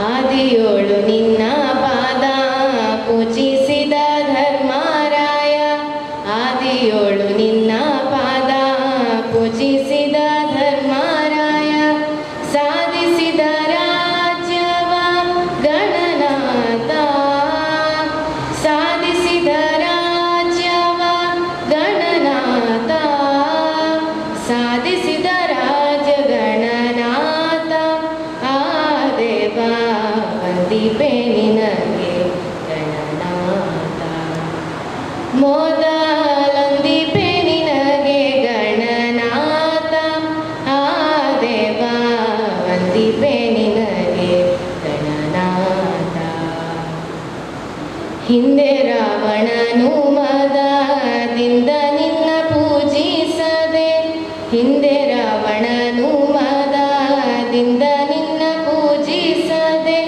ಆದಿಯೋಳು ನಿನ್ನ ಪಾದ ಪೂಜಿಸಿದ ಧರ್ಮರಾಯ. ಆದಿಯೋಳು ನಿನ್ನ ಪಾದ ಪೂಜಿಸಿದ ಧರ್ಮರಾಯ. ಸಾಧಿಸಿದ ರಾಜ್ಯವ ಗಣನಾಥ. ಸಾಧಿಸಿದ ರಾಜ್ಯವ ಗಣನಾಥ. ಸಾಧಿಸಿದ ರಾಜ್ಯ ಗಣನಾಥ. ಆ ದೇವ ವಂದಿಪೆ ನಿನಗೆ ಗಣನಾಥ. ಮೊದಲೊಂದಿಪೆ ನಿನಗೆ ಗಣನಾಥ. ಆ ದೇವ ವಂದಿಪೆ ನಿನಗೆ ಗಣನಾಥ. ಹಿಂದೆ ರಾವಣನು ಮದದಿಂದ ನಿನ್ನ ಪೂಜಿಸದೆ. ಹಿಂದೆ ರಾವಣನು ಮದದಿಂದ ನಿನ್ನ ಪೂಜಿಸದೆ.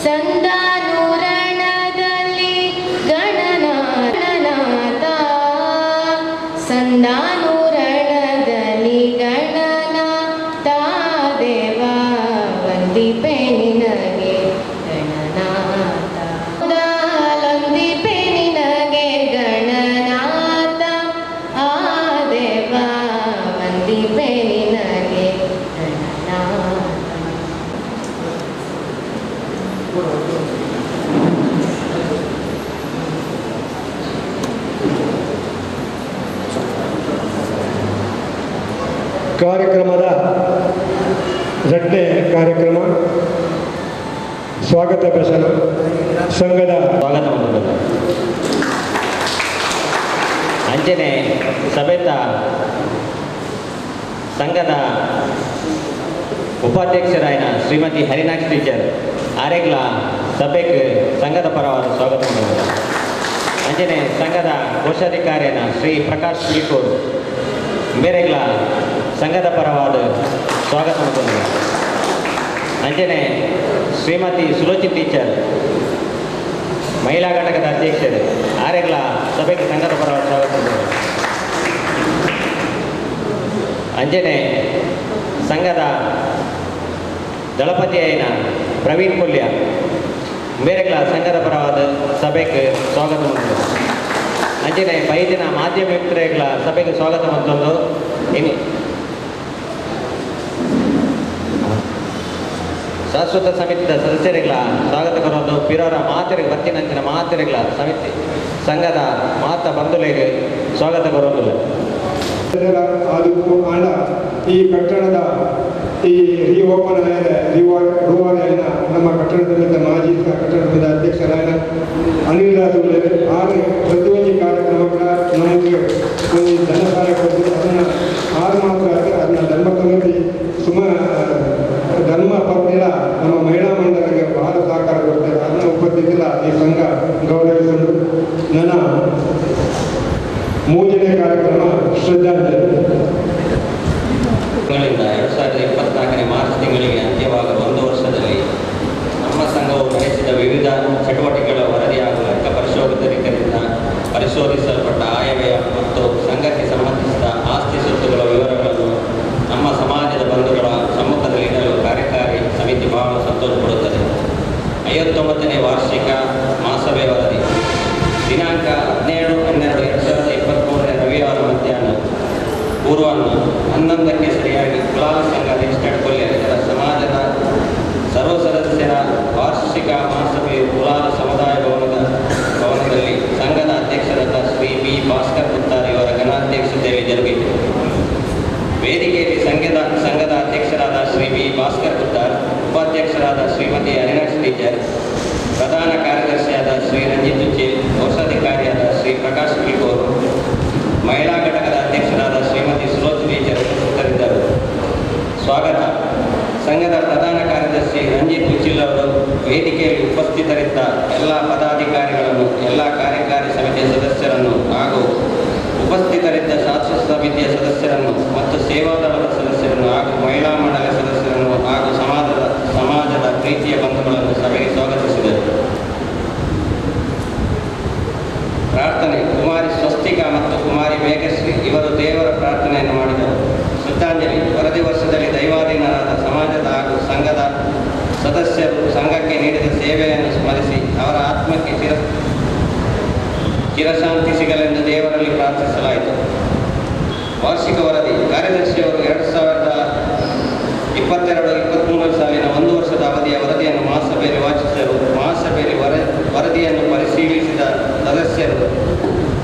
ಸಂದಾನು ರಣದಲ್ಲಿ ಗಣನಾಥ. ಸಂದಾನು ರಣದಲ್ಲಿ ಗಣನಾಥ. ದೇವ ವಂದಿಪೆ ನಿನಗೆ ಗಣನಾಥ. ಮೊದಲೊಂದಿಪೆ ನಿನಗೆ ಗಣನಾಥ. ಆ ದೇವ ವಂದಿಪೆ ನಿನಗೆ ಗಣನಾಥ. ಕಾರ್ಯಕ್ರಮದ ರಡ್ಡನೇ ಕಾರ್ಯಕ್ರಮ ಸ್ವಾಗತ ಭಾಷಣ. ಸಂಘದ ಸ್ವಾಗತ ಮಾಡುತ್ತದೆ. ಅಂಚನೆ ಸಭೆತ ಸಂಘದ ಉಪಾಧ್ಯಕ್ಷರಾಯನ ಶ್ರೀಮತಿ ಹರಿನಾಕ್ಷ್ ಟೀಚರ್ ಆರೆಗ್ಲ ಸಭೆಗೆ ಸಂಘದ ಪರವಾದ ಸ್ವಾಗತ ಮಾಡುತ್ತದೆ. ಅಂಚನೆ ಸಂಘದ ಕೋಶಾಧಿಕಾರಿಯನ ಶ್ರೀ ಪ್ರಕಾಶ್ ಪಿಲಿಕೂರ್ ಮೇರೆಗ್ಲ ಸಂಘದ ಪರವಾದ ಸ್ವಾಗತ ಮಾಡುತ್ತದೆ. ಅಂಚನೆ ಶ್ರೀಮತಿ ಸುಲೋಚಿ ಟೀಚರ್, ಮಹಿಳಾ ಘಟಕದ ಅಧ್ಯಕ್ಷರು ಆರೆಗ್ಲ ಸಭೆಗೆ ಸಂಘದ ಪರವಾದ ಸ್ವಾಗತ ಮಾಡುತ್ತದೆ. ಅಂಜನೆ ಸಂಘದ ದಳಪತಿ అయిన ಪ್ರವೀಣ್ ಕೊಲ್ಯ ಮೇರೆಗ್ಲ ಸಂಘದ ಪರವಾದ ಸಭೆಗೆ ಸ್ವಾಗತ ಮಾಡುತ್ತದೆ. ಅಂಜನೆ ಬೈದಿನ ಮಾಧ್ಯಮ ಮಿತ್ರಗಳ ಸಭೆಗೆ ಸ್ವಾಗತ ಮತ್ತೊಂದು ಇನ್ನು ಶಾಶ್ವತ ಸಮಿತಿಯ ಸದಸ್ಯರಿಗಳ ಸ್ವಾಗತ ಕೊರೊಂದು ಪಿರೋರ ಮಾತೆರಿಗೆ ಬತ್ತಿನಂಚಿನ ಮಾತೆರಿಗಳ ಸಮಿತಿ ಸಂಘದ ಮಾತ ಬಂಧುಗಳಿಗೆ ಸ್ವಾಗತ ಕೊರೊಂದು. ಆದಿಪ್ಪು ಆಂಡ ಈ ಕಟ್ಟಡದ ಈ ರಿಓಪನ್ ಆದ ರೂವಾರಿಯಾಯಿನ ನಮ್ಮ ಕಟ್ಟಡದ ಮಾಜಿ ಕಟ್ಟಡದ ಅಧ್ಯಕ್ಷರಾಯನ ಅನಿಲ್ ರಾಜು ಆರು ಪ್ರತಿಯೊಂದು ಕಾರ್ಯಕ್ರಮಗಳ ನಮಗೆ ಒಂದು ಧನ ಸಹಾಯ ಕೊಟ್ಟು ಅದನ್ನು ಆರು ಮಾತ್ರ ಅದನ್ನ ಧರ್ಮ ಸಮಿತಿ ಸುಮ ಧರ್ಮ ಪತ್ನಿಯ ನಮ್ಮ ಮಹಿಳಾ ಮಂಡಳಿಗೆ ಬಹಳ ಸಹಕಾರ ಕೊಡ್ತಾರೆ. ಅದನ್ನ ಉಪಸ್ಥಿತಿಲ್ಲ ಈ ಸಂಘ ಗೌರವಿಸಲು. ನನ್ನ ಮೂರನೇ ಕಾರ್ಯಕ್ರಮ ಶ್ರದ್ಧಾಂಜಲಿ. ತಿಂಗಳಿಂದ 2024ನೇ ಮಾರ್ಚ್ ತಿಂಗಳಿಗೆ ಅಂತ್ಯವಾಗುವ ಒಂದು ವರ್ಷದಲ್ಲಿ ನಮ್ಮ ಸಂಘವು ನಡೆಸಿದ ವಿವಿಧ ಚಟುವಟಿಕೆಗಳ ವರದಿ ಹಾಗೂ ಲೆಕ್ಕ ಪರಿಶೋಧಕರಿಂದ ಪರಿಶೋಧಿಸಲ್ಪಟ್ಟ ಆಯವ್ಯಯ ಮತ್ತು ಸಂಘಕ್ಕೆ ಸಂಬಂಧಿಸಿದ ಆಸ್ತಿ ಸ್ವತ್ತುಗಳ ವಿವರಗಳನ್ನು ನಮ್ಮ ಸಮಾಜದ ಬಂಧುಗಳ ಸಮ್ಮುಖದಲ್ಲಿ ಇಡಲು ಕಾರ್ಯಕಾರಿ ಸಮಿತಿ ಬಹಳ ಸಂತೋಷಪಡುತ್ತದೆ. 59ನೇ ವಾರ್ಷಿಕ ಮಹಾಸಭೆ ವರದಿ. ದಿನಾಂಕ 17-12-2023 ರವಿವಾರ ಮಧ್ಯಾಹ್ನ ಪೂರ್ವಾಹ್ನ 11ಕ್ಕೆ ಸರಿಯಾಗಿ ಕುಲಾಲ ಸಂಘ ರಿಜಿಸ್ಟರ್ಡ್ ಕೊಲ್ಯ ಇದರ ಸಮಾಜದ ಸರ್ವ ಸದಸ್ಯರ ವಾರ್ಷಿಕ ಮಹಾಸಭೆಯು ಕುಲಾಲ ಸಮುದಾಯ ಭವನದಲ್ಲಿ ಸಂಘದ ಅಧ್ಯಕ್ಷರಾದ ಶ್ರೀ ಬಿ ಭಾಸ್ಕರ್ ಪುತ್ತಾರ್ ಇವರ ಘನಾಧ್ಯಕ್ಷತೆಯಲ್ಲಿ ಜರುಗಿತು. ವೇದಿಕೆಯಲ್ಲಿ ಸಂಘದ ಅಧ್ಯಕ್ಷರಾದ ಶ್ರೀ ಬಿ ಭಾಸ್ಕರ್ ಪುತ್ತಾರ್, ಉಪಾಧ್ಯಕ್ಷರಾದ ಶ್ರೀಮತಿ ಅವಿನಾಶ್ ಟೀಚರ್, ಪ್ರಧಾನ ಕಾರ್ಯದರ್ಶಿಯಾದ ಶ್ರೀ ರಂಜಿತ್ ಉಚ್ಚಿಲ್, ಕೋಶಾಧಿಕಾರಿಯಾದ ಶ್ರೀ ಪ್ರಕಾಶ್ ಕಿಲ್ಕೋರು, ಮಹಿಳಾ ಘಟಕದ ಅಧ್ಯಕ್ಷರಾದ ಶ್ರೀಮತಿ ಸುಲೋಚ್ ಟೀಚರ್ ಉಪಸ್ಥಿತರಿದ್ದರು. ಸ್ವಾಗತ. ಸಂಘದ ಪ್ರಧಾನ ಕಾರ್ಯದರ್ಶಿ ರಂಜಿತ್ ಉಚ್ಚಿಲ್ ಅವರು ವೇದಿಕೆಯಲ್ಲಿ ಉಪಸ್ಥಿತರಿದ್ದ ಎಲ್ಲ ಪದಾಧಿಕಾರಿಗಳನ್ನು, ಎಲ್ಲ ಕಾರ್ಯಕಾರಿ ಸಮಿತಿಯ ಸದಸ್ಯರನ್ನು ಹಾಗೂ ಉಪಸ್ಥಿತರಿದ್ದ ಶಾಶ್ವತ ಸಮಿತಿಯ ಸದಸ್ಯರನ್ನು ಮತ್ತು ಸೇವಾದಳದ ಸದಸ್ಯರನ್ನು ಹಾಗೂ ಮಹಿಳಾ ಮಂಡಳಿಯ ಸದಸ್ಯರನ್ನು ಹಾಗೂ ಸಮಾಜದ ಪ್ರೀತಿಯ ಬಂಧುಗಳನ್ನು ಸಭೆಗೆ ಸ್ವಾಗತಿಸಿದರು. ಪ್ರಾರ್ಥನೆ. ಕುಮಾರಿ ಸ್ವಸ್ತಿಕಾ ಮತ್ತು ಕುಮಾರಿ ಮೇಘಶ್ರೀ ಇವರು ದೇವರ ಪ್ರಾರ್ಥನೆಯನ್ನು ಮಾಡಿದರು. ಶ್ರದ್ಧಾಂಜಲಿ. ವರದಿ ವರ್ಷದಲ್ಲಿ ದೈವಾಧೀನರಾದ ಸಮಾಜದ ಹಾಗೂ ಸಂಘದ ಸದಸ್ಯರು ಸಂಘಕ್ಕೆ ನೀಡಿದ ಸೇವೆಯನ್ನು ಸ್ಮರಿಸಿ ಅವರ ಆತ್ಮಕ್ಕೆ ಚಿರಶಾಂತಿ ಸಿಗಲೆಂದು ದೇವರಲ್ಲಿ ಪ್ರಾರ್ಥಿಸಲಾಯಿತು. ವಾರ್ಷಿಕ ವರದಿ. ಕಾರ್ಯದರ್ಶಿಯವರು 2022-23 ಸಾಲಿನ ಒಂದು ವರ್ಷದ ಅವಧಿಯ ವರದಿಯನ್ನು ಮಹಾಸಭೆಯಲ್ಲಿ ವಾಚಿಸಿದರು. ಮಹಾಸಭೆಯಲ್ಲಿ ವರದಿಯನ್ನು ಪರಿಶೀಲಿಸಿದ ಸದಸ್ಯರು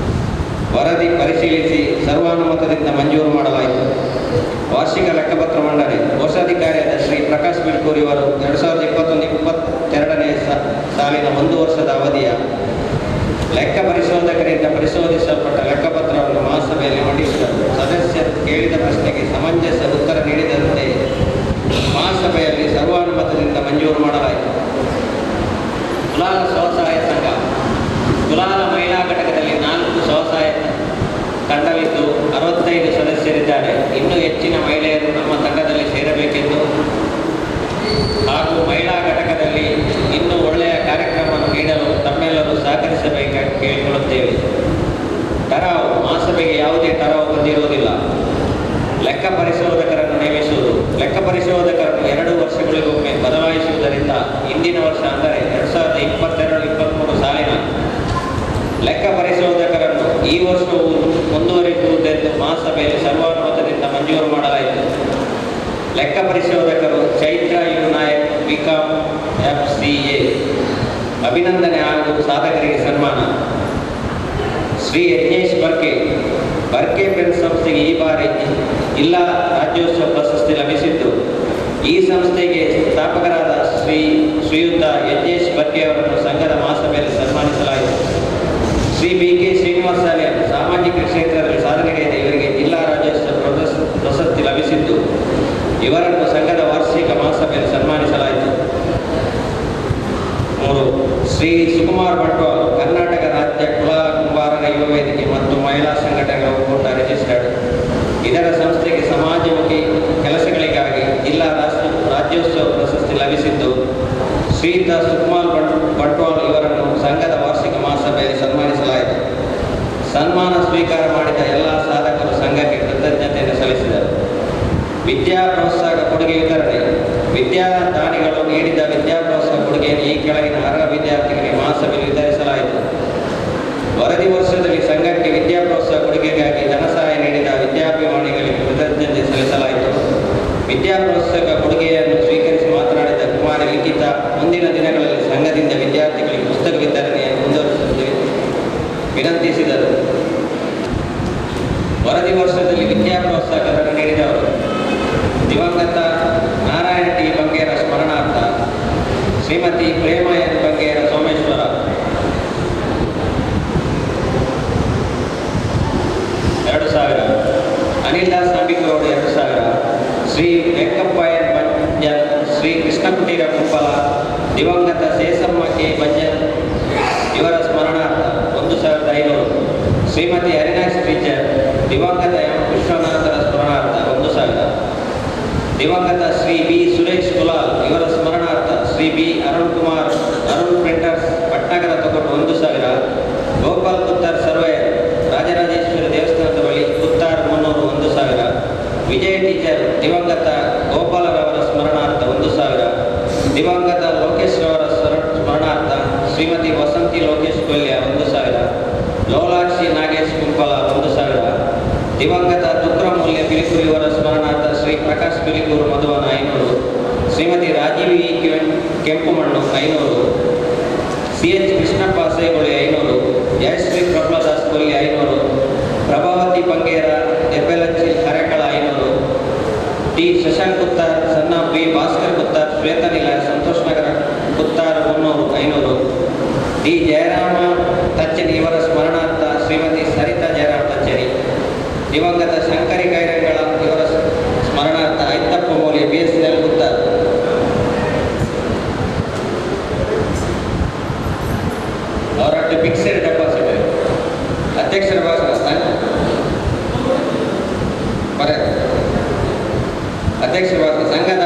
ವರದಿ ಪರಿಶೀಲಿಸಿ ಸರ್ವಾನುಮತದಿಂದ ಮಂಜೂರು ಮಾಡಲಾಯಿತು. ವಾರ್ಷಿಕ ಲೆಕ್ಕಪತ್ರ ಮಂಡನೆ. ಕೋಶಾಧಿಕಾರಿಯಾದ ಶ್ರೀ ಪ್ರಕಾಶ್ ಬಿಲ್ಕೂರ್ ಇವರು 2021-22 ಸಾಲಿನ ಒಂದು ವರ್ಷದ ಅವಧಿಯ ಲೆಕ್ಕ ಪರಿಶೋಧಕರಿಂದ ಪರಿಶೋಧಿಸಲ್ಪಟ್ಟ ಲೆಕ್ಕಪತ್ರವನ್ನು ಮಹಾಸಭೆಯಲ್ಲಿ ಮಂಡಿಸಿದರು. ಸದಸ್ಯರು ಕೇಳಿದ ಪ್ರಶ್ನೆಗೆ ಸಮಂಜಸ ಉತ್ತರ ನೀಡಿದಂತೆ ಮಹಾಸಭೆಯಲ್ಲಿ ಸರ್ವಾನುಮತದಿಂದ ಮಂಜೂರು ಮಾಡಲಾಯಿತು. ಕುಲಾಲ ಸ್ವಸಹಾಯ ಸಂಘ. ಕುಲಾಲ ಮಹಿಳಾ ಘಟಕದಲ್ಲಿ 4 ಸ್ವಸಹಾಯ ತಂಡವಿದ್ದು 65 ಸದಸ್ಯರಿದ್ದಾರೆ. ಇನ್ನೂ ಹೆಚ್ಚಿನ ಮಹಿಳೆಯರು ನಮ್ಮ ತಂಡದಲ್ಲಿ ಸೇರಬೇಕೆಂದು ಹಾಗೂ ಮಹಿಳಾ ಘಟಕದಲ್ಲಿ ಇನ್ನೂ ಒಳ್ಳೆಯ ಕಾರ್ಯಕ್ರಮವನ್ನು ನೀಡಲು ತಮ್ಮೆಲ್ಲರೂ ಸಹಕರಿಸಬೇಕಾಗಿ ಕೇಳಿಕೊಳ್ಳುತ್ತೇವೆ. ठರಾವು. ಮಹಾಸಭೆಗೆ ಯಾವುದೇ ठರಾವು ಬಂದಿರುವುದಿಲ್ಲ. ಲೆಕ್ಕ ಪರಿಶೋಧಕರನ್ನು ನೇಮಿಸುವುದು. ಲೆಕ್ಕ ಪರಿಶೋಧಕರನ್ನು 2 ವರ್ಷಗಳಿಗೊಮ್ಮೆ ಬದಲಾಯಿಸುವುದರಿಂದ ಇಂದಿನ ವರ್ಷ ಅಂದರೆ 2022-23 ಸಾಲಿನ ಲೆಕ್ಕ ಪರಿಶೋಧಕರನ್ನು ಈ ವರ್ಷವೂ ಮುಂದುವರಿಸುವುದೆಂದು ಮಹಾಸಭೆಯಲ್ಲಿ ಸರ್ವಾನುಮತದಿಂದ ಮಂಜೂರು ಮಾಡಲಾಯಿತು. ಲೆಕ್ಕ ಪರಿಶೋಧಕರು Chaitra U Nayak, BCom FCA. ಅಭಿನಂದನೆ ಹಾಗೂ ಸಾಧಕರಿಗೆ ಸನ್ಮಾನ. ಶ್ರೀ ಯಜ್ಞೇಶ್ ಬರ್ಕೆ. ಬರ್ಕೆ ಪೆನ್ ಸಂಸ್ಥೆಗೆ ಈ ಬಾರಿ ಜಿಲ್ಲಾ ರಾಜ್ಯೋತ್ಸವ ಪ್ರಶಸ್ತಿ ಲಭಿಸಿದ್ದು, ಈ ಸಂಸ್ಥೆಗೆ ಸ್ಥಾಪಕರಾದ ಶ್ರೀಯುತ ಯಜ್ಞೇಶ್ ಬರ್ಕೆ ಅವರನ್ನು ಸಂಘದ ಮಹಾಸಭೆಯಲ್ಲಿ ಸನ್ಮಾನಿಸಲಾಯಿತು. ಶ್ರೀ ಬಿ.ಕೆ. ಶ್ರೀನಿವಾಸ ಸಾಲಿಯಾನ್ ಸಾಮಾಜಿಕ ಕ್ಷೇತ್ರದಲ್ಲಿ ಸಾಧನೆಗೈದ ಇವರಿಗೆ ಜಿಲ್ಲಾ ರಾಜ್ಯೋತ್ಸವ ಪ್ರಶಸ್ತಿ ಲಭಿಸಿದ್ದು, ಇವರನ್ನು ಸಂಘದ ವಾರ್ಷಿಕ ಮಹಾಸಭೆಯಲ್ಲಿ ಸನ್ಮಾನಿಸಲಾಯಿತು. 3. ಶ್ರೀ ಸುಕುಮಾರ್ ಬಂಟ್ವಾಲ್, ಕರ್ನಾಟಕ ರಾಜ್ಯ ಕುಲಾಲ ಕುಂಬಾರರ ಯುವ ವೇದಿಕೆ ಮತ್ತು ಮಹಿಳಾ ಸಂಘಟನೆಗಳ ಒಕ್ಕೂಟ ರಿಜಿಸ್ಟರ್ಡ್. ಇದರ ಸಂಸ್ಥೆಗೆ ಸಮಾಜಮುಖಿ ಕೆಲಸಗಳಿಗಾಗಿ ಜಿಲ್ಲಾ ರಾಜ್ಯೋತ್ಸವ ಪ್ರಶಸ್ತಿ ಲಭಿಸಿದ್ದು, ಶ್ರೀಯುತ ಸುಕುಮಾರ್ ಬಂಟ್ವಾಲ್ ಇವರನ್ನು ಸಂಘದ ವಾರ್ಷಿಕ ಮಹಾಸಭೆಯಲ್ಲಿ ಸನ್ಮಾನಿಸಲಾಯಿತು. ಸನ್ಮಾನ ಸ್ವೀಕಾರ ಮಾಡಿದ ಎಲ್ಲ ಸಾಧಕರು ಸಂಘಕ್ಕೆ ಕೃತಜ್ಞತೆಯನ್ನು ಸಲ್ಲಿಸಿದರು. ವಿದ್ಯಾ ಪ್ರೋತ್ಸಾಹ ಕೊಡುಗೆ ವಿತರಣೆ. ವಿದ್ಯಾದಾನಿಗಳು ನೀಡಿದ ವಿದ್ಯಾ ಪ್ರೋತ್ಸಾಹ ಕೊಡುಗೆಯನ್ನು ಈ ಕೆಳಗಿನ ಅರ್ಹ ವಿದ್ಯಾರ್ಥಿಗಳಿಗೆ ಮಹಾಸಭೆಯಲ್ಲಿ ವಿತರಿಸಲಾಯಿತು. ವರದಿ ವರ್ಷದಲ್ಲಿ ಸಂಘಕ್ಕೆ ವಿದ್ಯಾ ಪ್ರೋತ್ಸಾಹ ಕೊಡುಗೆಗಾಗಿ ಧನಸಹಾಯ ನೀಡಿದ ವಿದ್ಯಾಭಿಮಾನಿಗಳಿಗೆ ಕೃತಜ್ಞತೆ ಸಲ್ಲಿಸಲಾಯಿತು. ವಿದ್ಯಾ ಪ್ರೋತ್ಸಾಹ ಕೊಡುಗೆಯನ್ನು ಸ್ವೀಕರಿಸಿ ಮಾತನಾಡಿದ ಕುಮಾರಿ ಲಿಖಿತ, ಮುಂದಿನ ದಿನಗಳಲ್ಲಿ ಸಂಘದಿಂದ ವಿದ್ಯಾರ್ಥಿಗಳಿಗೆ ಪುಸ್ತಕ ವಿತರಣೆಯನ್ನು ಮುಂದುವರಿಸುವಂತೆ ವಿನಂತಿಸಿದರು. ವರದಿ ವರ್ಷದಲ್ಲಿ ವಿದ್ಯಾ ಪ್ರೋತ್ಸಾಹ ಧನ ನೀಡಿದವರು ದಿವಂಗತ ನಾರಾಯಣ ಟಿ ಬಂಗೇರ ಸ್ಮರಣಾರ್ಥ ಶ್ರೀಮತಿ ಪ್ರೇಮ ಎನ್ ಬಂಗೇರ ಸೋಮೇಶ್ವರ 2000, ಅನಿಲ್ ದಾಸ್ ನಂಬಿಕಗೌಡ 2000, ಶ್ರೀ ವೆಂಕಪ್ಪ ಎನ್ ಬಂಜನ್, ಶ್ರೀ ಕೃಷ್ಣಕುಟೀರ ಕುಪ್ಪಲ, ದಿವಂಗತ ಸೇಸಮ್ಮ ಕೆ ಬಂಜನ್ ಇವರ ಸ್ಮರಣಾರ್ಥ 1500, ಶ್ರೀಮತಿ ಹರಿನಾಕ್ಷ್ ಟೀಚರ್, ದಿವಂಗತ ಎಂ ವಿಶ್ವನಾಥರ ಸ್ಮರಣಾರ್ಥ 1000, ದಿವಂಗತ ಶ್ರೀ ಬಿ ಸುರೇಶ್ ಕುಲಾಲ್ ಇವರ ಸ್ಮರಣಾರ್ಥ Shri B Arun Kumar Arun printers Bhatnagar ತೊಗೊಟ್ಟು 1000, Gopal Kuttar surveyor Rajarajeshwari ದೇವಸ್ಥಾನದ ಬಳಿ ಕುತ್ತಾರ್ 300 1000, ವಿಜಯ ಟೀಚರ್ ದಿವಂಗತ ಗೋಪಾಲರವರ ಸ್ಮರಣಾರ್ಥ 1000, ದಿವಂಗತ ಲೋಕೇಶ್ ರವರ ಸ್ಮರಣಾರ್ಥ ಶ್ರೀಮತಿ ವಸಂತಿ ಲೋಕೇಶ್ ಕೊಲ್ಯ 1000, ಲೋಲಾಕ್ಷಿ ನಾಗೇಶ್ ಕುಂಪಲ 1000, ದಿವಂಗತ ತುಕ್ರಮೂಲ್ಯ ಪಿಲಿಕೂರು ಇವರ ಸ್ಮರಣಾರ್ಥ ಶ್ರೀ ಪ್ರಕಾಶ್ ಪಿಲಿಕೂರು ಮಧುವನ 500, ಶ್ರೀಮತಿ ರಾಜೀವಿ ಕೆಂಪುಮಣ್ಣು 500, ಸಿ ಎಚ್ ಕೃಷ್ಣಪ್ಪ ಸೇಗೊಳಿ 500, ಜಯಶ್ರೀ ಪ್ರಹ್ಲಾದಾಸ್ ಕೊಲ್ಲಿ 500, ಪ್ರಭಾವತಿ ಬಂಗೇರ ದೆಬ್ಬೆಲಚ್ಚಿ ಹರೇಕಳ 500, ಟಿ ಶಶಾಂಕ್ ಕುತ್ತಾರ್ ಸಣ್ಣ ಬಿ ಭಾಸ್ಕರ್ ಕುತ್ತಾರ್ ಶ್ವೇತನಿಲ ಸಂತೋಷ್ ನಗರ ಕುತ್ತಾರ್ 300 500, ಡಿ ಜಯರಾಮ ತಚ್ಚನಿ ಇವರ ಸ್ಮರಣಾರ್ಥ ಶ್ರೀಮತಿ ಸರಿತಾ ಜಯರಾಮ ತಚ್ಚನಿ, ದಿವಂಗತ ಶಂಕರಿ ಕೈರಂಗಳ ಇವರ ಸ್ಮರಣಾರ್ಥ ಐತಪ್ಪ ಮೌಲ್ಯ B S L Kuttar. ಅವರಟ್ಟು fixed deposit. ಅಧ್ಯಕ್ಷರ ಭಾಷಣ ಅಧ್ಯಕ್ಷರ ಭಾಷಣ. ಸಂಘದ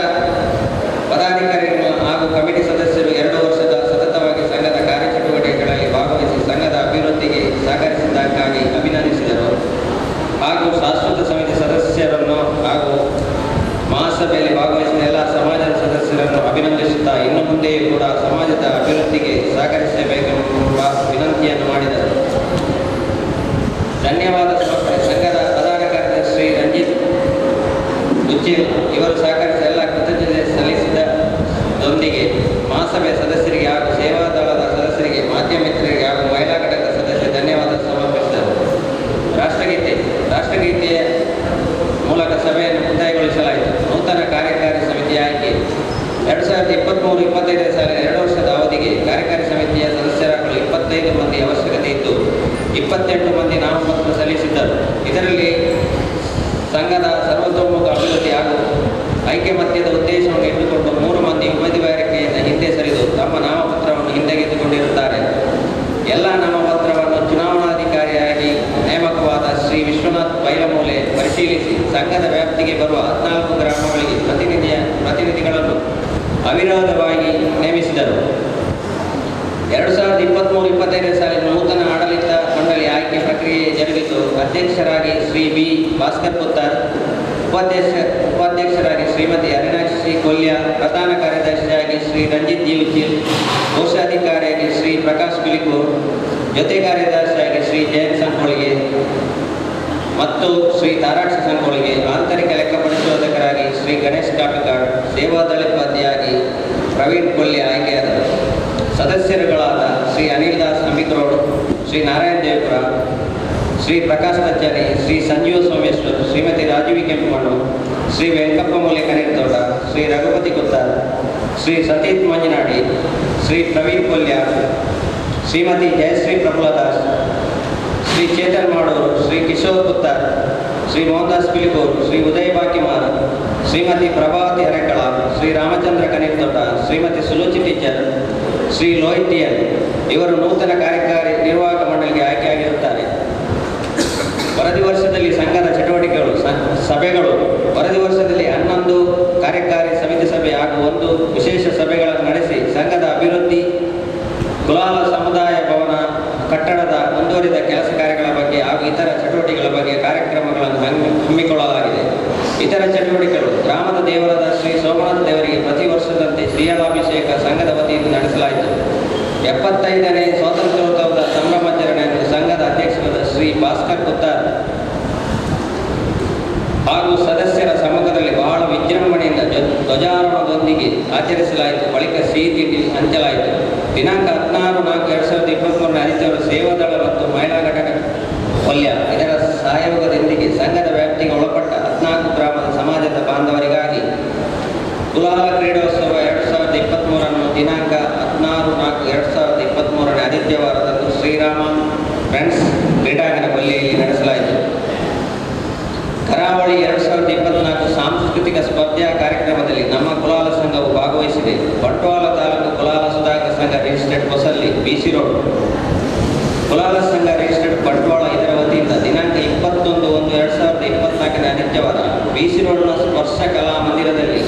ಪದಾಧಿಕಾರಿಗಳು ಹಾಗೂ ಕಮಿಟಿ ಸದಸ್ಯರು 2 ವರ್ಷದ ಸತತವಾಗಿ ಸಂಘದ ಕಾರ್ಯಚಟುವಟಿಕೆಗಳಲ್ಲಿ ಭಾಗವಹಿಸಿ ಸಂಘದ ಅಭಿವೃದ್ಧಿಗೆ ಸಹಕರಿಸಿದ್ದಕ್ಕಾಗಿ ಅಭಿನಂದಿಸಿದರು ಹಾಗೂ ಶಾಶ್ವತ ಸಮಿತಿ ಸದಸ್ಯರನ್ನು ಹಾಗೂ ಮಹಾಸಭೆಯಲ್ಲಿ ಭಾಗವಹಿಸಿದ ಎಲ್ಲ ಸಮಾಜದ ಸದಸ್ಯರನ್ನು ಅಭಿನಂದಿಸುತ್ತಾ ಇನ್ನು ಮುಂದೆಯೂ ಕೂಡ ಕೂಡ ಸಮಾಜದ ಅಭಿವೃದ್ಧಿಗೆ ಸಹಕರಿಸಬೇಕೆಂಬ ವಿನಂತಿಯನ್ನು ಮಾಡಿದರು. ಧನ್ಯವಾದ ಸಮರ್ಪಣೆ. ಸಂಘದ ಪ್ರಧಾನ ಕಾರ್ಯದರ್ಶಿ ಶ್ರೀ ರಂಜಿತ್ ಉಚ್ಚಿಲ್ ಇವರು ಸಹಕರಿಸಿದ ಎಲ್ಲ ಕೃತಜ್ಞತೆ ಸಲ್ಲಿಸಿದೊಂದಿಗೆ ಮಹಾಸಭೆಯ ಸದಸ್ಯರಿಗೆ ಹಾಗೂ ಸೇವಾದಳದ ಸದಸ್ಯರಿಗೆ, ಮಾಧ್ಯಮ ಮಿತ್ರರಿಗೆ ಹಾಗೂ ಮಹಿಳಾ ಘಟಕದ ಸದಸ್ಯರಿಗೆ ಧನ್ಯವಾದ ಸಮರ್ಪಿಸಿದರು. ರಾಷ್ಟ್ರಗೀತೆಯ ಮೂಲಕ ಸಭೆಯನ್ನು ಮುಕ್ತಾಯಗೊಳಿಸಲಾಯಿತು. ನೂತನ ಕಾರ್ಯಕಾರಿ ಸಮಿತಿಯ ಆಯ್ಕೆ. 2023-25 ಸಾಲಿನ 2 ವರ್ಷದ ಅವಧಿಗೆ ಕಾರ್ಯಕಾರಿ ಸಮಿತಿಯ ಸದಸ್ಯರಾಗಲು 25 ಮಂದಿ ಅವಶ್ಯಕತೆ ಇದ್ದು 28 ಮಂದಿ ನಾಮಪತ್ರ ಸಲ್ಲಿಸಿದ್ದರು. ಇದರಲ್ಲಿ ಸಂಘದ ಸರ್ವತೋಮುಖ ಅಭಿವೃದ್ಧಿ ಹಾಗೂ ಐಕಮತ್ಯದ ಉದ್ದೇಶವನ್ನು ಇಟ್ಟುಕೊಂಡು 3 ಮಂದಿ ಉಮೇದುವಾರಿಕೆಯಿಂದ ಹಿಂದೆ ಸರಿದು ತಮ್ಮ ನಾಮಪತ್ರವನ್ನು ಹಿಂತೆಗೆದುಕೊಂಡಿರುತ್ತಾರೆ. ಎಲ್ಲ ನಾಮಪತ್ರವನ್ನು ಚುನಾವಣಾಧಿಕಾರಿಯಾಗಿ ನೇಮಕವಾದ ಶ್ರೀ ವಿಶ್ವನಾಥ್ ಬೈಲಮೂಲೆ ಪರಿಶೀಲಿಸಿ ಸಂಘದ ವ್ಯಾಪ್ತಿಗೆ ಬರುವ 14 ಗ್ರಾಮಗಳಿಗೆ ಪ್ರತಿನಿಧಿಗಳನ್ನು ಅವಿರೋಧವಾಗಿ ನೇಮಿಸಿದರು. 2023-25 ಸಾಲಿನ ನೂತನ ಆಡಳಿತ ಮಂಡಳಿ ಆಯ್ಕೆ ಪ್ರಕ್ರಿಯೆ ಜರುಗಿತು. ಅಧ್ಯಕ್ಷರಾಗಿ ಶ್ರೀ ಬಿ ಭಾಸ್ಕರ್ ಪುತ್ತಾರ್, ಉಪಾಧ್ಯಕ್ಷರಾಗಿ ಶ್ರೀಮತಿ ಅರುಣಾಕ್ಷಿ ಕೊಲ್ಯ, ಪ್ರಧಾನ ಕಾರ್ಯದರ್ಶಿಯಾಗಿ ಶ್ರೀ ರಂಜಿತ್ ಜಿ ಉಚ್ಚಿಲ್, ಕೋಶಾಧಿಕಾರಿಯಾಗಿ ಶ್ರೀ ಪ್ರಕಾಶ್ ಪಿಲಿಕೂರ್, ಜೊತೆ ಕಾರ್ಯದರ್ಶಿಯಾಗಿ ಶ್ರೀ ಜಯಂತ್ ಸಂಕೋಳಿಗೆ ಮತ್ತು ಶ್ರೀ ತಾರಾಕ್ಷ ಸಂಕೋಳಿಗೆ, ಆಂತರಿಕ ಲೆಕ್ಕ ಪರಿಶೋಧಕರಾಗಿ ಶ್ರೀ ಗಣೇಶ್ ಕಾಪಿಕಾಡ್, ಸೇವಾದಳಪತಿಯಾಗಿ ಪ್ರವೀಣ್ ಕೊಲ್ಯ ಆಯ್ಕೆಯಾದರು. ಸದಸ್ಯರುಗಳಾದ ಶ್ರೀ ಅನಿಲ್ ದಾಸ್ ಅಮಿತ್ ರೋಡ್, ಶ್ರೀ ನಾರಾಯಣ ದೇವಪುರ, ಶ್ರೀ ಪ್ರಕಾಶ್ ಕಚ್ಚಾರಿ, ಶ್ರೀ ಸಂಜೀವ ಸೋಮೇಶ್ವರ್, ಶ್ರೀಮತಿ ರಾಜೀವಿ ಕೆಂಪಮಣ್ಣು, ಶ್ರೀ ವೆಂಕಪ್ಪ ಮೂಲೆ ಕನೇರ್ತೋಟ, ಶ್ರೀ ರಘುಪತಿ ಕುತ್ತಾರ್, ಶ್ರೀ ಸತೀಶ್ ಮಂಜನಾಡಿ, ಶ್ರೀ ಪ್ರವೀಣ್ ಕೊಲ್ಯ, ಶ್ರೀಮತಿ ಜಯಶ್ರೀ ಪ್ರಫುಲ್ಲದಾಸ್, ಶ್ರೀ ಚೇತನ್ ಮಾಡೂರು, ಶ್ರೀ ಕಿಶೋರ್ ಕುತ್ತಾರ್, ಶ್ರೀ ಮೋಹನ್ದಾಸ್ ಪಿಲಿಕೂರ್, ಶ್ರೀ ಉದಯ್ ಬಾಕಿಮಾರ್, ಶ್ರೀಮತಿ ಪ್ರಭಾವತಿ ಅರೆಕಳ, ಶ್ರೀ ರಾಮಚಂದ್ರ ಕನೇರ್ತೋಟ, ಶ್ರೀಮತಿ ಸುಲೋಚಿ ಟೀಚರ್, ಶ್ರೀ ಲೋಹಿತ್ ಟಿಎನ್ ಇವರು ನೂತನ ಕಾರ್ಯಕಾರಿ ನಿರ್ವಾಹಕ ಮಂಡಳಿಗೆ ಆಯ್ಕೆಯಾಗಿರುತ್ತಾರೆ. ವರದಿ ವರ್ಷದಲ್ಲಿ ಸಂಘದ ಚಟುವಟಿಕೆಗಳು, ಸಭೆಗಳು. ವರದಿ ವರ್ಷದಲ್ಲಿ 11 ಕಾರ್ಯಕಾರಿ ಸಮಿತಿ ಸಭೆ ಹಾಗೂ 1 ವಿಶೇಷ ಸಭೆಗಳನ್ನು ನಡೆಸಿ ಸಂಘದ ಅಭಿವೃದ್ಧಿ, ಕುಲಾಲ ಸಮುದಾಯ ಭವನ ಕಟ್ಟಡದ ಮುಂದುವರಿದ ಕೆಲಸ ಕಾರ್ಯಗಳ ಬಗ್ಗೆ ಹಾಗೂ ಇತರ ಚಟುವಟಿಕೆಗಳ ಬಗ್ಗೆ ಕಾರ್ಯಕ್ರಮಗಳನ್ನು ಹಮ್ಮಿಕೊಳ್ಳಲಾಗಿದೆ. ಇತರ ಚಟುವಟಿಕೆಗಳು: ಗ್ರಾಮದ ದೇವರಾದ ಶ್ರೀ ಸೋಮನಾಥ ದೇವರಿಗೆ ಪ್ರತಿ ವರ್ಷದಂತೆ ಶ್ರೀಯಾಲಾಭಿಷೇಕ ಸಂಘದ ವತಿಯಿಂದ ನಡೆಸಲಾಯಿತು. 75ನೇ ಸ್ವಾತಂತ್ರ್ಯೋತ್ಸವದ ಸಂಭ್ರಮಾಚರಣೆಯನ್ನು ಸಂಘದ ಅಧ್ಯಕ್ಷರಾದ ಶ್ರೀ ಭಾಸ್ಕರ್ ಪುತ್ತಾರ್ ಹಾಗೂ ಸದಸ್ಯರ ಸಮ್ಮುಖದಲ್ಲಿ ಬಹಳ ವಿಜೃಂಭಣೆಯಿಂದ ಧ್ವಜಾರೋಹಣದೊಂದಿಗೆ ಆಚರಿಸಲಾಯಿತು. ಬಳಿಕ ಸಿಹಿ ತಿಂಡಿ ಹಂಚಲಾಯಿತು. ದಿನಾಂಕ 16/4/2023 ಆದಿತ್ಯವಾರ ಸೇವಾದಳ ಮತ್ತು ಮಹಿಳಾ ಘಟಕ ಕೊಲ್ಯ ಇದರ ಸಹಯೋಗದೊಂದಿಗೆ ಸಂಘದ ವ್ಯಾಪ್ತಿಗೆ ಒಳಪಟ್ಟ 14 ಗ್ರಾಮದ ಸಮಾಜದ ಬಾಂಧವರಿಗಾಗಿ ಕುಲಾಲ ಕ್ರೀಡೋತ್ಸವ 2023 ದಿನಾಂಕ 16/4/2023 ಆದಿತ್ಯವಾರದಂದು ಶ್ರೀರಾಮ ಫ್ರೆಂಡ್ಸ್ ಕ್ರೀಡಾಂಗಣ ಕೊಲ್ಯೆಯಲ್ಲಿ ನಡೆಸಲಾಯಿತು. ಕರಾವಳಿ 2024 ಸಾಂಸ್ಕೃತಿಕ ಸ್ಪರ್ಧೆಯ ಕಾರ್ಯಕ್ರಮದಲ್ಲಿ ನಮ್ಮ ಕುಲಾಲ ಸಂಘವು ಭಾಗವಹಿಸಿದೆ. ಬಂಟ್ವಾಳ ತಾಲೂಕು ಕುಲಾಲ ಸುಧಾಕರ ಸಂಘ ರಿಜಿಸ್ಟರ್ಡ್ ಹೊಸಲ್ಲಿ ಬಿಸಿ ರೋಡ್, ಕುಲಾಲ ಸಂಘ ರಿಜಿಸ್ಟರ್ಡ್ ಬಂಟ್ವಾಳ ಇದರ ವತಿಯಿಂದ ದಿನಾಂಕ 21/1/2024 ಆದಿತ್ಯವಾರ ಬಿಸಿ ರೋಡ್ನ ಸ್ಪರ್ಶ ಕಲಾ ಮಂದಿರದಲ್ಲಿ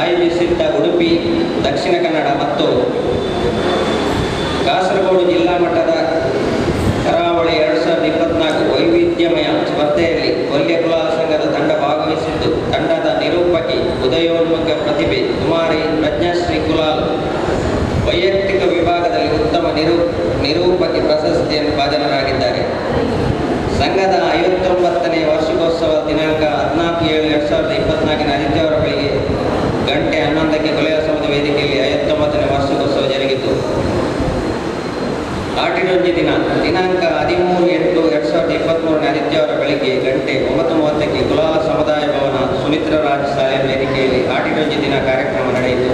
ಆಯೋಜಿಸಿದ್ದ ಉಡುಪಿ, ದಕ್ಷಿಣ ಕನ್ನಡ ಮತ್ತು ಕಾಸರಗೋಡು ಜಿಲ್ಲಾ ಮಟ್ಟದ ಕರಾವಳಿ 2024 ವೈವಿಧ್ಯಮಯ ಸ್ಪರ್ಧೆಯಲ್ಲಿ ಕೊಲ್ಯ ಕುಲಾಲ ಸಂಘದ ತಂಡ ಭಾಗವಹಿಸಿದ್ದು, ತಂಡದ ನಿರೂಪಕಿ ಉದಯೋನ್ಮುಖ ಪ್ರತಿಭೆ ಕುಮಾರಿ ಪ್ರಜ್ಞಾಶ್ರೀ ಕುಲಾಲ್ ವೈಯಕ್ತಿಕ ವಿಭಾಗದಲ್ಲಿ ಉತ್ತಮ ನಿರೂಪಕಿ ಪ್ರಶಸ್ತಿಯನ್ನು ಭಾಜನರಾಗಿದ್ದಾರೆ. ಸಂಘದ 59ನೇ ವಾರ್ಷಿಕೋತ್ಸವ ದಿನಾಂಕ 14/7/2024 ಆದಿತ್ಯವಾರ ಬೆಳಿಗ್ಗೆ ಗಂಟೆ 11ಕ್ಕೆ ಕೊಲೆಯ ಸಮುದಾಯ ವೇದಿಕೆಯಲ್ಲಿ 59ನೇ ವಾರ್ಷಿಕೋತ್ಸವ ಜರುಗಿತು. ಆಟಿಡೊಂಜಿ ದಿನಾಂಕ 13/8/2023 ಆದಿತ್ಯವಾರ ಬೆಳಿಗ್ಗೆ ಗಂಟೆ 9:30ಕ್ಕೆ ಕುಲಾಲ ಸಮುದಾಯ ಭವನ ಸುಮಿತ್ರ ರಾಜ್ ಶಾಲೆಯ ವೇದಿಕೆಯಲ್ಲಿ ಆಟಿಡೊಂಜಿ ದಿನ ಕಾರ್ಯಕ್ರಮ ನಡೆಯಿತು.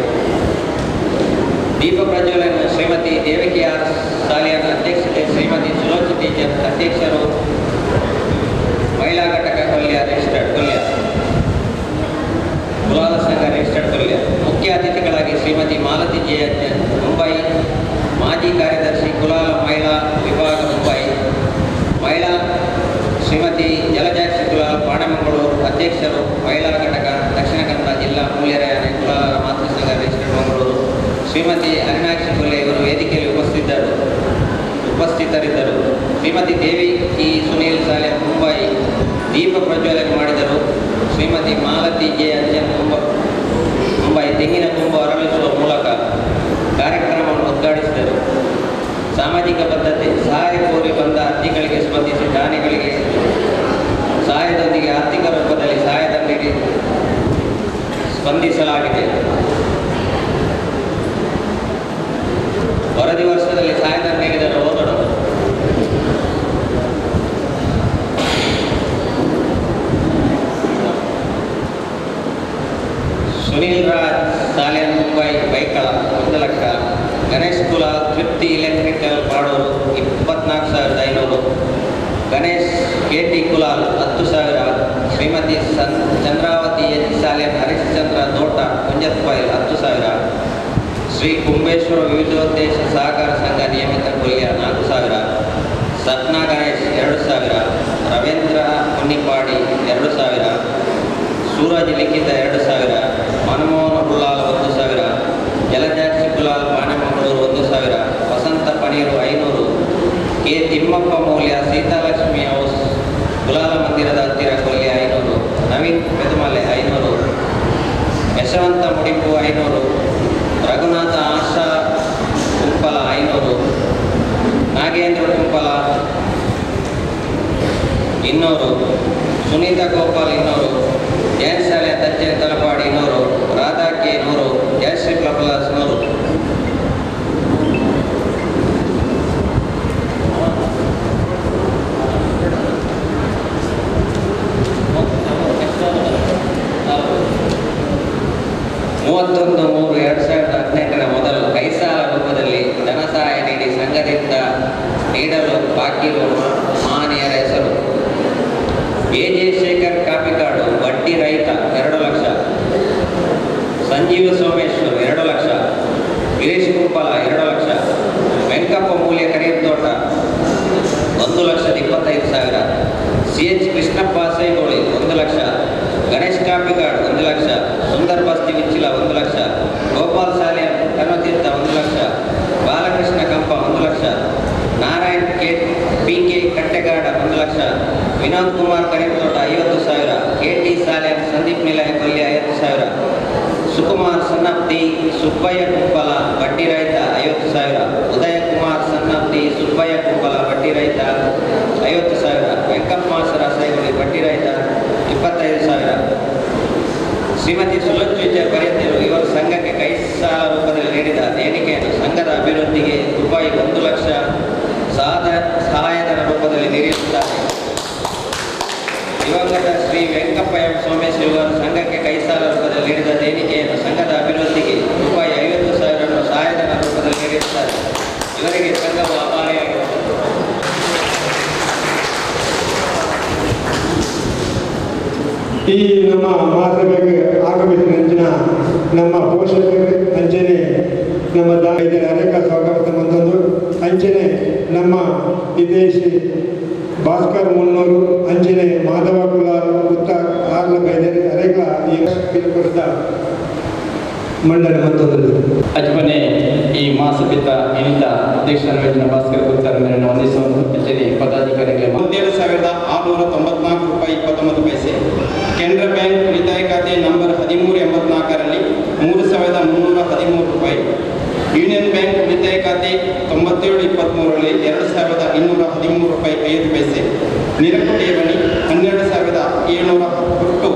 ದೀಪ ಪ್ರಜ್ವಲನ ಶ್ರೀಮತಿ ದೇವಕಿ ಆರ್ ಸಾಲಿಯನ ಅಧ್ಯಕ್ಷತೆ ಶ್ರೀಮತಿ ಸುಲೋಚಿ ಟೀಚರ್ ಅಧ್ಯಕ್ಷರು, ಮಹಿಳಾ ಘಟಕ ಕೊಲ್ಯ ರಿಜಿಸ್ಟರ್ಡ್ ಕೊಲ್ಯ, ಕುಲಾಲ ಸಂಘ ರಿಜಿಸ್ಟರ್ಡ್ ಕೊಲ್ಯ. ಮುಖ್ಯ ಅತಿಥಿಗಳಾಗಿ ಶ್ರೀಮತಿ ಮಾಲತಿ ಜೆ ಮುಂಬೈ, ಮಾಜಿ ಕಾರ್ಯದರ್ಶಿ ಕುಲಾಲ ಮಹಿಳಾ ವಿಭಾಗ ಮುಂಬೈ, ಮಹಿಳಾ ಶ್ರೀಮತಿ ಜಲಜಾಕ್ಷಿ ಕುಲಾಲ್ ಪಾಣೆಮಂಗಳೂರು ಅಧ್ಯಕ್ಷರು, ಮಹಿಳಾ ಘಟಕ ದಕ್ಷಿಣ ಕನ್ನಡ ಜಿಲ್ಲಾ ಮೂಲ್ಯರಾಯನೆ ಕುಲಾಲರ ಮಾತೃ ಸಂಘ ರಿಜಿಸ್ಟರ್ಡ್ ಮಂಗಳೂರು, ಶ್ರೀಮತಿ ಅರುಣಾಕ್ಷಿ ಕೊಲ್ಲೆ ಇವರು ವೇದಿಕೆಯಲ್ಲಿ ಉಪಸ್ಥಿತರಿದ್ದರು. ಶ್ರೀಮತಿ ದೇವಿ ಕಿ ಸುನೀಲ್ ಸಾಲೆ ಮುಂಬೈ ದೀಪ ಪ್ರಜ್ವಲನೆ ಮಾಡಿದರು. ಶ್ರೀಮತಿ ಮಾಲತಿ ಜೆ ಅಜ್ಜನ್ Mumbai ತೆಂಗಿನ ಕೊಂಬು ಅರಳಿಸುವ ಮೂಲಕ ಕಾರ್ಯಕ್ರಮವನ್ನು ಉದ್ಘಾಟಿಸಿದರು. ಸಾಮಾಜಿಕ ಬದ್ಧತೆ ಸಹಾಯ ಕೋರಿ ಬಂದ ಅರ್ಜಿಗಳಿಗೆ ಸ್ಪಂದಿಸಿ ದಾನಿಗಳಿಗೆ ಸಹಾಯದೊಂದಿಗೆ ಆರ್ಥಿಕ ರೂಪದಲ್ಲಿ ಸಹಾಯಧನ ನೀಡಿ ಸ್ಪಂದಿಸಲಾಗಿದೆ. ವರದಿ ವರ್ಷದಲ್ಲಿ ಸಹಾಯಧನ ನೀಡಿದರು ಓದೋಣ. Sunil Raj Salian Mumbai Byculla 1 lakh, Ganesh Kulal Trupti electrical Baduru 24,500, Ganesh K T Kulal 10,000, Shrimati Chandravati H Salian Harishchandra ತೋಟ ಕುಂಜತ್ಬೈಲ್ 10,000, ಶ್ರೀ ಕುಂಬೇಶ್ವರ ವಿವಿಧೋದ್ದೇಶ ಸಹಕಾರ ಸಂಘ ನಿಯಮಿತ ಕೊಲ್ಯ 4,000, ಸಪ್ನಾ ಗಣೇಶ್ 2,000, ರವೀಂದ್ರ ಕುನ್ನಿಪಾಡಿ 2,000, ಸೂರಜ್ ಲಿಖಿತ 2,000, ಮನಮೋಹನ ಕುಲಾಲ್ 1,000, ಜಲಜಾಕ್ಷಿ ಕುಲಾಲ್ ಪಾನೆಮಂಗಳೂರು 1,000, ವಸಂತ ಪನೀರು 500, ಕೆ ತಿಮ್ಮಪ್ಪ ಮೌಲ್ಯ ಸೀತಾಲಕ್ಷ್ಮಿ ಹೌಸ್ ಕುಲಾಲ ಮಂದಿರದ ಹತ್ತಿರ ಕೊಲ್ಯ 500, ನವೀನ್ ಪೆದುಮಲೆ 500, ಯಶವಂತ ಮುಡಿಪು 500, ರಘುನಾಥ ಆಶಾ ಕುಂಪಲ 500, ನಾಗೇಂದ್ರ ಕುಂಪಲ 200, ಸುನೀತಾ ಗೋಪಾಲ್ 200, ಜಯಶಾಲೆ ತಜ್ಜೆ ತಲಪಾಡಿ 200, ರಾಧಾ ಕೆ 100, ಜಯಶ್ರೀ ಪ್ರಭುಲಾಸ್ 100. ಮೂವತ್ತೊಂದು 3 2018ರ ಮೊದಲು ಕೈಸಾಲ ರೂಪದಲ್ಲಿ ಧನ ಸಹಾಯ ನೀಡಿ ಸಂಘದಿಂದ ನೀಡಲು ಬಾಕಿ ಇರುವ ಮಹನೀಯರ ಹೆಸರು: ಎ ಜೆ ಶೇಖರ್ ಕಾಪಿಕಾಡು ಬಡ್ಡಿ ರಹಿತ 2 ಲಕ್ಷ, ಸಂಜೀವ ಸೋಮೇಶ್ವರ್ 2 ಲಕ್ಷ, ಗಿರೀಶ್ ಕುಂಪಲ 2 ಲಕ್ಷ, ವೆಂಕಪ್ಪ ಮೂಲ್ಯ ಕರಿಯತೋಟ 1,25,000, ಸಿ ಎಚ್ ಕೃಷ್ಣಪ್ಪ ಸೈಗೋಳಿ 1 ಲಕ್ಷ, ಗಣೇಶ್ ಕಾಪಿಕಾಡ್ 1 ಲಕ್ಷ, ಸುಂದರ್ ಬಸ್ತಿ ವಿಚ್ಚಿಲ 1 ಲಕ್ಷ, ಗೋಪಾಲ್ ಸಾಲಿಯನ್ ಕನ್ವತೀರ್ಥ 1 ಲಕ್ಷ, ಬಾಲಕೃಷ್ಣ ಕಂಪ 1 ಲಕ್ಷ, Narayan K P K Kattegada 1 lakh, Vinod Kumar Kariyamthota 50,000, K T Salian Sandeep Nilaya Kolya 50,000, Sukumar Sannapti Subbaiah Kumpala ಬಡ್ಡಿ ರಹಿತ 50,000, ಉದಯ ಕುಮಾರ್ ಸನ್ನಪ್ತಿ ಸುಬ್ಬಯ್ಯ ಕುಂಪಲ ಬಡ್ಡಿ ರಹಿತ 50,000, ವೆಂಕಪ್ಪ ಮಾಸರ ಸೈಗುಳಿ ಬಡ್ಡಿ ರಹಿತ 25,000. ಶ್ರೀಮತಿ ಸುಲೋಚ ಪರಿಯತಿರು ಇವರು ಸಂಘಕ್ಕೆ ಕೈ ಸಾಲ ರೂಪದಲ್ಲಿ ನೀಡಿದ ದೇಣಿಗೆಯನ್ನು ಸಂಘದ ಅಭಿವೃದ್ಧಿಗೆ ರೂಪಾಯಿ 1 ಲಕ್ಷ ಸಹಾಯಧನ ರೂಪದಲ್ಲಿ ನೀಡಿರುತ್ತಾರೆ. ದಿವಂಗತ ಶ್ರೀ ವೆಂಕಪ್ಪ ಎಂ ಸೋಮೇಶ್ ಇವರು ಸಂಘಕ್ಕೆ ಕೈ ಸಾಲ ರೂಪದಲ್ಲಿ ನೀಡಿದ ದೇಣಿಗೆಯನ್ನು ಸಂಘದ ಅಭಿವೃದ್ಧಿಗೆ ರೂಪಾಯಿ 50,000 ಸಹಾಯಧನ ರೂಪದಲ್ಲಿ ನೀಡಿರುತ್ತಾರೆ. ಇವರಿಗೆ ಸಂಘವು ಆಭಾರಿಯಾಗಿರುತ್ತದೆ. ಈ ನಮ್ಮ ಮಹಾಸಭೆಗೆ ಆಗಮಿಸಿದ ಅಂಚಿನ ನಮ್ಮ ಪೋಷಕರು ಅಂಚನೆ ನಮ್ಮ ದಾಯಿದ ಅನೇಕ ಸ್ವಾಗತ ಮತ್ತೊಂದು ಅಂಚನೆ ನಮ್ಮ ವಿದೇಶಿ ಭಾಸ್ಕರ್ ಮುನ್ನೂರು ಅಂಚನೆ ಮಾಧವ ಕುಲಾಲ್ ಉತ್ತ ಆರ್ಲ ಬೈದರೆ ಅನೇಕ ಈ ಕೊರತ ಮಂಡನೆ ಮತ್ತೊಂದು ಅಜ್ಮನೆ ಈ ಮಹಾಸಭೆತ ಇನಿತ ಅಧ್ಯಕ್ಷರ ಭಾಸ್ಕರ್ ಗುಪ್ತರ ಮೇರೆಯನ್ನು ವಂದಿಸುವ ಅಂಚನೆ ಪದಾಧಿಕಾರಿಗಳ 37,694 ರೂಪಾಯಿ 29 ಪೈಸೆ. ಕೆನರಾ ಬ್ಯಾಂಕ್ ಉಳಿತಾಯ ಖಾತೆ ನಂಬರ್ 1384ರಲ್ಲಿ 3,313 ರೂಪಾಯಿ. ಯೂನಿಯನ್ ಬ್ಯಾಂಕ್ ಉಳಿತಾಯ ಖಾತೆ 9723ರಲ್ಲಿ 2,213 ರೂಪಾಯಿ 5 ಪೈಸೆ. ನಿರಕು ಠೇವಣಿ 12,700 ಒಟ್ಟು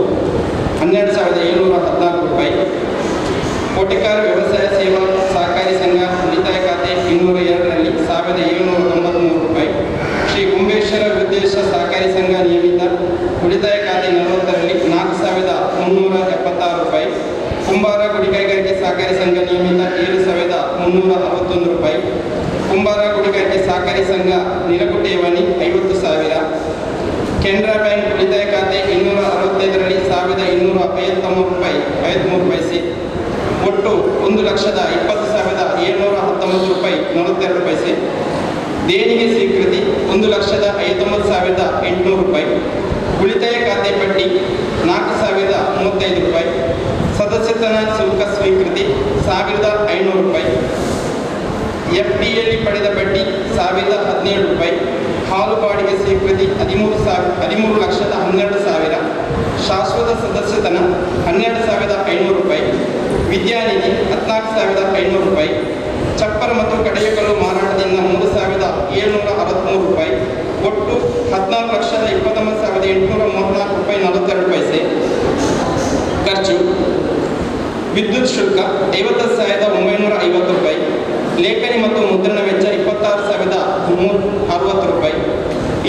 12,714 ರೂಪಾಯಿ. ಕೋಟೆಕಾರ ವ್ಯವಸಾಯ ಸೇವಾ ಸಹಕಾರಿ ಸಂಘ ಉಳಿತಾಯ ಖಾತೆ 202ರಲ್ಲಿ 1,793 ರೂಪಾಯಿ. ಶ್ರೀ ಕುಂಬೇಶ್ವರ ಉದ್ದೇಶ ಸಹಕಾರಿ ಸಂಘ ನಿಯಮಿತ ಉಳಿತಾಯ ಖಾತೆ 40ರಲ್ಲಿ 4,376 ರೂಪಾಯಿ. ಕುಂಬಾರ ಗುಡಿ ಕೈಗಾರಿಕೆ ಸಹಕಾರಿ ಸಂಘ ನಿಯಮಿತ 7,361 ರೂಪಾಯಿ. ಕುಂಬಾರ ಗುಡಿಗಾರಿಕೆ ಸಹಕಾರಿ ಸಂಘ ನಿರಕು ಠೇವಣಿ 50,000. ಕೆನರಾ ಬ್ಯಾಂಕ್ ಉಳಿತಾಯ ಖಾತೆ 265ರಲ್ಲಿ 1,253 ರೂಪಾಯಿ 53 ಪೈಸೆ. ಒಟ್ಟು 1,20,719 ರೂಪಾಯಿ 42 ಪೈಸೆ. ದೇಣಿಗೆ ಸ್ವೀಕೃತಿ 1,59,800 ರೂಪಾಯಿ. ಉಳಿತಾಯ ಖಾತೆ ಪಟ್ಟಿ 4,035 ರೂಪಾಯಿ. ಸದಸ್ಯತನ ಶುಲ್ಕ ಸ್ವೀಕೃತಿ 1,500 ರೂಪಾಯಿ. ಎಫ್ ಡಿಯಲ್ಲಿ ಪಡೆದ ಬಡ್ಡಿ 1,017 ರೂಪಾಯಿ. ಹಾಲು ಬಾಡಿಗೆ ಸ್ವೀಕೃತಿ 13,12,000. ಶಾಶ್ವತ ಸದಸ್ಯತನ 12,500 ರೂಪಾಯಿ, ವಿದ್ಯಾನಿಧಿ 14,500 ರೂಪಾಯಿ, ಚಪ್ಪರ ಮತ್ತು ಕಡೆಯಕಲ್ಲು ಮಾರಾಟದಿಂದ 3,763 ರೂಪಾಯಿ, ಒಟ್ಟು 14,29,834 ರೂಪಾಯಿ 42 ಪೈಸೆ ಖರ್ಚು. ವಿದ್ಯುತ್ ಶುಲ್ಕ 50,950 ರೂಪಾಯಿ, ಲೇಖನಿ ಮತ್ತು ಮುದ್ರಣ ವೆಚ್ಚ 26,360 ರೂಪಾಯಿ,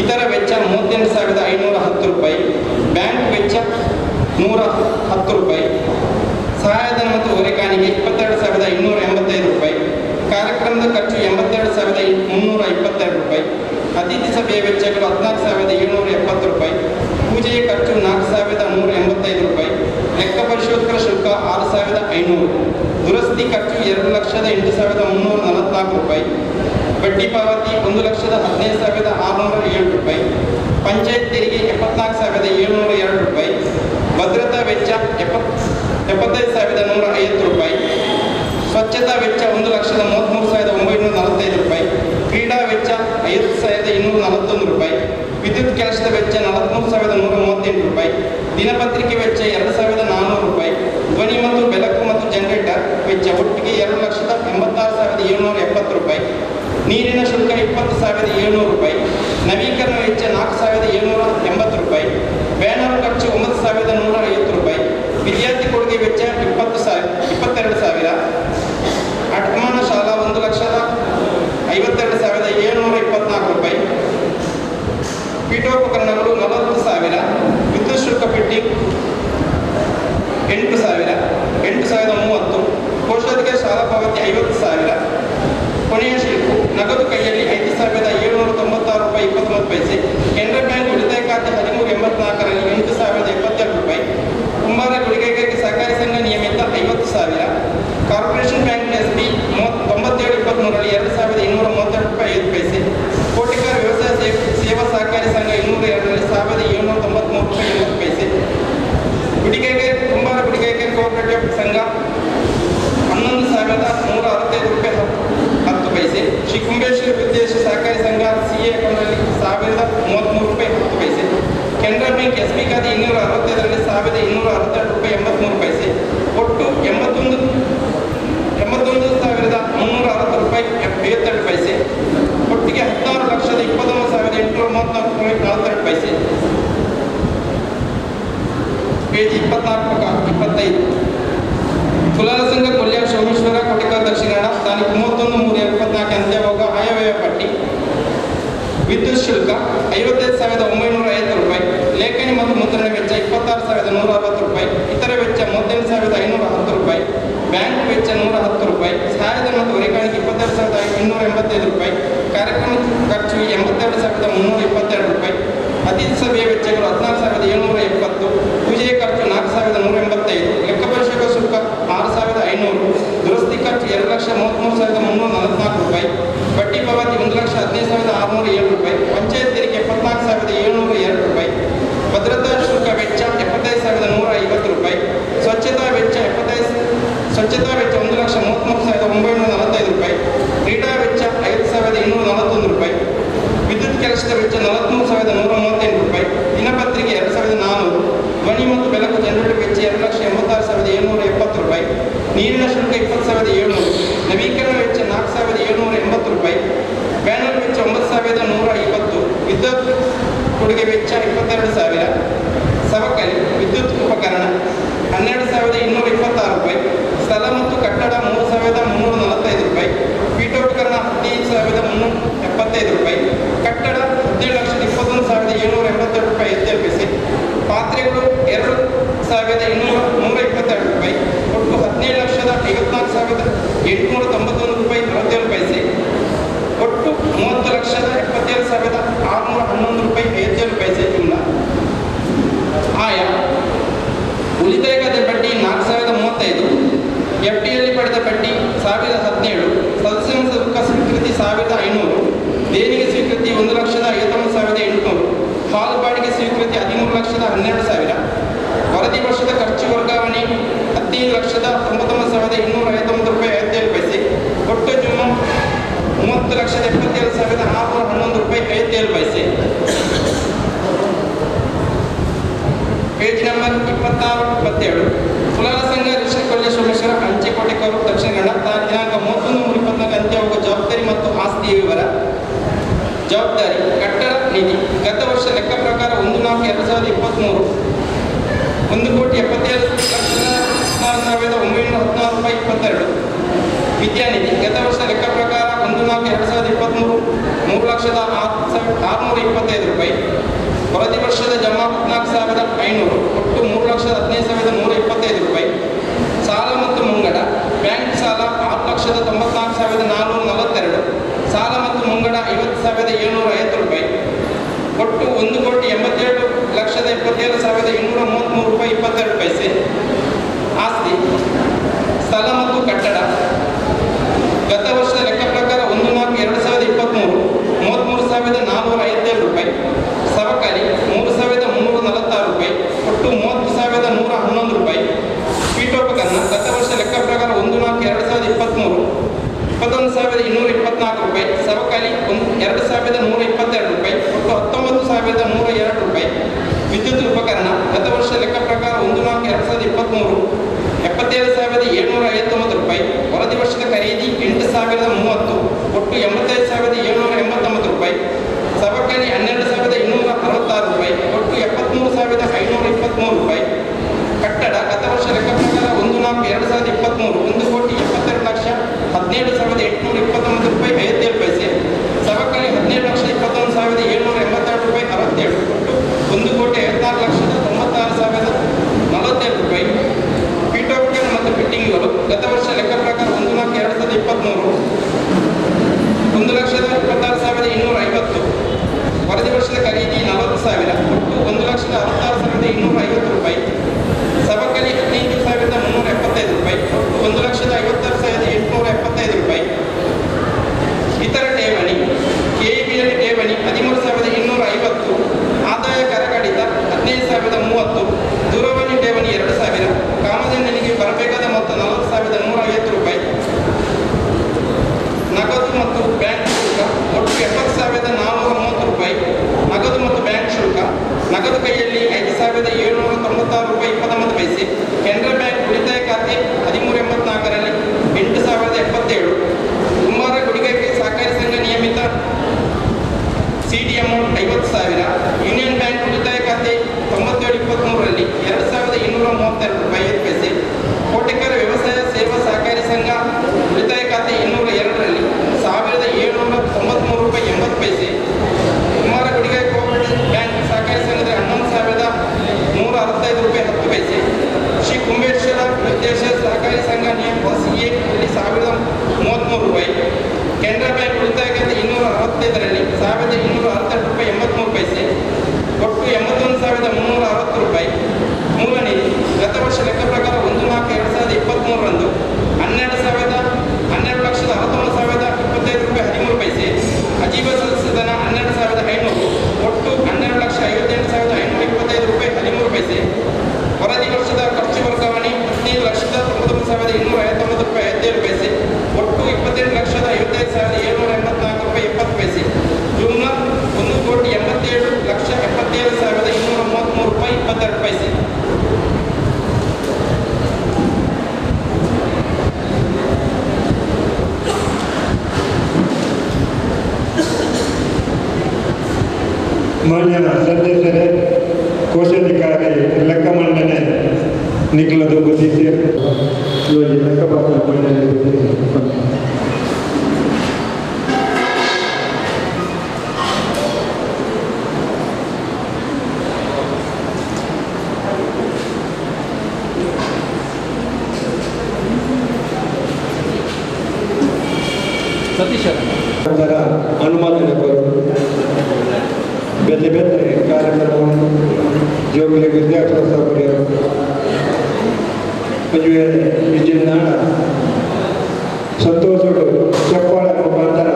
ಇತರ ವೆಚ್ಚ 38,510 ರೂಪಾಯಿ, ಬ್ಯಾಂಕ್ ವೆಚ್ಚ 110 ರೂಪಾಯಿ, ಸಹಾಯಧನ ಮತ್ತು ಹೊರೆಕಾಣಿಕೆ 22,285 ರೂಪಾಯಿ, ಕಾರ್ಯಕ್ರಮದ ಖರ್ಚು 82,322 ರೂಪಾಯಿ, ಅತಿಥಿ ಸಭೆಯ ವೆಚ್ಚಗಳು 14,770 ರೂಪಾಯಿ, ಪೂಜೆಯ ಖರ್ಚು 4,185 ರೂಪಾಯಿ, ಲೆಕ್ಕ ಪರಿಶೋಧಕರ ಶುಲ್ಕ 6,500, ದುರಸ್ತಿ ಖರ್ಚು 2,08,344 ರೂಪಾಯಿ, ಬಡ್ಡಿ ಪಾವತಿ 1,15,607 ರೂಪಾಯಿ, ಪಂಚಾಯತ್ ತೆರಿಗೆ 74,702 ರೂಪಾಯಿ, ಭದ್ರತಾ ವೆಚ್ಚ 75,150 ರೂಪಾಯಿ, ಸ್ವಚ್ಛತಾ ವೆಚ್ಚ 1,33,945 ರೂಪಾಯಿ, ಕ್ರೀಡಾ ವೆಚ್ಚ 5,241 ರೂಪಾಯಿ, ವಿದ್ಯುತ್ ಕೆಲಸದ ವೆಚ್ಚ 43,138 ರೂಪಾಯಿ, ದಿನಪತ್ರಿಕೆ ವೆಚ್ಚ 2,400 ರೂಪಾಯಿ, ಧ್ವನಿ ಮತ್ತು ಬೆಳಕು ಮತ್ತು ಜನರೇಟರ್ ವೆಚ್ಚ ಒಟ್ಟಿಗೆ 2,86,770 ರೂಪಾಯಿ, ನೀರಿನ ಶುಲ್ಕ 20,700 ರೂಪಾಯಿ, ನವೀಕರಣ ವೆಚ್ಚ 4,780 ರೂಪಾಯಿ, ಬ್ಯಾನರ್ ಖರ್ಚು 9,150 ರೂಪಾಯಿ, ವಿದ್ಯಾರ್ಥಿ ಕೊಡುಗೆ ವೆಚ್ಚ 22,000, ಅಡಮಾನ ಶಾಲಾ 1,52,724 ರೂಪಾಯಿ, ಪೀಠೋಪಕರಣಗಳು 40,000, ವಿದ್ಯುತ್ ಶುಲ್ಕ ಪೆಟ್ಟಿ 8,000, 8,030, ಕೋಶಾಧಿಕಾರಿ ಶಾಲಾ ಪಾವತಿ 50,000, ಕೊನೆಯ ಶುಲ್ಕ ನಗದು ಕೈಯಲ್ಲಿ 5,796 ರೂಪಾಯಿ 29 ಪೈಸೆ, ಕೆನರಾ ಬ್ಯಾಂಕ್ ಉಳಿತಾಯ ಖಾತೆ 1384ರಲ್ಲಿ 8,072 ರೂಪಾಯಿ, ಕುಂಬಾರ ಗುಡಿಗೈಗಾರಿಕೆ ಸಹಕಾರಿ ಸಂಘ ನಿಯಮಿತ 50,000, corporation bank S B 9723ರಲ್ಲಿ 2,232 ರೂಪಾಯಿ 5 ಪೈಸೆ, ಕೋಟಿಕಾರ ವ್ಯವಸಾಯ ಸೇವಾ ಸಹಕಾರಿ ಸಂಘ 202ರಲ್ಲಿ 1,793 ರೂಪಾಯಿ 80 ಪೈಸೆ, ಗುಡಿಗೈಗಾರಿಕೆ ಕುಂಬಾರ ಗುಡಿಗೈಗಾರಿಕೆ ಕೋಆಪರೇಟಿವ್ ಸಂಘ 11,165 ರೂಪಾಯಿ 10 ಪೈಸೆ, ಶ್ರೀ ಕುಂಬೇಶ್ವರ ವಿದ್ಯೇಶ ಸಹಕಾರಿ ಸಂಘ ಸಿ ಎ ಅಕೌಂಟಲ್ಲಿ 1,033 ರೂಪಾಯಿ 10 ಪೈಸೆ, ಕೆನರಾ bank S B ಖಾತೆ 265ರಲ್ಲಿ 1,262 ರೂಪಾಯಿ 83 ಪೈಸೆ, ಒಟ್ಟು 81,360 ರೂಪಾಯಿ 52 ಪೈಸೆ, ಒಟ್ಟಿಗೆ 16,29,834 ರೂಪಾಯಿ 42 ಪೈಸೆ. ಪೇಜ್ 24 25. ಕುಲಾಲ ಸಂಘ ಕೊಲ್ಯ ಸೋಮೇಶ್ವರ ಕೊಟಿಕ ದಕ್ಷಿಣ ತಾರೀಕು 31/3/24 ಅಂತ್ಯವಾಗ ಆಯವ್ಯಯ ಪಟ್ಟಿ. ವಿದ್ಯುತ್ ಶುಲ್ಕ 55,950 ರೂಪಾಯಿ, ಲೇಖನಿ ಮತ್ತು ಮುದ್ರಣ ವೆಚ್ಚ 26,160 ರೂಪಾಯಿ, ಇತರ ವೆಚ್ಚ 38,510 ರೂಪಾಯಿ, ಬ್ಯಾಂಕ್ ವೆಚ್ಚ 110 ರೂಪಾಯಿ, ಸಹಾಯಧನ ಮತ್ತು ಹೊರೆಕಾಣಿಕೆ 22,285 ರೂಪಾಯಿ, ಕಾರ್ಯಕ್ರಮ ಖರ್ಚು 82,322 ರೂಪಾಯಿ, ಅತಿಥಿ ಸಭೆಯ ವೆಚ್ಚಗಳು 14,770, ಪೂಜೆಯ ಖರ್ಚು 4,185, ಲೆಕ್ಕ ಪರಿಶೋಧಕ ಶುಲ್ಕ 6,500, ದುರಸ್ತಿ ಖರ್ಚು 2,33,344 ರೂಪಾಯಿ, ಬಡ್ಡಿ ಪಾವತಿ 1,15,607 ರೂಪಾಯಿ, ಪಂಚಾಯತ್ ತೆರಿಗೆ 74,702 ರೂಪಾಯಿ, ಭದ್ರತಾ ಶುಲ್ಕ ವೆಚ್ಚ 75,150 ರೂಪಾಯಿ, ಸ್ವಚ್ಛತಾ ವೆಚ್ಚ 1,33,945 ರೂಪಾಯಿ, ಕ್ರೀಡಾ ವೆಚ್ಚ 5,241 ರೂಪಾಯಿ, ವಿದ್ಯುತ್ ಕೆಲಸದ ವೆಚ್ಚ 43,138 ರೂಪಾಯಿ, ದಿನಪತ್ರಿಕೆ 2,400, ಧ್ವನಿ ಮತ್ತು ಬೆಳಕು ಜನರೇಟರ್ ವೆಚ್ಚ 2,86,770 ರೂಪಾಯಿ, ನೀರಿನ ಶುಲ್ಕ 20,700, ನವೀಕರಣ ವೆಚ್ಚ 4,780 ರೂಪಾಯಿ, ಬ್ಯಾನರ್ ವೆಚ್ಚ 9,150, ವಿದ್ಯುತ್ ಕೊಡುಗೆ ವೆಚ್ಚ 22,000, ಸವಕಳಿ ವಿದ್ಯುತ್ ಉಪಕರಣ 12,226 ರೂಪಾಯಿ, ಸ್ಥಳ ಮತ್ತು ಕಟ್ಟಡ 3,345 ರೂಪಾಯಿ, ಪೀಠೋಪಕರಣ 15,375 ರೂಪಾಯಿ, ಕಟ್ಟಡ 17,21,782 ರೂಪಾಯಿ 57 ಪೈಸೆ, ಪಾತ್ರೆಗಳು 2,222 ರೂಪಾಯಿ, ಒಟ್ಟು 17,54,891 ರೂಪಾಯಿ 67 ಪೈಸೆ, ಒಟ್ಟು 30,77,611 ರೂಪಾಯಿ 57 ಪೈಸೆ ಜುಮ್ಲಾ. ಆಯ ಉಳಿತಾಯ ಖಾತೆ ಬಡ್ಡಿ 4,035, ಎಫ್ ಡಿಯಲ್ಲಿ ಪಡೆದ ಬಡ್ಡಿ 1,017, ಸದಸ್ಯ ಶುಲ್ಕ ಸ್ವೀಕೃತಿ 1,500, ದೇಣಿಗೆ ಸ್ವೀಕೃತಿ 1,59,800, ಹಾಲ್ ಬಾಡಿಗೆ ಸ್ವೀಕೃತಿ 13,12,000, ವರದಿ ವರ್ಷದ ಖರ್ಚು ವರ್ಗಾವಣೆ 15,99,259 ರೂಪಾಯಿ 57 ಪೈಸೆ, ಒಟ್ಟು ಜುಮ್ಮ 30,77,611 ರೂಪಾಯಿ 57 ಪೈಸೆ. Page number ಜವಾಬ್ದಾರಿ ಕಟ್ಟಡ ನಿಧಿ ಗತ ವರ್ಷ ಲೆಕ್ಕ ಪ್ರಕಾರ 1/4/2023 1,77,16,916 ರೂಪಾಯಿ 22. ವಿದ್ಯಾನಿಧಿ ಗತ ವರ್ಷ ಲೆಕ್ಕ ಪ್ರಕಾರ 1/4/2023 3,06,625 ರೂಪಾಯಿ. ಪ್ರತಿ ವರ್ಷದ ಜಮಾ 14,500 ಒಟ್ಟು 3,15,125 ರೂಪಾಯಿ. ಸಾಲ ಮತ್ತು ಮುಂಗಡ ಬ್ಯಾಂಕ್ ಸಾಲ 6,94,442, ಸಾಲ ಮತ್ತು ಮುಂಗಡ 50,750 ರೂಪಾಯಿ. ಒಟ್ಟು 1,87,77,233 ರೂಪಾಯಿ 22 ಪೈಸೆ. ಆಸ್ತಿ ಸ್ಥಳ ಮತ್ತು ಕಟ್ಟಡ ಗತ ವರ್ಷದ ಲೆಕ್ಕ ಪ್ರಕಾರ 1/4/2023 33,457 ರೂಪಾಯಿ. ಸವಕಳಿ 3,346 ರೂಪಾಯಿ, ಒಟ್ಟು 30,111 ರೂಪಾಯಿ. ಪೀಠೋಪಕರಣ ಗತ ವರ್ಷ ಲೆಕ್ಕ ಪ್ರಕಾರ 1/4/2023 21,224 ರೂಪಾಯಿ. ಸವಕಳಿ 2,122 ರೂಪಾಯಿ, ಒಟ್ಟು 19,102 ರೂಪಾಯಿ. ವಿದ್ಯುತ್ ಉಪಕರಣ ಗತ ವರ್ಷ ಲೆಕ್ಕ ಪ್ರಕಾರ 1/4/2023 77,759 ರೂಪಾಯಿ. ವರದಿ ವರ್ಷದ ಖರೀದಿ 8,030, ಒಟ್ಟು 85,789 ರೂಪಾಯಿ. ಸವಕಳಿ 12,266 ರೂಪಾಯಿ, ಒಟ್ಟು 73,523 ರೂಪಾಯಿ. ಕಟ್ಟಡ ಗತ ವರ್ಷ ಲೆಕ್ಕ ಪ್ರಕಾರ 1/4/2023 1,72,17,829 ರೂಪಾಯಿ 57 ಪೈಸೆ. ಸವಕಳಿ 17,21,782 ರೂಪಾಯಿ 67, ಒಟ್ಟು 1,54,96,047 ರೂಪಾಯಿ. ಪೀಠೋಪಕರಣ ಮತ್ತು ಫಿಟ್ಟಿಂಗ್ಗಳು ಗತ ವರ್ಷ ಲೆಕ್ಕ ಪ್ರಕಾರ 1/4/2023 1,26,250, ವರದಿ ವರ್ಷದ ಖರೀದಿ 40,000, ಒಟ್ಟು 1,66,250 ರೂಪಾಯಿ. ಸವಕಳಿ 15,375 ರೂಪಾಯಿ, ಒಟ್ಟು 1,56,875 ರೂಪಾಯಿ. ಇತರ ಠೇವಣಿ ಕೆಇಬಿಯಲ್ಲಿ ಠೇವಣಿ 13,250, ಆದಾಯ ಕರ ಕಡಿತ 15,030, ದೂರವಾಣಿ ಠೇವಣಿ 2,000, ಕಾಮಧೇನುವಿಗೆ ಬರಬೇಕಾದ ಮೊತ್ತ 40,150 ರೂಪಾಯಿ. ನಗದು ಮತ್ತು ಬ್ಯಾಂಕ್ ಶುಲ್ಕ ಒಟ್ಟು 70,430 ರೂಪಾಯಿ. ನಗದು ಮತ್ತು ಬ್ಯಾಂಕ್ ಶುಲ್ಕ ನಗದು ಕೈಯಲ್ಲಿ 5,796 ರೂಪಾಯಿ 29 ಪೈಸೆ. ಕೆನರಾ ಬ್ಯಾಂಕ್ ಉಳಿತಾಯ ಖಾತೆ 1384ರಲ್ಲಿ 8,077. ಕುಂಬಾರ ಗುಡಿಗಕ್ಕೆ ಸಹಕಾರಿ ಸಂಘ ನಿಯಮಿತ CD amount 50,000. Union bank ಉಳಿತಾಯ ಖಾತೆ 9723ರಲ್ಲಿ 2,232 ರೂಪಾಯಿ 5 ಪೈಸೆ. ಕೋಟೆಕರ ವ್ಯವಸಾಯ ಸೇವಾ ಸಹಕಾರಿ ಸಂಘ ಉಳಿತಾಯ ಖಾತೆ 202ರಲ್ಲಿ 1,793 ರೂಪಾಯಿ 80 ಪೈಸೆ. ಕುಮಾರ ಗುಡಿಗಾಯ ಕೋಆಪರೇಟಿವ್ ಬ್ಯಾಂಕ್ ಸಹಕಾರಿ ಸಂಘದ 11,165 ರೂಪಾಯಿ 10 ಪೈಸೆ. ಶ್ರೀ ಕುಂಬೇಶ್ವರ ಉದ್ದೇಶ ಸಹಕಾರಿ ಸಂಘ ನಿಯಮಿತ CA ಅಲ್ಲಿ 1,033 ರೂಪಾಯಿ. ಕೆನರಾ ಬ್ಯಾಂಕ್ ಉಳಿತಾಯ ಖಾತೆ 265ರಲ್ಲಿ 1,262 ರೂಪಾಯಿ 83 ಪೈಸೆ, ಒಟ್ಟು 81,360 ರೂಪಾಯಿ. ಮೂಲ ನಿಧಿ ಗತ ವರ್ಷ ಲೆಕ್ಕ ಪ್ರಕಾರ 1/4/2023 12,69,025 ರೂಪಾಯಿ 13 ಪೈಸೆ. ಅಜೀವ ಸದಸ್ಯಧನ 12,500, ಒಟ್ಟು 12,58,525 ರೂಪಾಯಿ 13 ಪೈಸೆ. ವರದಿ ವರ್ಷದ ಖರ್ಚು ವರ್ಗಾವಣೆ 15,99,259 ರೂಪಾಯಿ 57 ಪೈಸೆ, ಒಟ್ಟು 28,55,784 ರೂಪಾಯಿ 70 ಪೈಸೆ. ಜುಮ್ಲಾ 1,87,77,233 ರೂಪಾಯಿ 22 ಪೈಸೆ. ಮಾನ್ಯ ಸದಸ್ಯರೇ, ಕೋಶಾಧಿಕಾರಿ ಲೆಕ್ಕ ಮಂಡನೆ ನಿಖಲದ ಬುದ್ಧಿ ಲೆಕ್ಕಪತ್ರ ಮಂಡನೆ. ಸತೀಶ್ ಅನುಮೋದನೆ ಬೇರೆ ಬೇರೆ ಕಾರ್ಯಕ್ರಮವನ್ನು ಜೋಗಲಿ ವಿದ್ಯಾರ್ಥಿ ಸೌಕರ್ಯ ವಿಜಯನಾಡ ಸಂತೋಷಗಳು ಚಪ್ಪಾಳೆ ಮುಖಾಂತರ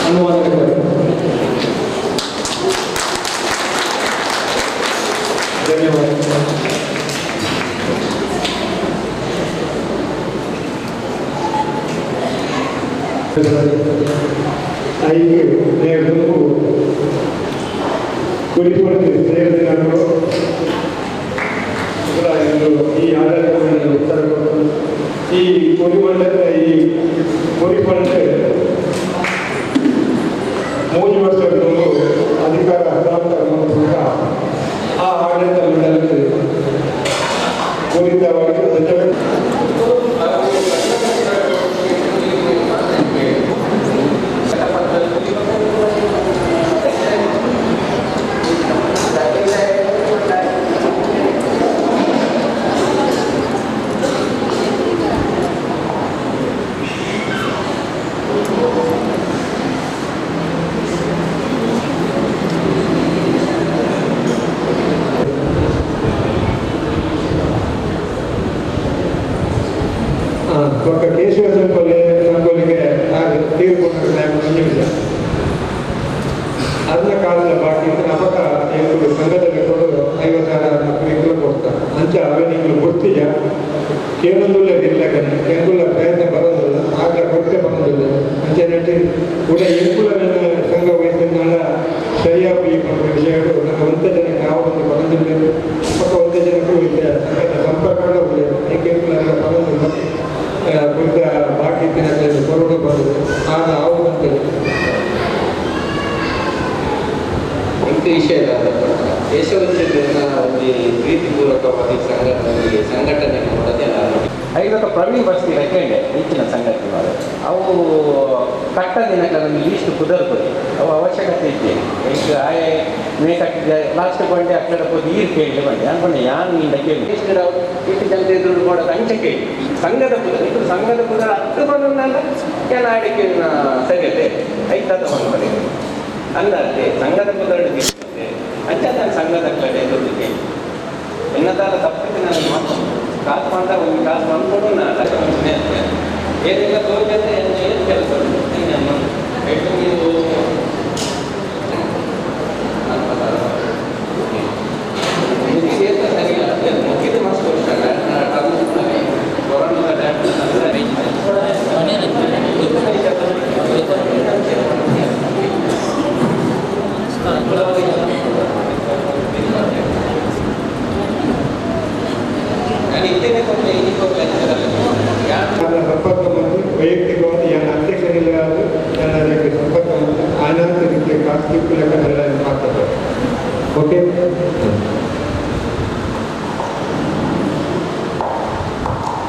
ಅನುಮೋದನೆ. ಧನ್ಯವಾದ. ಐದು ನೇರವು ಕುರಿಪುರಕ್ಕೆ ಸೇರಿದ ಈ ಆಡಳಿತವನ್ನು ಉತ್ತರ ಕೊಟ್ಟು ಈ ಕೊರಿಮಂಡ ಈ ಕೊರಿಪಂಡ 3 ವರ್ಷಗಳು ಅಧಿಕಾರ ಹಸ್ತಾಂತರ ಮೂಲಕ ಆ ಆಡಳಿತ ಮಂಡಲಕ್ಕೆ ಪೂರಿತವಾಗಿ ಕೇಶವ ಸಂಕೋಲೆ ಸಂಕೋಲಿಗೆ ತೀರ್ಪು ನಿಮಿಷ ಅದನ್ನ ಕಾಲದ ಬಾಕಿ ಅಪಕ ಎಂಬುದು ಸಂಘದಲ್ಲಿ ಕೊಡು 50,000 ಮಕ್ಕಳಿಗೆ ಕೊಡ್ತಾರೆ. ಅಂಚ ಅವೇ ನೀವು ಕೊಡ್ತೀಯ ಕೇಳೊಂದುಲ್ಲ ಇರ್ಲಕ್ಕನೆ ಎಂಕುಲ ಪ್ರಯತ್ನ ಬರೋದಿಲ್ಲ, ಆಗ ಕೊಟ್ಟೆ ಬರೋದಿಲ್ಲ. ಅಂಚೆ ಕೂಡ ಎಂಕುಲ ಸಂಘ ವಹಿಸಿದ ಸರಿಯಾಗಿ ವಿಷಯಗಳು ನಮ್ಮ ಒಂತ ಜನಕ್ಕೆ ಯಾವ ಒಂದು ಬರೋದಿಲ್ಲ, ಪಕ್ಕ ಒಂತ ಜನಕ್ಕೂ ಇದೆ ಸಂಘದ ಸಂಪರ್ಕ ಎಂಕುಲ ಬರೋದಿಲ್ಲ. ಕುರಿತ ಬಾಕಿ ಕೊರಡು ಬರೋದು ಆಗ ಆಗುವಂತಿಲ್ಲ. ವಿಷಯದ ದೇಶವಂತಿನ ಒಂದು ಪ್ರೀತಿಪೂರ್ವಕವಾಗಿ ಸಂಘಟನೆ ಮಾಡೋದೇ ನಾನು ಐವತ್ತು ಪ್ರವೀಣ್ ಬಸ್ತಿ ರೆಕೆಂಡೆ ಹೆಚ್ಚಿನ ಸಂಘಟನೆ ಅವು ಕಟ್ಟ ದಿನಕ್ಕೆ ಲೀಸ್ಟ್ ಕುದರ್ಬೋದು ಅವು ಅವಶ್ಯಕತೆ ಇದ್ದೆ. ಈಗ ಆಯೆ ಮೇ ಕಟ್ಟಿದ್ದೆ ಲಾಸ್ಟ್ ಬಂಡೆ ಅಕ್ಕಡೆ ಹೋಗಿ ನೀರು ಕೇಳಿ ಬಂಡೆ ಅನ್ಕೊಂಡೆ ಯಾನ್ ಇಂದ ಕೇಳಿ ಎಷ್ಟು ಇಷ್ಟು ಜನತೆ ದುಡ್ಡು ಕೊಡೋದು ಅಂಚೆ ಕೇಳಿ ಸಂಘದ ಪುದರ್ ಇದು ಸಂಘದ ಪುದರ್ ಹತ್ತು ಬಂದ ಏನ ಆಡಿಕೆ ಸರಿಯತ್ತೆ ಐತಾದ ಬಂದು ಬರೀ ಅಂದಾತೆ ಸಂಘದ ಪುದರ್ಡು ಅಂಚೆ ನಾನು ಸಂಘದ ಕಡೆ ದುಡ್ಡು ಕೇಳಿ ಎನ್ನದಾದ ತಪ್ಪಿಗೆ ನಾನು ಮಾತು ಕಾಸು ಬಂದ ಒಂದು ಕಾಸು ಬಂದ್ಕೊಡು ನಾನು ಏನಿಲ್ಲ ತೋರಿದ್ರೆ ಏನು ಕೆಲಸ ನೀವು ಸರಿಯಿಲ್ಲ ಮಸ್ತ್ ವರ್ಷ ಸಂಪರ್ಕ ಮತ್ತು ವೈಯಕ್ತಿಕವಾಗಿ ನನ್ನ ಅಧ್ಯಕ್ಷನಿಲ್ಲ ನನ್ನ ಸಂಪರ್ಕ ಮತ್ತು ಆನಂತ ರೀತಿಯ ಖಾಸಗಿ ಲೆಕ್ಕದಲ್ಲಿ ಮಾಡ್ತಾರೆ. ಓಕೆ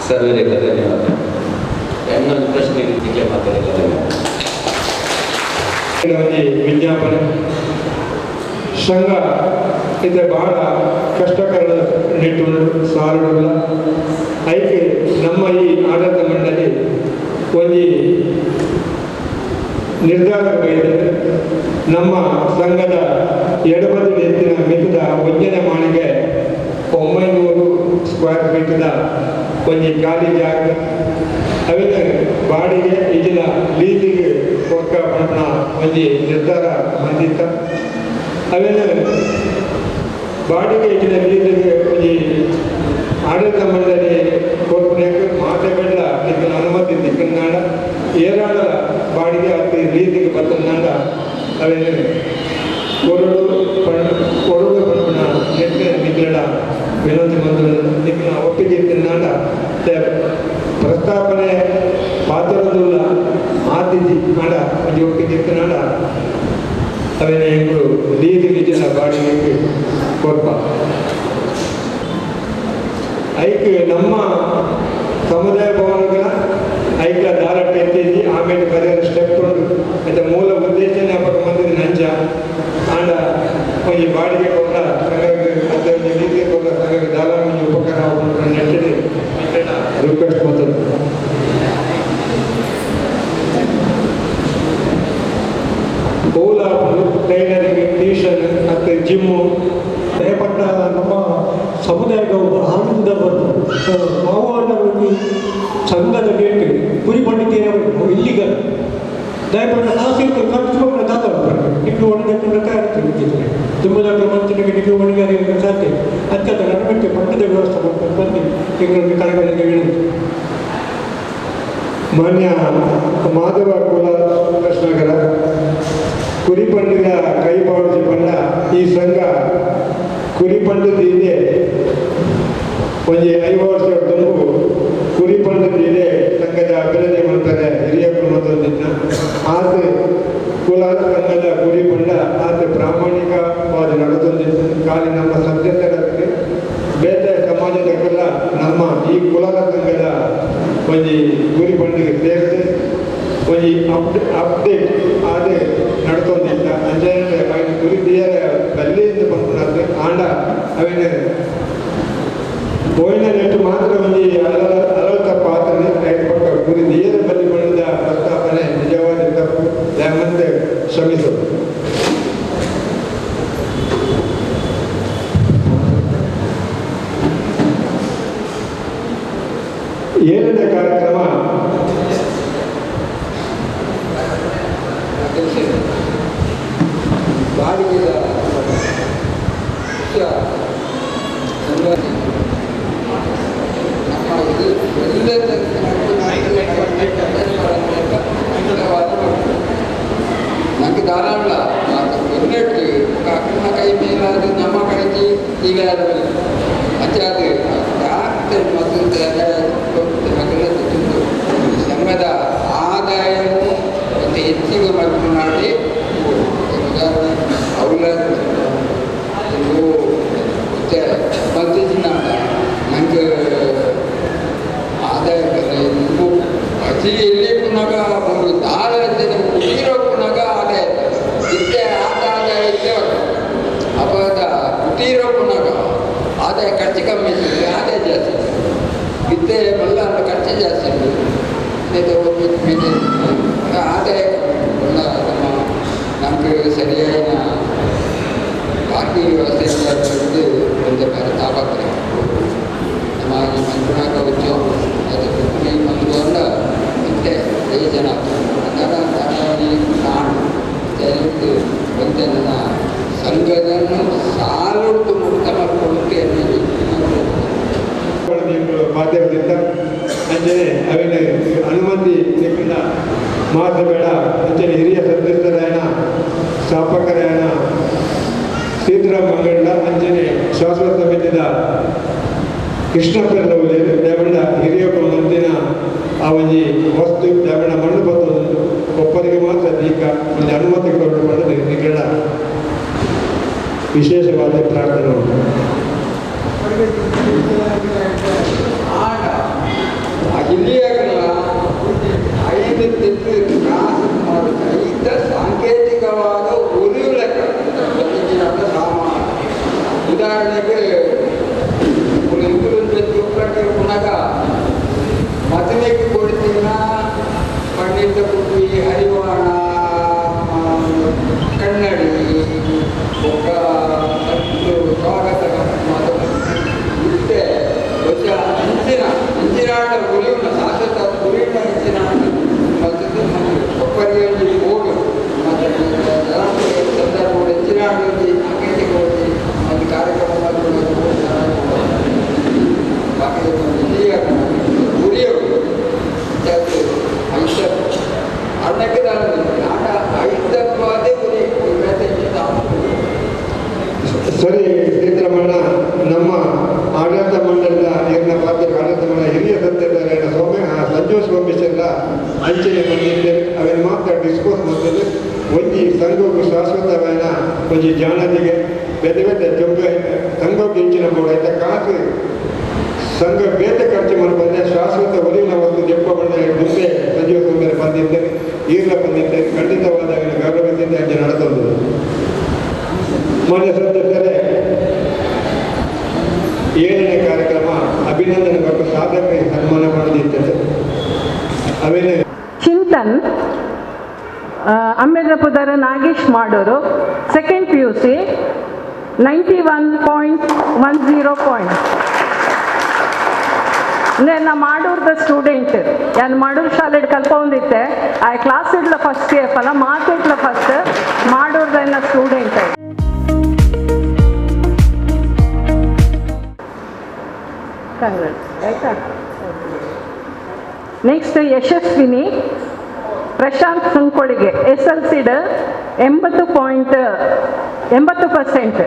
ಸರ್ವರಿಲ್ಲ ಧನ್ಯವಾದ. ಇನ್ನೊಂದು ಪ್ರಶ್ನೆ ರೀತಿಗೆ ಮಾತಾಡಿಲ್ಲ ಧನ್ಯವಾದ. ವಿಜ್ಞಾಪನೆ ಸಂಘ ಇದು ಬಹಳ ಕಷ್ಟಕರ ನಿಟ್ಟು ಸಾಲುಲ್ಲ. ಐಕೆ ನಮ್ಮ ಈ ಆಡಳಿತ ಮಂಡಳಿ ಒಂದು ನಿರ್ಧಾರ ಬೈದೆ ನಮ್ಮ ಸಂಘದ ಎಡಬದಿ ಎತ್ತಿನ ಮಿತದ ಒಂಜನೆ ಮಾಳಿಗೆ 900 ಸ್ಕ್ವೇರ್ ಫೀಟ್ದ ಒಂದು ಖಾಲಿ ಜಾಗ ಅವೆಲ್ಲ ಬಾಡಿಗೆ ಇದಿಲ್ಲ ಲೀಸಿಗೆ ಕೊಕ್ಕ ಪಣ್ಣ ಒಂದು ನಿರ್ಧಾರ ಬಂದಿತ್ತ. ಅವೆಲ್ಲ ಬಾಡಿಗೆ ಇದ್ದಿನ ಲೀಸಿಗೆ ಒಂದು ಆಡಳಿತ ಮಂಡಳಿ ಕೊರ್ಪುನಾಗ ಮಾತೆಗಳ್ಳ ಇದನ್ನ ಅನುಮತಿ ತಿಕ್ಕನಾಡ ಏರಾಳ ಬಾಡಿಗೆ ಅತಿ ಲೀಸಿಗೆ ಬತ್ತನಾಡ ಅವೆಲ್ಲ ಕೊರಡು ಕೊರಡು ಪಣ್ಣ ನೆಟ್ಟ ನಿಗ್ರಡ ವಿನೋದಿ ಬಂದು ನಿಗ್ನ ಒಪ್ಪಿಗೆ ತಿನ್ನಾಡ ಪ್ರಸ್ತಾಪನೆ ಪಾತ್ರದಲ್ಲ ಆತಿಥಿ ನಾಡ ಒಂಜಿ ಒಪ್ಪಿಗೆ ತಿನ್ನಾಡ ಅವೇನ ಎಂಗಳು ಲೀಸಿಗೆ ಇಜ್ಜಿನ ಬಾಡಿಗೆ ಕೊರ್ಪ. ಐಕ್ ನಮ್ಮ ಸಮುದಾಯ ಭವನಗಳ ಐಕ್ಲ ದಾರ ಎತ್ತಿದ್ದಿ ಆಮೇಲೆ ಬರೆಯಲು ಸ್ಟೆಪ್ ಉಂಟು. ಮತ್ತು ಮೂಲ ಉದ್ದೇಶನೇ ಅಪಕ ಮಂದಿದ ನಂಜ ಆಂಡ ಒಂಜಿ ಬಾಡಿಗೆ ಕೊಟ್ಟ ಸಂಘಕ್ಕೆ ಮತ್ತು ಒಂಜಿ ಲೀಸಿಗೆ ಕೊಟ್ಟ ಸಂಘಕ್ಕೆ ದಾರ ಒಂಜಿ ಉಪಕಾರ ನೆಟ್ಟಿದೆ ರಿಕ್ವೆಸ್ಟ್ ಮಾಡ್ತದೆ. ಓಲಾ ಟೈಲರಿಂಗ್ ಟ್ಯೂಷನ್ ಮತ್ತು ಜಿಮ್ಮು ದಯಪಟ್ಟ ನಮ್ಮ ಸಮುದಾಯದ ಒಬ್ಬ ಆನಂದ ಬಂದು ಮಾವಣ್ಣವರಿಗೆ ಸಂಘದ ಡೇಟ್ ಕುರಿ ಪಂಡಿತೀರ ಇಲ್ಲಿಗ ದಯಪಟ್ಟ ಸಾಸಿಗೆ ಖರ್ಚು ದಾದ ನಿಮಗೆ ಒಣಗಿ ತಯಾರಿಸಿದ್ದಾರೆ ತುಂಬದಾಗ ಮಂತ್ರಿಗೆ ನಿಮಗೆ ಒಣಗಿ ಸಾಧ್ಯ ಅತ್ಯಂತ ನಡವಳಿಕೆ ಪಟ್ಟದ ವ್ಯವಸ್ಥೆ ಮಾಡ್ಕೊಂಡು ಬಂದು ತಿಂಗಳಿಗೆ ಕಳೆಗಳಿಗೆ ಹೇಳಿದ್ರು. ಮಾನ್ಯ ಮಾಧವ ಕುಲ ಕೃಷ್ಣಗರ ಕುರಿಪಂಡಿತ ಕೈಪಾಡಿಸಿ ಬಂಡ ಈ ಸಂಘ ಕುರಿಪಂಡಿತ ಒಂಜಿ 50 ವರ್ಷ ತುಂಬು ಕುರಿಪಂಡಿತ ಇದೆ ಸಂಘದ ಅಭಿವೃದ್ಧಿ ಮಾಡ್ತಾರೆ ಹಿರಿಯ ಕುಟುಂಬದ ಆತ ಕುಲ ಸಂಘದ ಗುರಿ ಪಂಡಿಗೆ ಸೇರಿದೆ ಒಂಜಿ ಅಪ್ಡೇಟ್ ಆದ ನಡ್ತೊಂದಿತ್ತ ಅಂಚನೆ ಐನ ಗುರಿ ದಿಯರ ಬಲ್ಲಿಂದ ಪನ್ಪುನಂತೆ ಆಂಡ ಅವೆನ್ ಪೋಯಿನ ನೆಟ್ಟು ಮಾತ್ರ ಒಂಜಿ ಅಲರ್ತ ಪಾತ್ರ ಐಟ್ ಬೊಕ್ಕ ಗುರಿ ದಿಯರ ಬಲ್ಲಿ ಪಂಡುದ ಪ್ರಸ್ತಾಪನೆ ನಿಜವಾದ ತಪ್ಪು ದಯಮಂತೆ ಕ್ಷಮಿಸು. ಏಳನೇ ಕಾರ್ಯಕ್ರಮ ನಂಗೆ ಧಾರಾಳ ಅಕ್ಕನ ಕೈ ಮೇಲಾದ ನಮ್ಮ ಕೈ ಕೀಳಾದ ಅಂಚೆ ಅದು ಡಾಕ್ಟರ್ ಮತ್ತು ಸಂಘದ ಆದಾಯವು ಮತ್ತು ಹೆಚ್ಚಿಗೆ ಮಾಡಿ ಅವಳ ಮತ್ತೆ ನಂಗೆ ಆದಾಯ ಅತಿ ಎಲ್ಲಿ ಪುನಗ ಒಂದು ದಾರ ಕುಟೀರ ಪುನಗ ಆದಾಯ ಇತ್ತೆ ಆತ ಆದಾಯ ಇದ್ದೇ ಅಪದ ಕುಟೀರ ಪುನಗ ಆದಾಯ ಖರ್ಚು ಕಮ್ಮಿ ಇರ್ತದೆ, ಆದಾಯ ಜಾಸ್ತಿ ಇತ್ತೆ ಮಲ್ಲ ಖರ್ಚು ಜಾಸ್ತಿ ಉಂಟು ಆದಾಯ ಕಮ್ಮಿ ನಮ್ಮ ನಮಗೆ ಸರಿಯಾದ ಬಾಕಿ ವ್ಯವಸ್ಥೆ ಒಂದು ಬೇರೆ ತಾಪತ್ರ ನಮ್ಮ ಮಂಜುನಾಥ ಉದ್ಯೋಗ ಅದು ಮಂಜುಂಡ ಮತ್ತೆ ಜನ ನಾನು ದಯವಿಟ್ಟು ಒಂದು ನನ್ನ ಸಂಘದನ್ನು ಸಾಲುಟ್ಟು ಮುಕ್ತ ಮಾಡಿಕೊಳ್ಳುತ್ತೆ ಮಾಧ್ಯಮದಿಂದ ಅಂಚನೆ ಅವೆನ್ ಅನುಮತಿ ನಿಕ್ಕುಂಡ ಮಾತ್ರ ಬೇಡ ಅಂಚನೆ ಹಿರಿಯ ಸದಸ್ಯರಾಯಣ ಸ್ಥಾಪಕರಾಯಣ ಸೀತಾರಾಮ ಮಂಗಳ ಅಂಚನೆ ಶಾಶ್ವತ ಸಮಿತಿದ ಕೃಷ್ಣಪ್ಪನ ದೇವಣ್ಣ ಹಿರಿಯ ಮಂದಿನ ಆ ಒಂಜಿ ವಸ್ತು ದೇವಣ್ಣ ಮಣ್ಣು ಬತ್ತೊಂದು ಒಪ್ಪರಿಗೆ ಮಾತ್ರ ದೀಕ ಒಂದು ಅನುಮತಿ ಕೊಟ್ಟುಕೊಂಡು ನಿಗಳ ವಿಶೇಷವಾದ ಪ್ರಾರ್ಥನೆ ಉಂಟು. ಐದು ಸಾಂಕೇತಿಕವಾದ ಉರಿವು ಲೆಕ್ಕ ಸಾಮಾನು ಉದಾಹರಣೆಗೆ ಪುನಗ ಮದುವೆಗೆ ಕೊಡ್ತೀನ ಪಂಡಿತ ಕುಟ್ಟಿ ಹರಿವಾಣ ಕನ್ನಡಿ ಒಬ್ಬ ಸ್ವಾಗತ ಮತ್ತೆ ಬಹುಶಃ ಅಂಚಿನ ಅಂಚಿನಾಡ ಗುರಿಯುನ ಶಾಶ್ವತ ಗುರಿಯುನ ಅಂಚಿನ ಮತ್ತು ಒಪ್ಪರಿಗೆ ಹೋಗಿ ಮತ್ತು ಸಂದರ್ಭ ಹೆಚ್ಚಿನಾಡು ಸಾಂಕೇತಿಕ ಒಂದು ಕಾರ್ಯಕ್ರಮ ಬಾಕಿ ಗುರಿಯವರು ಅಣ್ಣಕ್ಕೆ ಐದವಾದೇ ಗುರಿ. ಸರಿ ಸೀತಾರಮಣ್ಣ, ನಮ್ಮ ಆಡಳಿತ ಮಂಡಲದ ಏನ ಪಾತ್ರ ಆಡಳಿತ ಮಂಡಲ ಹಿರಿಯ ಸದಸ್ಯರಾದ ಸೌಮ್ಯ ಸಂಜೋಷ್ ಸೋಮೇಶ್ವರ ಅಂಚನೆ ಬಂದಿದ್ದೇವೆ. ಅವೆಲ್ಲ ಮಾತ್ರ ಡಿಸ್ಕೋಸ್ ಮಾಡ್ತದೆ. ಒಂಜಿ ಸಂಘಕ್ಕೂ ಶಾಶ್ವತವಾದ ಒಂಜಿ ಜಾನದಿಗೆ ಬೇತೆ ಬೇತೆ ಜೊಂಬೆ ಸಂಘಕ್ಕೆ ಹೆಚ್ಚಿನ ಬೋರ್ಡ್ ಆಯ್ತಾ ಕಾಸು ಸಂಘ ಬೇತೆ ಖರ್ಚು ಮಾಡಿದ್ರೆ ಶಾಶ್ವತ ಒಲಿನ ವಸ್ತು ದೆಪ್ಪ ಬಂದ ಮುಂದೆ ಸಂಜೀವ ಸೋಮೇರ ಬಂದಿದ್ದೇನೆ ಈಗಲ ಬಂದಿದ್ದೇನೆ ಖಂಡಿತವಾದ ಗೌರವದಿಂದ ಅಂಚೆ ನಡೆತದ್ದು. ಮಾನ್ಯ ಸದಸ್ಯರೇ, ಏಳನೇ ಕಾರ್ಯಕ್ರಮ ಅಭಿನಂದನೆ ಮತ್ತು ಸಾಧಕರಿಗೆ ಸನ್ಮಾನ ಮಾಡದಿರ್ತದೆ. ಆಮೇಲೆ Chintan ಅಂಬೇಡ್ರಪುದರ Nagesh Madur second P U C 91.10 point. ನಾ ಮಾಡೂರ್ದ ಸ್ಟೂಡೆಂಟ್ ಯಾನ್ ಮಾಡೂರು ಶಾಲೆ ಕಲ್ಪ ಹೊಂದಿತ್ತೆ ಆ ಕ್ಲಾಸ್ ಇಡ್ಲ ಫಸ್ಟ್ ಎಫ್ ಅಲ್ಲ ಮಾತಿಡ್ಲ ಫಸ್ಟ್ ಮಾಡೂರ್ದ ಎನ್ನ ಸ್ಟೂಡೆಂಟ್. ಕಂಗ್ರಾಟ್ಸ್ ಆಯ್ತಾ. Next Yashaswini Prashanth Sunkolige S L ಸಿಡ್ 80.80%.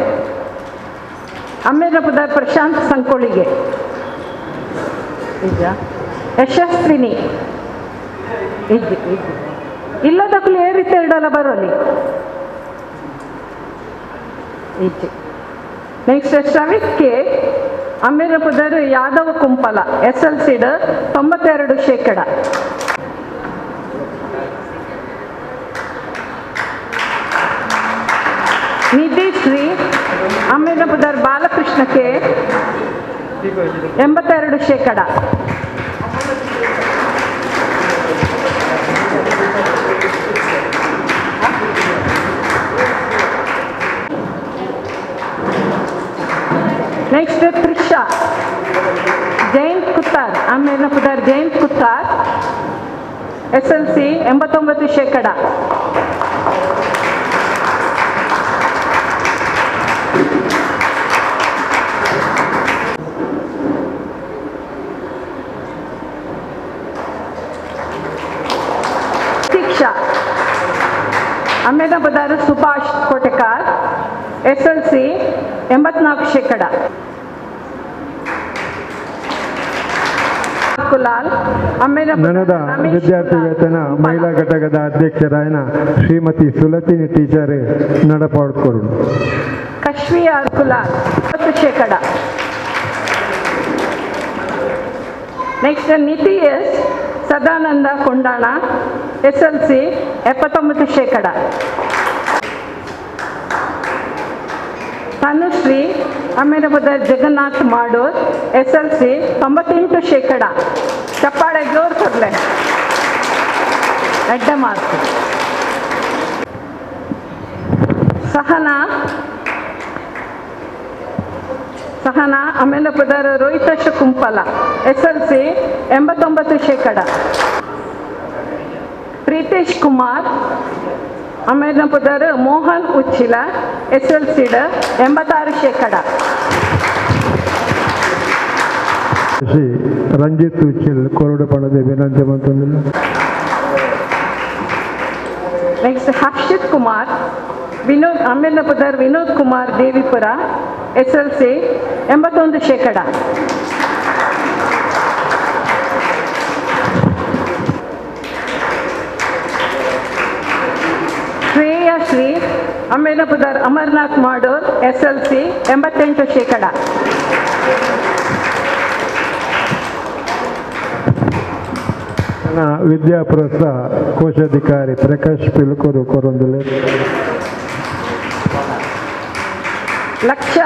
ಅಮ್ಮೇರಪುದ ಪ್ರಶಾಂತ್ ಸಂಕೊಳಿಗೆ ನಿಜ ಯಶಸ್ವಿನಿ ಇಜ್ಜಿ ಇಜ್ಜಿ ಇಲ್ಲದಕ್ಕೂ ಏರಿತ್ತೆ ಇಡಲ್ಲ ಬರೋಲಿ ಇಜ್ಜಿ. Next Shravik K ಅಮ್ಮೇರ ಪುದರ್ ಯಾದವ ಕುಂಪಲ ಎಸ್ ಎಲ್ ಸಿಡ್ 92%. ನಿಧಿ ಶ್ರೀ ಅಮ್ಮೇರ ಪುದರ್ ಬಾಲಕೃಷ್ಣ ಕೆ 82%. ನೆಕ್ಸ್ಟ್ ತ್ರಿಷಾ ಜಯಂತ್ ಕುತ್ತಾರ್ ಆಮೇಲೆ ಪುದರ್ Jayanth Kuttar S L C 89%. Shiksha ಆಮೇಲೆ ಪುದರ್ Subhash Kotekar S L C 84%. Kulal ನನದ ವಿದ್ಯಾರ್ಥಿ ವೇತನ ಮಹಿಳಾ ಘಟಕದ ಅಧ್ಯಕ್ಷರಾಯನ ಶ್ರೀಮತಿ ಸುಲತಿನಿ ಟೀಚರ್ ನಡಪಾಡ್ಕೊರು. ಕಶ್ವಿ ಆರ್ Kulal 10%. Next Niti S Sadananda Kondana S L C 79%. Tanushree ಆಮೇಲೆ Jagannath Madur S L C 98%. ಚಪ್ಪಾಳೆ ಜೋರು ಕೊಡಲೆ, ಎಡ್ಡೆ ಮಾರ್ಕ್. ಸಹನಾ ಸಹನಾ ಆಮೇಲೆ ಪುದರ್ Rohitash Kumpala S L C 89%. Pritesh Kumar ಆಮೇಲೆ ಪುದರ್ ಮೋಹನ್ ಉಚ್ಚಿಲ ಎಸ್ ಎಲ್ ಸಿಡ್ 86%. ಶ್ರೀ ರಂಜಿತ್ ಉಚ್ಚಿಲ್ ಕೊರಡು ಪಣದೆ ವಿನಂತಿ ಮಂತಂದಿಲ್ಲ. ನೆಕ್ಸ್ಟ್ ಹರ್ಷಿತ್ ಕುಮಾರ್ ವಿನೋದ್ ಆಮೇಲೆ ಪುದರ್ Vinod Kumar Devipura S L C 81%. Shreya Shri ಆಮೇಲೆ ಪುದರ್ Amarnath Madur S L C 88%. ವಿದ್ಯಾ ಪ್ರೋತ್ಸಾಹ ಕೋಶಾಧಿಕಾರಿ ಪ್ರಕಾಶ್ ಪಿಲುಕೂರು ಕೊರೊಂದುಲೆ. ಲಕ್ಷ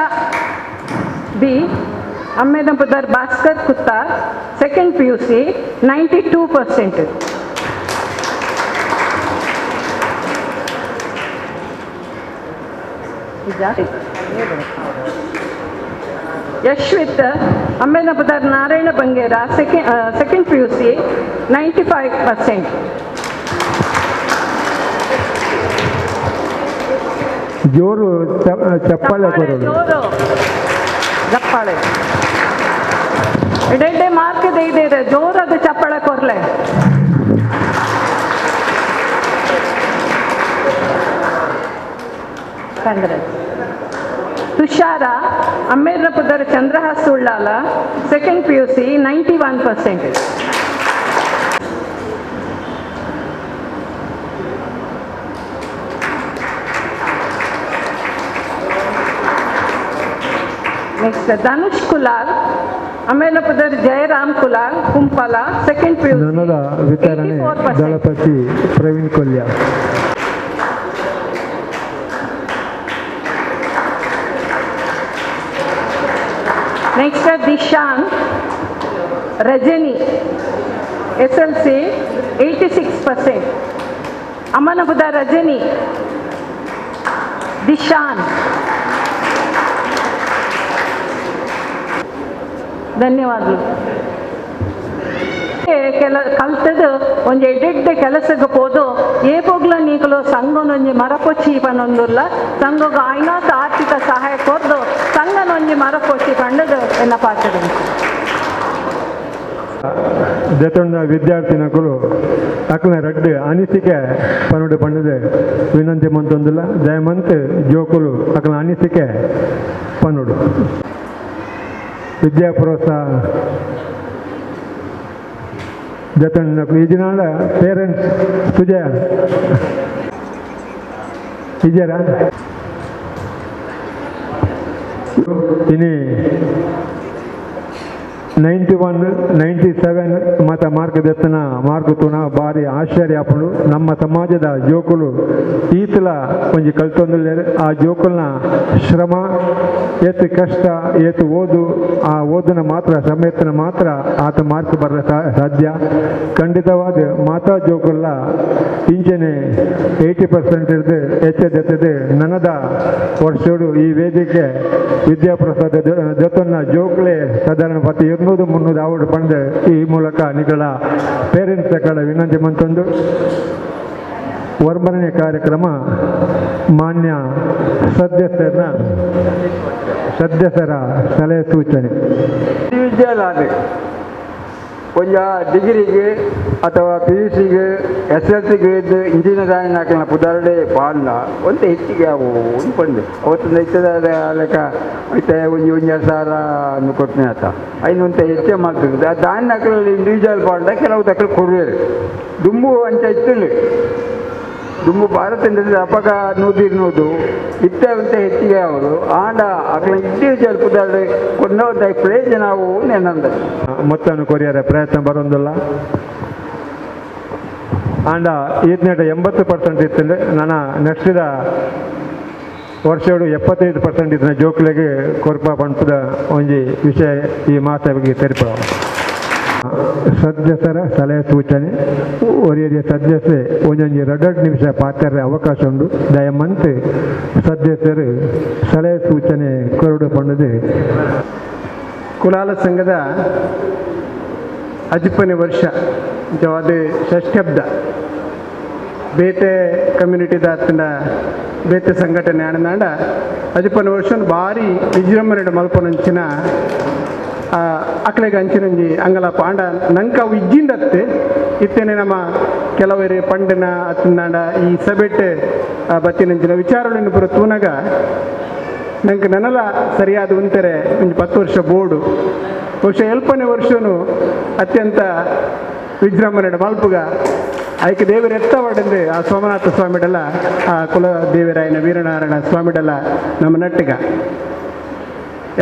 ಬಿ ಆಮೇಲೆ ಪುದರ್ Bhaskar Kuttar second P U C 92%. Yashwith ಆಮೇಲೆ ಪುದರ್ Narayana Bangera second P U C 95%. ಜೋರು ಚಪ್ಪಾಳೆ ಕೊಡೋದು, ಜೋರು ಚಪ್ಪಾಳೆ. ಎಡೆಡೆ ಮಾರ್ಕ್ ಇದೆ, ಜೋರಾದ ಚಪ್ಪಾಳೆ ಕೊರ್ಲೆ. ತುಷಾರ ಅಮ್ಮೇರ ಪುದರ್ Chandrahas Ullal second P U C 91%. Next Dhanush Kulal ಆಮೇಲೆ ಪುದರ್ Jayaram Kulal Kumpala second P U C ನನದ ವಿತರಣೆ 84%. ದಳಪತಿ Praveen Kolya. Next Dishan Rajani S L C 86%. ಅಮ್ಮನಬುದ Rajani Dishan. ಧನ್ಯವಾದಗಳು. ಕೆಲ ಕಲ್ತದ್ದು ಒಂಜಿ ಎಡ್ಡೆಡ್ಡೆ ಕೆಲಸಕ್ಕೆ ಪೋದು ಏಪೋಗ್ಲ ನೀಕಲು ಸಂಘನೊಂಜಿ ಮರಪೊಚ್ಚಿ ಪನ್ನೊಂದುಲ್ಲ ಸಂಘಗ್ ಆಯ್ನಾತ ಆರ್ಥಿಕ ಸಹಾಯ ಕೊರ್ದು ಸಂಘನೊಂಜಿ ಮರಪೊಚ್ಚಿ ಪಂಡದು ಎನ್ನ ಪಾತ್ರ. ದೆತೊಂಡ ವಿದ್ಯಾರ್ಥಿನಕುಲು ಅಕ್ಲ ರಡ್ಡು ಅನಿಸಿಕೆ ಪನ್ನುಡು ಪಂಡದು ವಿನಂತಿ ಮಂತೊಂದುಲ್ಲ. ದಯಮಂತ್ ಜೋಕುಲು ಅಕ್ಲ ಅನಿಸಿಕೆ ಪನ್ನುಡು. ವಿದ್ಯಾ ಪ್ರೋತ್ಸಾಹ ಜತನ್ ಈಜಿನಾಳ ಪೇರೆಂಟ್ಸ್ ಸುಜಯ ಇಜರ ಇನಿ 91 97 ಮತ ಮಾರ್ಕ್ ದೆತ್ತನ ಮಾರ್ಕ್ ತೂನ ಭಾರಿ ಆಶ್ಚರ್ಯ ಆಪುಂಡು. ನಮ್ಮ ಸಮಾಜದ ಜೋಕುಲು ಈತಲ ಒಂಜಿ ಕಲ್ತೊಂದುಲ್ಲೆರ್. ಆ ಜೋಕುಲ್ನ ಶ್ರಮ ಏತ್ ಕಷ್ಟ ಏತ್ ಓದು, ಆ ಓದನ ಮಾತ್ರ ಶ್ರಮ ಮಾತ್ರ ಆತ ಮಾರ್ಕ್ ಬರ ಸಾಧ್ಯ. ಖಂಡಿತವಾದ ಮಾತಾ ಜೋಕುಲ್ಲ ಇಂಚನೆ 80% ಇರ್ದು ಹೆಚ್ಚೆದೆತ್ತದೆ. ನನದ ವರ್ಷೋಡು ಈ ವೇದಿಕೆ ವಿದ್ಯಾಪ್ರಸಾದ ಜೊತನ್ನ ಜೋಕ್ಲೆ ಸಾಧಾರಣ ಪತಿ 200 300 ಆವಡು ಪಂದು ಈ ಮೂಲಕ ನಿಗಳ ಪೇರೆಂಟ್ಸ್ ಕಡೆ ವಿನಂತಿ ಮಂತೊಂದು. ವರ್ಮರಣೆ ಕಾರ್ಯಕ್ರಮ ಮಾನ್ಯ ಸದಸ್ಯರ ಸಲಹೆ ಸೂಚನೆ. ಇಂಡಿವಿಜುವಲ್ ಒಂಜ ಡಿಗ್ರಿಗೆ ಅಥವಾ ಪಿ ಯು ಸಿಗೆ ಎಸ್ ಎಲ್ ಸಿಗೆ ಇದ್ದು ಇಂಜಿನಿಯರ್ ಆಯಿನ ಪುದಾರ್ಡೆ ಪಾಲ್ನ ಒಂದು ಹೆಚ್ಚಿಗೆ ಅವು ಒಂದು ಪಂಡು ಅವತ್ತೊಂದು ಹೆಚ್ಚದ ಲೆಕ್ಕ ಐತೆ ಒಂಜಿ ಒಂಜಿ ಸಾವಿರ ಕೊಟ್ಟನೆ ಆತ ಐನೊಂತ ಹೆಚ್ಚೆ ಮಾಡ್ತದೆ. ಆ ದಾನ್ ಹಾಕಲಿ ಇಂಡಿವಿಜುವಲ್ ಪಾಲ್ಡ ಕೆಲವು ತಕ್ಕಲು ಕೊಡುವೇರು ದುಂಬು ಅಂಚ ಇತ್ತು. ದುಂಬು ಭಾರತ ಅಪಗ 100 200 ಇತ್ತ ಅಂತ ಹೆಚ್ಚಿಗೆ ಅವರು ಆಂಡ ಅಕಲ ಇಂಡಿವಿಜುವಲ್ ಪುದಾರ್ಡೆ ಕೊಂಡ ಪ್ರಯೋಜನ ಅವು ನೆನಂದ ಮೊತ್ತನ್ನು ಕೊರಿಯರ ಪ್ರಯತ್ನ ಬರೋದಿಲ್ಲ. ಆಂಡ ಈತನೇಟ 80% ಇತ್ತಂದ್ರೆ ನನ್ನ ನೆಕ್ಸ್ಟಿದ ವರ್ಷಡು 75% ಇತ್ತಿನ ಜೋಕ್ಲೆಗೆ ಕೊರ್ಪ ಪಂಪದ ಒಂಜಿ ವಿಷಯ ಈ ಮಾತ ಬಗ್ಗೆ ತೆರಿಪ. ಸದಸ್ಯರ ಸಲಹೆ ಸೂಚನೆ. ಒರಿಯ ಸದಸ್ಯೆ ಒಂದೊಂದು 2 ನಿಮಿಷ ಪಾತ್ರ ಅವಕಾಶ ಉಂಟು. ದಯಮಂತ್ ಸದಸ್ಯರು ಸಲಹೆ ಸೂಚನೆ ಕೊರಡು ಪಂಡದು. ಕುಲಾಲ ಸಂಘದ ಅಜಿಪ್ಪನೇ ವರ್ಷ ಜವಾದ ಷಷ್ಠಬ್ದ ಬೇತೆ ಕಮ್ಯುನಿಟಿ ದಾತನ ಬೇತೆ ಸಂಘಟನೆ ಆನಂದಾಂಡ ಅಜಿಪ್ಪನ ವರ್ಷ ಭಾರಿ ವಿಜೃಂಭಣೆ ಮಲ್ಪನಂಚಿನ ಅಕ್ಲೆಗೆ ಅಂಚಿನಂಜಿ ಅಂಗಲ ಪಾಂಡ ನಂಕ ಅವು ಇಜ್ಜಿಂದತ್ತೆ ಇತ್ತೇನೆ ನಮ್ಮ ಕೆಲವರು ಪಂಡನ ಅತ್ತಂದಾಂಡ ಈ ಸಬೆಟ್ ಬತ್ತಿನಂಚಿನ ವಿಚಾರಗಳನ್ನು ಪೂರ ತೂನಗ ನಂಗೆ ನನಲ ಸರಿಯಾದ ಉಂತೆರೆ ಒಂದು 10 ವರ್ಷ ಬೋರ್ಡು ಬಹುಶಃ 7ನೇ ವರ್ಷನೂ ಅತ್ಯಂತ ವಿಜೃಂಭಣೆ ಮಲ್ಪುಗ ಐಕೆ ದೇವರ ಎತ್ತವಾಡಂದು ಆ ಸೋಮನಾಥ ಸ್ವಾಮಿಡಲ್ಲ ಆ ಕುಲ ದೇವರಾಯನ ವೀರನಾರಾಯಣ ಸ್ವಾಮಿಡಲ್ಲ ನಮ್ಮ ನಟ್ಟಿಗ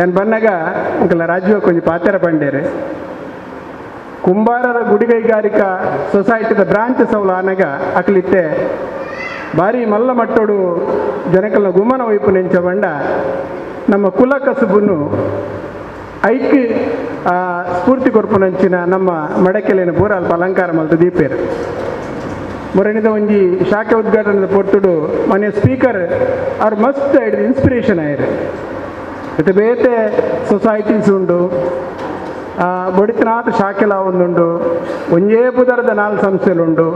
ಏನು ಬನ್ನಾಗ ಅಂಕಲ ರಾಜ್ಯ ಕೊಂಚ ಪಾತ್ರ ಪಂಡೇರು ಕುಂಬಾರರ ಗುಡಿಕೈಗಾರಿಕಾ ಸೊಸೈಟಿದ ಬ್ರಾಂಚ್ ಸೌಲ ಆನಗ ಅಕ್ಲಿತ್ತೆ ಭಾರಿ ಮಲ್ಲ ಮಟ್ಟೋಡು ಜನಕಲ್ನ ಗುಮನ ವೈಪು ನೆಂಚ ಬಂಡ ನಮ್ಮ ಕುಲ ಕಸುಬನ್ನು ಐಕ್ ಸ್ಫೂರ್ತಿ ಕೊರ್ಪುನಂಚಿನ ನಮ್ಮ ಮಡಕೆಲೆನ ಪೂರ ಅಲ್ಪ ಅಲಂಕಾರ ಮಲ್ತು ದೀಪೇರು. ಮೊರಣಿದ ಒಂಜಿ ಶಾಖೆ ಉದ್ಘಾಟನೆದ ಪೊರ್ತುಡು ಮನೆ ಸ್ಪೀಕರ್ ಅವ್ರು ಮಸ್ತ್ ಹಿಡಿದು ಇನ್ಸ್ಪಿರೇಷನ್ ಆಯಿರು. ಮತ್ತು ಬೇತೆ ಸೊಸೈಟೀಸ್ ಉಂಡು ಬಡಿತನಾಥ ಶಾಖೆಲ ಒಂದುಂಡು ಒಂಜೇ ಪುದರದ 4 ಸಂಸ್ಥೆಲುಂಡು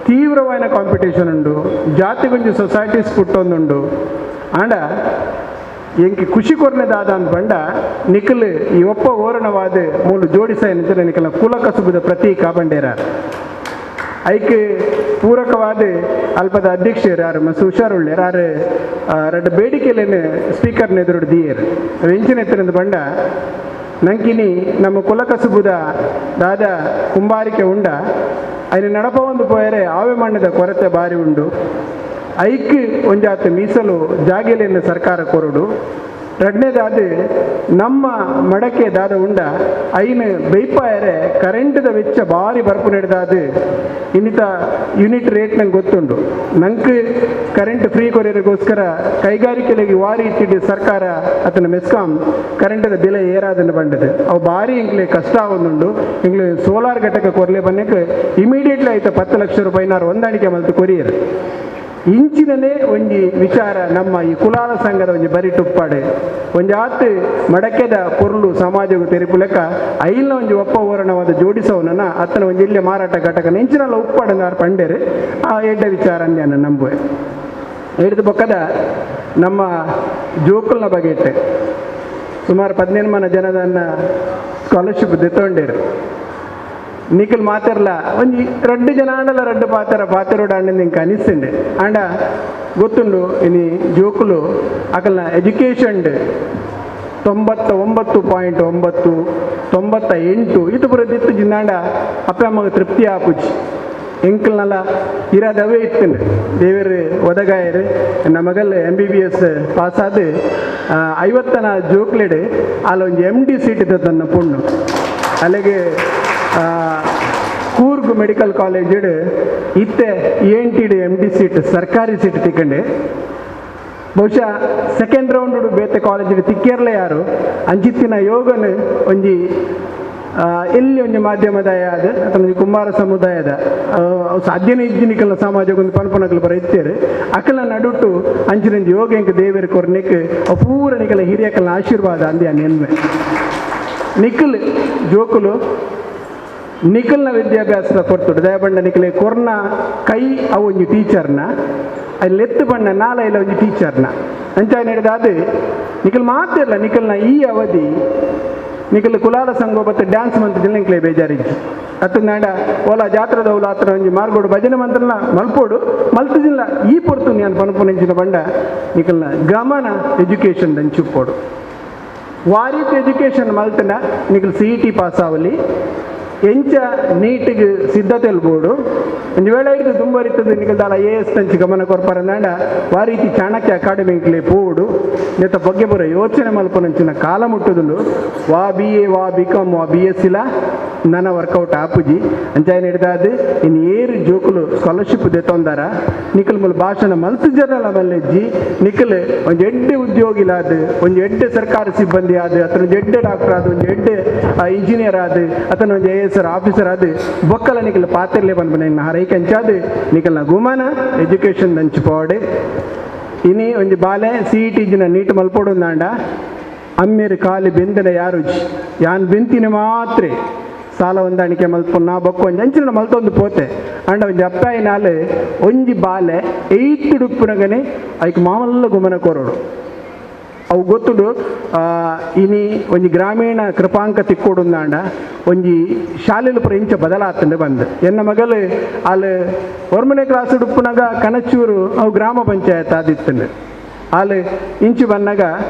ತೀವ್ರವಾದ ಕಾಂಪಿಟೇಷನ್ ಉಂಡು ಜಾತಿಗೊಂಜಿ ಸೊಸೈಟೀಸ್ ಪುಟ್ಟೊಂದುಂಡು. ಆಂಡ ಎಂಕಿ ಖುಷಿ ಕೊರ್ನೆದಾದ ಬಂಡ ನಿಖಲ್ ಈ ಒಪ್ಪ ಓರಣವಾದ ಮೂಲು ಜೋಡಿಸ ನಿಖಲ ಕುಲ ಕಸುಬುದ ಪ್ರತೀಕ ಬಂಡೇರ. ಐಕ್ ಪೂರಕವಾದ ಅಲ್ಪದ ಅಧ್ಯಕ್ಷರು ಯಾರು ಮಸ್ತ್ ಹುಷಾರುಳ್ಳೆ ಯಾರು ರಡ್ಡ ಬೇಡಿಕೆಲೇನು ಸ್ಪೀಕರ್ನ ಎದುರು ದಿಯೇರು ಎಂಚಿನ ಎತ್ತರಿಂದ ಬಂಡ ನಂಕಿನಿ ನಮ್ಮ ಕುಲ ಕಸುಬುದ ದಾದ ಕುಂಬಾರಿಕೆ ಉಂಡ ಐನ ನಡಪ ಒಂದು ಪೋಯರೆ ಆವೆ ಮಣ್ಣದ ಕೊರತೆ ಭಾರಿ ಉಂಡು. ಐಕ್ ಒಂಜಾತ ಮೀಸಲು ಜಾಗೆಲೆಯನ್ನು ಸರ್ಕಾರ ಕೊರಡು. ರಡ್ನೇದಾದ ನಮ್ಮ ಮಡಕೆ ದಾದ ಉಂಡ ಐನ ಬೇಯ್ಪಾಯರೆ ಕರೆಂಟ್ದ ವೆಚ್ಚ ಭಾರಿ ಬರ್ಪು ನಡೆದಾದ ಇನ್ನಿತ ಯೂನಿಟ್ ರೇಟ್ ನಂಗೆ ಗೊತ್ತುಂಡು. ನಂಗೆ ಕರೆಂಟ್ ಫ್ರೀ ಕೊರಿಯರಿಗೋಸ್ಕರ ಕೈಗಾರಿಕೆಗಳಿಗೆ ವಾರಿ ಇಟ್ಟಿದ್ದು ಸರ್ಕಾರ ಅತನ ಮೆಸ್ಕಾಂ ಕರೆಂಟದ ಬೆಲೆ ಏರಾದನ್ನು ಬಂಡದು ಅವು ಭಾರಿ ಎಂಗ್ಲೆ ಕಷ್ಟ ಆವೊಂದುಂಡು. ಎಂಗ್ಲೆ ಸೋಲಾರ್ ಘಟಕ ಕೊರಲೆ ಬನ್ನಕ್ಕೆ ಇಮಿಡಿಯೇಟ್ಲಿ ಆಯ್ತು 10 ಲಕ್ಷ ರೂಪಾಯಿ ನಾರು ಹೊಂದಾಣಿಕೆ ಮಲ್ತು ಕೊರಿಯರ್. ಇಂಚಿನನೇ ಒಂಜಿ ವಿಚಾರ ನಮ್ಮ ಈ ಕುಲಾಲ ಸಂಘದ ಒಂಜಿ ಬರಿ ಟುಪ್ಪಾಡೆ ಒಂಜಾತ್ ಮಡಕೆದ ಪೊರ್ಲು ಸಮಾಜಕ್ಕೂ ತೆರಿಪು ಲೆಕ್ಕ ಐಲ್ನ ಒಂಜಿ ಒಪ್ಪ ಓರಣವಾದ ಜೋಡಿಸವನನ್ನ ಅತ್ತನ ಒಂಜಿ ಇಲ್ಲೇ ಮಾರಾಟ ಘಟಕ ನೆಂಚಿನಲ್ಲ ಉಪ್ಪಾಡಂದಾರು ಪಂಡೇರು ಆ ಎಡ್ಡ ವಿಚಾರ ನಾನು ನಂಬುವೆ. ಹಿಡಿದು ಬೊಕ್ಕದ ನಮ್ಮ ಜೋಕುಲ್ನ ಬಗ್ಗೆ ಇಟ್ಟೆ ಸುಮಾರು 15 ಮನ ಜನದನ್ನ ಸ್ಕಾಲರ್ಶಿಪ್ ದೆತ್ತೊಂಡೇರು. ನಿಖಲ್ ಮಾತಿರಲ್ಲ ಒಂಜಿ ರಡ್ಡು ಜನ ಆಂಡಲ ರಡ್ಡು ಪಾತ್ರ ಪಾತಿರೋಡು ಅಂಡ ಇಂಕ ಅನಿಸ್ತಂಡೆ. ಆಂಡ ಗೊತ್ತುಂಡು ಇನಿ ಜೋಕುಲು ಅಕಲ್ನ ಎಜುಕೇಷನ್ 99.9 98 ಇದು ಪೂರ ದಿತ್ತು ಜಿಂದಾಂಡ ಅಪ್ಪ ಅಮ್ಮಗೆ ತೃಪ್ತಿ ಆಪುಜಿ. ಎಂಕಲ್ನಲ್ಲ ಇರಾದವೇ ಇತ್ತು ದೇವರು ಒದಗಾಯರು. ನಮಗಲ್ಲ MBBS ಪಾಸಾದ 50ನ ಜೋಕ್ಲೆಡ್ ಅಲ್ಲೊಂದು MD seat ಇದ್ದ ತನ್ನ ಪೊಣ್ಣು. ಅಲ್ಲಿಗೆ ಕೂರ್ಗ್ ಮೆಡಿಕಲ್ ಕಾಲೇಜಿಡ್ ಇತ್ತೆ ENT MD seat ಸರ್ಕಾರಿ ಸೀಟ್ ತಿಕ್ಕಂಡೆ. ಬಹುಶಃ ಸೆಕೆಂಡ್ ರೌಂಡ್ ಬೇತೆ ಕಾಲೇಜಿಡ್ ತಿಕ್ಕೇರ್ಲೆ ಯಾರು ಅಂಚಿತ್ತಿನ ಯೋಗನ ಒಂಜಿ ಎಲ್ಲಿ ಒಂಜಿ ಮಾಧ್ಯಮದ ಆದ ಅಥವಾ ಒಂಜಿ ಕುಂಬಾರ ಸಮುದಾಯದ ಸಾಧ್ಯನೇ ಇಜ್ಜಿನಿಕಲ್ನ ಸಮಾಜಕ್ಕೊಂದು ಪನ್ಪನಕಲ್ ಬರ ಇತ್ತೇರು ಅಕಲ ನಡುಟು ಅಂಚಿನೊಂಜಿ ಯೋಗ ಎಂಕ್ ದೇವೇರು ಕೊರ್ನಿಕ್ ಪೂರ ನಿಕಲ ಹಿರಿಯಕಲ್ನ ಆಶೀರ್ವಾದ ಅಂದೆ ನೆನ್ಮೆ. ನಿಖಲ್ ಜೋಕುಲು ನಿಖಲ್ನ ವಿದ್ಯಾಭ್ಯಾಸದ ಕೊರ್ತುಡು ದಯಬಂಡ ನಿಖಲೆ ಕೊರ್ನ ಕೈ ಅವು ಒಂಜಿ ಟೀಚರ್ನ ಅಲ್ಲಿ ಎತ್ತು ಬಣ್ಣ ನಾಲ ಇಲ್ಲ ಒಂಜಿ ಟೀಚರ್ನ ಅಂಚ ನಡೆದಾದ ನಿಖಲ್ ಮಾತಿರಲ್ಲ ನಿಖಲ್ನ ಈ ಅವಧಿ ನಿಖಲ್ ಕುಲಾಲ ಸಂಘ ಬತ್ತ ಡ್ಯಾನ್ಸ್ ಮಂತ್ರ ನಿಖಲೆ ಬೇಜಾರಿಜ್ಜಿ ಅತ್ತು ನಾಡ ಓಲಾ ಜಾತ್ರದ ಓಲಾ ಹತ್ರ ಒಂಜಿ ಮಾರ್ಗೋಡು ಭಜನೆ ಮಂತ್ರನ ಮಲ್ಪೋಡು ಮಲ್ತದಿಲ್ಲ ಈ ಪೊರ್ತು ನಾನು ಪನಪು ನೆಂಚಿನ ಬಂಡ ನಿಖಲ್ನ ಗಮನ ಎಜುಕೇಷನ್ ದಂಚುಪ್ಪೋಡು. ವಾರೀತಿ ಎಜುಕೇಷನ್ ಮಲ್ತನ ನಿಖಲ್ CET pass ಆವಲಿ ಎಂಚ ನೀಟಿಗೆ ಸಿದ್ಧತೆ ಬೋಡು ಒಂದು ವೇಳೆ ಹಿಡಿದು ದುಂಬರಿತದೆ ನಿಖಲ್ದಾಲ AS ತಂಚಿ ಗಮನ ಕೊರ್ಪರಂದಾಂಡ ವಾರೀತಿ ಚಾಣಕ್ಯ ಅಕಾಡೆಮಿಕ್ಲೆ ಪೋಡು ನೆತ್ತ ಬಗ್ಗೆ ಬರೋ ಯೋಚನೆ ಮಲ್ಪನಂಚಿನ ಕಾಲ ಮುಟ್ಟುದುಂಡು. ವಾ BA ವಾ BCom ವಾ BSc ಲ ನನ್ನ ವರ್ಕೌಟ್ ಆಪುಜಿ ಅಂಚಾಯ ಹಿಡಿದಾದ ಇನ್ನು ಏರು ಜೋಕುಲು ಸ್ಕಾಲರ್ಶಿಪ್ ದೆತ್ತೊಂದಾರ ನಿಖಲ್ ಮೂಲ ಭಾಷಣ ಮಲ್ತು ಜನಲ ಮಲ್ಲೆಜ್ಜಿ ನಿಖಲ್ ಒಂದು ಎಡ್ಡೆ ಉದ್ಯೋಗಿಲಾದ ಒಂದು ಎಡ್ಡೆ ಸರ್ಕಾರಿ ಸಿಬ್ಬಂದಿ ಆದ ಅಥವಾ ಒಂದು ಎಡ್ಡೆ ಡಾಕ್ಟರ್ ಆದ ಒಂದು ಎಡ್ಡೆ ಇಂಜಿನಿಯರ್ ಆದ ಅಥವಾ ಒಂದು AS officer ಆದ ಬೊಕ್ಕಲ ನಿಖಲ್ ಪಾತಿರ್ಲೆ ಬಂದ್ಬನ ಹರೈಕೆ ಅಂಚಾದ ನಿಖಲ್ನ ಗುಮನ ಎಜುಕೇಷನ್ ದಂಚು ಪೋಡೆ. ಇನಿ ಒಂಜಿ ಬಾಲೆ CET ಜಿನ ನೀಟ್ ಮಲ್ಪೋಡು ಅಂದಾಂಡ ಅಮ್ಮೇರು ಖಾಲಿ ಬೆಂದನೆ ಯಾರುಜಿ ಯಾನ್ ಬೆಂತಿನ ಮಾತ್ರ ಸಾಲ ಹೊಂದಾಣಿಕೆ ಮಲ್ಪೊನ್ನ ಬೊಕ್ಕ ಒಂಜಿ ಅಂಚಿನ ಮಲ್ತೊಂದು ಪೋತೆ ಅಂಡ ಒಂಜಿ ಅಪ್ಪಾಯಿನಾಲೆ ಒಂಜಿ ಬಾಲೆ 8 ಡುಪ್ಪುನಗನೆ ಐಕ್ ಮಾಮಲ್ಲ ಗುಮನ ಕೊರೋಡು. ಅವು ಗೊತ್ತುಡು ಇನಿ ಒಂಜಿ ಗ್ರಾಮೀಣ ಕೃಪಾಂಕ ತಿಕ್ಕೋಡುಂದಾಂಡ ಒಂಜಿ ಶಾಲೆಲು ಪುರ ಇಂಚ ಬದಲಾತಂಡೆ ಬಂದು ಎನ್ನ ಮಗಲು ಅಲ್ಲಿ 1ನೇ ಕ್ಲಾಸ್ ಉಡುಪುನಾಗ ಕಣಚೂರು ಅವು ಗ್ರಾಮ ಪಂಚಾಯತ್ ಆದಿತ್ತಂಡೆ. ಅಲ್ಲಿ ಇಂಚು ಬಂದಾಗ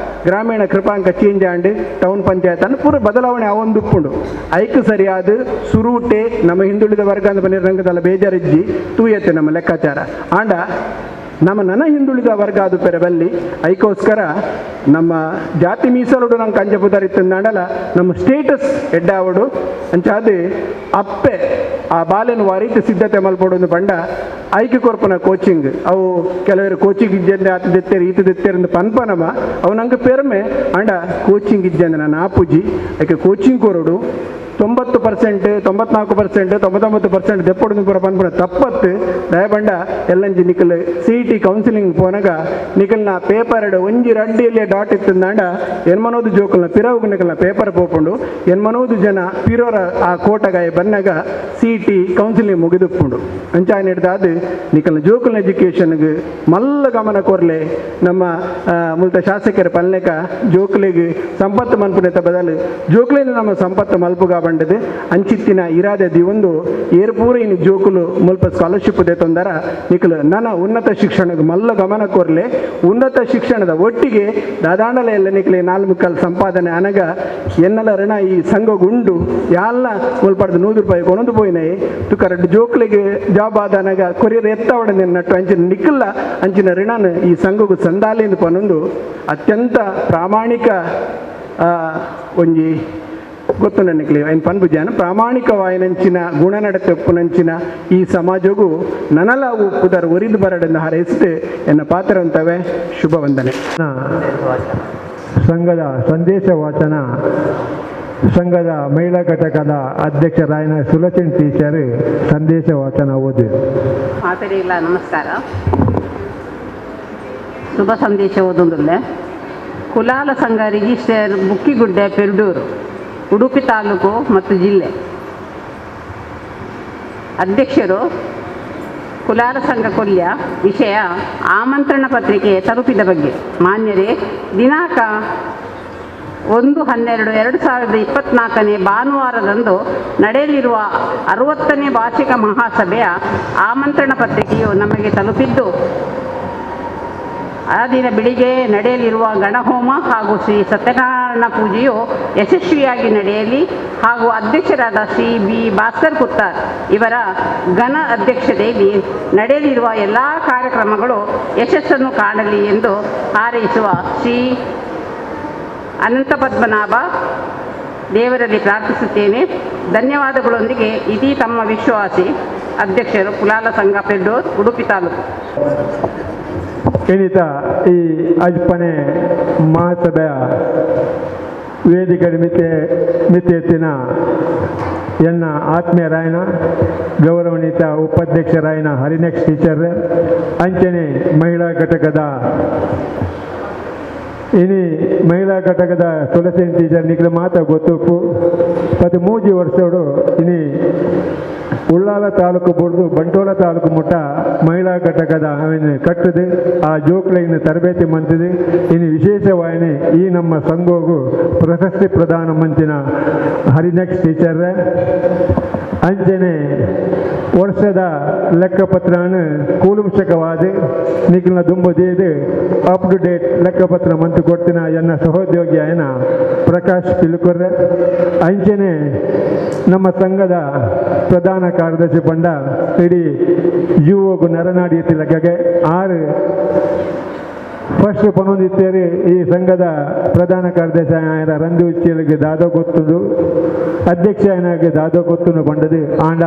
ಗ್ರಾಮೀಣ ಕೃಪಾಂಕ change and town panchayat ಅನ್ನು ಪೂರ ಬದಲಾವಣೆ ಅವೊಂದುಪ್ಪುಂಡು. ಐಕ್ ಸರಿಯಾದ ಸುರೂಟೆ ನಮ್ಮ ಹಿಂದುಳಿದ ವರ್ಗ ಅಂತ ಬಂದಿರಂಗದಲ್ಲ ಬೇಜಾರಿಜ್ಜಿ ತೂಯತ್ತೆ ನಮ್ಮ ಲೆಕ್ಕಾಚಾರ ಆಂಡ ನಮ್ಮ ನನ ಹಿಂದುಳಿದ ವರ್ಗ ಅದು ಪೆರಬಲ್ಲಿ ಐಕೋಸ್ಕರ ನಮ್ಮ ಜಾತಿ ಮೀಸಲುಡು ನಂಗೆ ಕಂಜಪುದಾರಿತ್ತಂದಾಂಡಲ ನಮ್ಮ ಸ್ಟೇಟಸ್ ಎಡ್ಡಾವಡು ಅಂಚಾದ ಅಪ್ಪೆ ಆ ಬಾಲೆನ ವಾರೀತಿ ಸಿದ್ಧತೆ ಮಲ್ಪೊಡು ಬಂಡ ಐಕೆ ಕೊರ್ಪನ ಕೋಚಿಂಗ್ ಅವು ಕೆಲವರು ಕೋಚಿಂಗ್ ಇಜ್ಜಂದೆ ಆತ ದೆತ್ತೇರು ಈತ ದೆತ್ತೇರು ಪನ್ಪನಮ ಅವು ನಂಗೆ ಪೆರ್ಮೆ ಅಂಡ ಕೋಚಿಂಗ್ ಇಜ್ಜಂದೆ ನಾನು ಆಪುಜಿ ಐಕೆ ಕೋಚಿಂಗ್ ಕೊರಡು 90% 94% 99% ದೆಪ್ಪೊಡು ಪೂರ ಪನ್ಪುನ ತಪ್ಪತ್ತು ದಯಬಂಡ ಎಲ್ಲಂಜಿ ನಿಖಲ್ CET counselling ಪೋನಾಗ ನಿಖಲ್ನ paper ಒಂಜಿ ರಡ್ಡಿಯಲ್ಲಿ ಡಾಟ್ ಇತ್ತಂದಾಂಡ ಎನ್ಮನೋದು ಜೋಕಲ್ನ ಪಿರವು ನಿಖಲ್ನ ಪೇಪರ್ ಪೋಪುಂಡು ಎನ್ಮನೋದು ಜನ ಪಿರೋರ ಆ ಕೋಟಗಾಯ ಬನ್ನಾಗ CET counselling ಮುಗಿದುಪ್ಪುಂಡು. ಅಂಚಾಯ ಹಿಡ್ದಾದ ನಿಖಲ್ನ ಜೋಕಲ್ನ ಎಜುಕೇಷನ್ಗೆ ಮಲ್ಲ ಗಮನ ಕೊರ್ಲೆ ನಮ್ಮ ಮುಲ್ತ ಶಾಸಕರ ಪಲ್ಲೆಕ ಜೋಕ್ಲಿಗೆ ಸಂಪತ್ತು ಮನ್ಪುನೆತ ಬದಲು ಜೋಕ್ಲಿನ ನಮ್ಮ ಸಂಪತ್ತು ಮಲ್ಪುಗ ಬಂಡದು ಅಂಚಿತ್ತಿನ ಇರಾದೆ ದಿವೊಂದು ಏರ್ಪೂರ ಇನ್ನು ಜೋಕುಲು ಮುಲ್ಪ ಸ್ಕಾಲರ್ಶಿಪ್ ದೆತ್ತೊಂದರ ನಿಖಲ್ ನನ್ನ ಉನ್ನತ ಶಿಕ್ಷಣಕ್ಕೆ ಮಲ್ಲ ಗಮನ ಕೊರ್ಲೆ. ಉನ್ನತ ಶಿಕ್ಷಣದ ಒಟ್ಟಿಗೆ ದಾದಾಂಡಲ ಎಲ್ಲ ನಿಖಲೆ 4 ಸಂಪಾದನೆ ಅನಗ ಎನ್ನಲ ಋಣ ಈ ಸಂಘಗುಂಡು ಯಾಲ್ಲ ಮುಲ್ಪಡ್ದು 100 ರೂಪಾಯಿ ಕೊನೊಂದು ಪೋಯಿನ ತುಕ ರಡ್ಡು ಜೋಕ್ಲಿಗೆ ಜಾಬ್ ಆದ ಅನಗ ಕೊರಿಯರ್ ಎತ್ತವಡ ನಟ್ಟು ಅಂಚಿನ ನಿಖಲ್ಲ ಅಂಚಿನ ಋಣನ ಈ ಸಂಘಗು ಸಂದಾಲಿಂದ ಪನೊಂದು ಅತ್ಯಂತ ಪ್ರಾಮಾಣಿಕ ಒಂಜಿ ಗೊತ್ತು ನನಗೆ ಏನು ಪನ್ಪುಜಾನ ಪ್ರಾಮಾಣಿಕವಾಯಿನಂಚಿನ ಗುಣನಡತೆ ಒಪ್ಪುನಂಚಿನ ಈ ಸಮಾಜಗೂ ನನಲ ಉಪ್ಪುದರ್ ಒರಿದು ಬರಡೆಂದು ಹಾರೈಸಿದೆ ಎನ್ನ ಪಾತ್ರವಂತವೇ. ಶುಭ ವಂದನೆ. ಸಂಘದ ಸಂದೇಶ ವಾಚನ ಸಂಘದ ಮಹಿಳಾ ಘಟಕದ ಅಧ್ಯಕ್ಷರಾಯನ ಸುಲಚನ್ ಟೀಚರ್ ಸಂದೇಶ ವಾಚನ ಓದಿ. ಮಾತರಿಲ್ಲ ನಮಸ್ಕಾರ. ಶುಭ ಸಂದೇಶ ಓದೊಂದುಲ್ಲೆ. ಕುಲಾಲ ಸಂಘ ರಿಜಿಸ್ಟರ್ ಬುಕ್ಕಿಗುಡ್ಡೆ ಪೆರ್ಡೂರು ಉಡುಪಿ ತಾಲೂಕು ಮತ್ತು ಜಿಲ್ಲೆ. ಅಧ್ಯಕ್ಷರು ಕುಲಾಲ ಸಂಘ ಕೊಲ್ಯ. ವಿಷಯ ಆಮಂತ್ರಣ ಪತ್ರಿಕೆ ತಲುಪಿದ ಬಗ್ಗೆ. ಮಾನ್ಯರೇ, ದಿನಾಂಕ 1/12/2024 ಭಾನುವಾರದಂದು ನಡೆಯಲಿರುವ 60ನೇ ವಾರ್ಷಿಕ ಮಹಾಸಭೆಯ ಆಮಂತ್ರಣ ಪತ್ರಿಕೆಯು ನಮಗೆ ತಲುಪಿದ್ದು, ಆ ದಿನ ಬೆಳಿಗ್ಗೆ ನಡೆಯಲಿರುವ ಗಣಹೋಮ ಹಾಗೂ ಶ್ರೀ ಸತ್ಯನಾರಾಯಣ ಪೂಜೆಯು ಯಶಸ್ವಿಯಾಗಿ ನಡೆಯಲಿ ಹಾಗೂ ಅಧ್ಯಕ್ಷರಾದ ಶ್ರೀ ಬಿ ಭಾಸ್ಕರ್ ಕುತ್ತಾರ್ ಇವರ ಘನ ಅಧ್ಯಕ್ಷತೆಯಲ್ಲಿ ನಡೆಯಲಿರುವ ಎಲ್ಲ ಕಾರ್ಯಕ್ರಮಗಳು ಯಶಸ್ಸನ್ನು ಕಾಣಲಿ ಎಂದು ಹಾರೈಸುವ ಶ್ರೀ ಅನಂತ ಪದ್ಮನಾಭ ದೇವರಲ್ಲಿ ಪ್ರಾರ್ಥಿಸುತ್ತೇನೆ. ಧನ್ಯವಾದಗಳೊಂದಿಗೆ ಇದೀ ತಮ್ಮ ವಿಶ್ವಾಸಿ ಅಧ್ಯಕ್ಷರು, ಕುಲಾಲ ಸಂಘ, ಪೆರ್ಡೂರು, ಉಡುಪಿ ತಾಲೂಕು. ಏನಿತ ಈ ಅಜ್ಪನೆ ಮಹಾಸಭೆಯ ವೇದಿಕೆ ಮಿತಿ ಎತ್ತಿನ ಎನ್ನ ಆತ್ಮೀಯರಾಯನ ಗೌರವನೀತ ಉಪಾಧ್ಯಕ್ಷರಾಯನ ಹರಿನೆಕ್ಸ್ ಟೀಚರ್, ಅಂಚನೆ ಮಹಿಳಾ ಘಟಕದ ಇನಿ ಮಹಿಳಾ ಘಟಕದ ತುಳಸಿ ಟೀಚರ್ ನಿಖಿಲ ಮಾತ ಗೊತ್ತುಪ್ಪು. ಮತ್ತು ಮೂಜಿ ವರ್ಷೋಡು ಇನಿ ಉಳ್ಳಾಲ ತಾಲೂಕು ಬುಡ್ದು ಬಂಟೋಳ ತಾಲೂಕು ಮುಟ್ಟ ಮಹಿಳಾ ಘಟಕದ ಅವನ ಕಟ್ಟದು ಆ ಜೋಕ್ಲೆಗಿನ ತರಬೇತಿ ಮಂತಿದೆ. ಇನ್ನು ವಿಶೇಷವಾಯಿನಿ ಈ ನಮ್ಮ ಸಂಘೋಗು ಪ್ರಶಸ್ತಿ ಪ್ರದಾನ ಮಂತಿನ ಹರಿನೆಕ್ಸ್ ಟೀಚರ್, ಅಂಚನೆ ವರ್ಷದ ಲೆಕ್ಕಪತ್ರನ ಕೂಲಂಶಕವಾದ ನಿಖಿಲ್ನ ದುಂಬುದೀದು up to date ಲೆಕ್ಕಪತ್ರ ಮಂತು ಕೊಡ್ತಿನ ಎನ್ನ ಸಹೋದ್ಯೋಗಿ ಆಯನ ಪ್ರಕಾಶ್ ಪಿಲುಕುರ್ರೆ, ಅಂಚನೆ ನಮ್ಮ ಸಂಘದ ಪ್ರಧಾನ ಕಾರ್ಯದರ್ಶಿ ಪಂಡ ಇಡೀ ಯುವಗು ನರನಾಡಿ ತಿಲಕಗೆ ಆರು ಫಸ್ಟ್ ಪನೊಂದಿತ್ತೇರಿ ಈ ಸಂಘದ ಪ್ರಧಾನ ಕಾರ್ಯದರ್ಶಿ ಆಯನ ರಂದು ಉಚ್ಚಿಲಿಗೆ ದಾದೋ ಗೊತ್ತುಂಡು, ಅಧ್ಯಕ್ಷ ಆಯನಾಗೆ ದಾದೋ ಗೊತ್ತುಂಡು ಬಂಡದು ಆಂಡ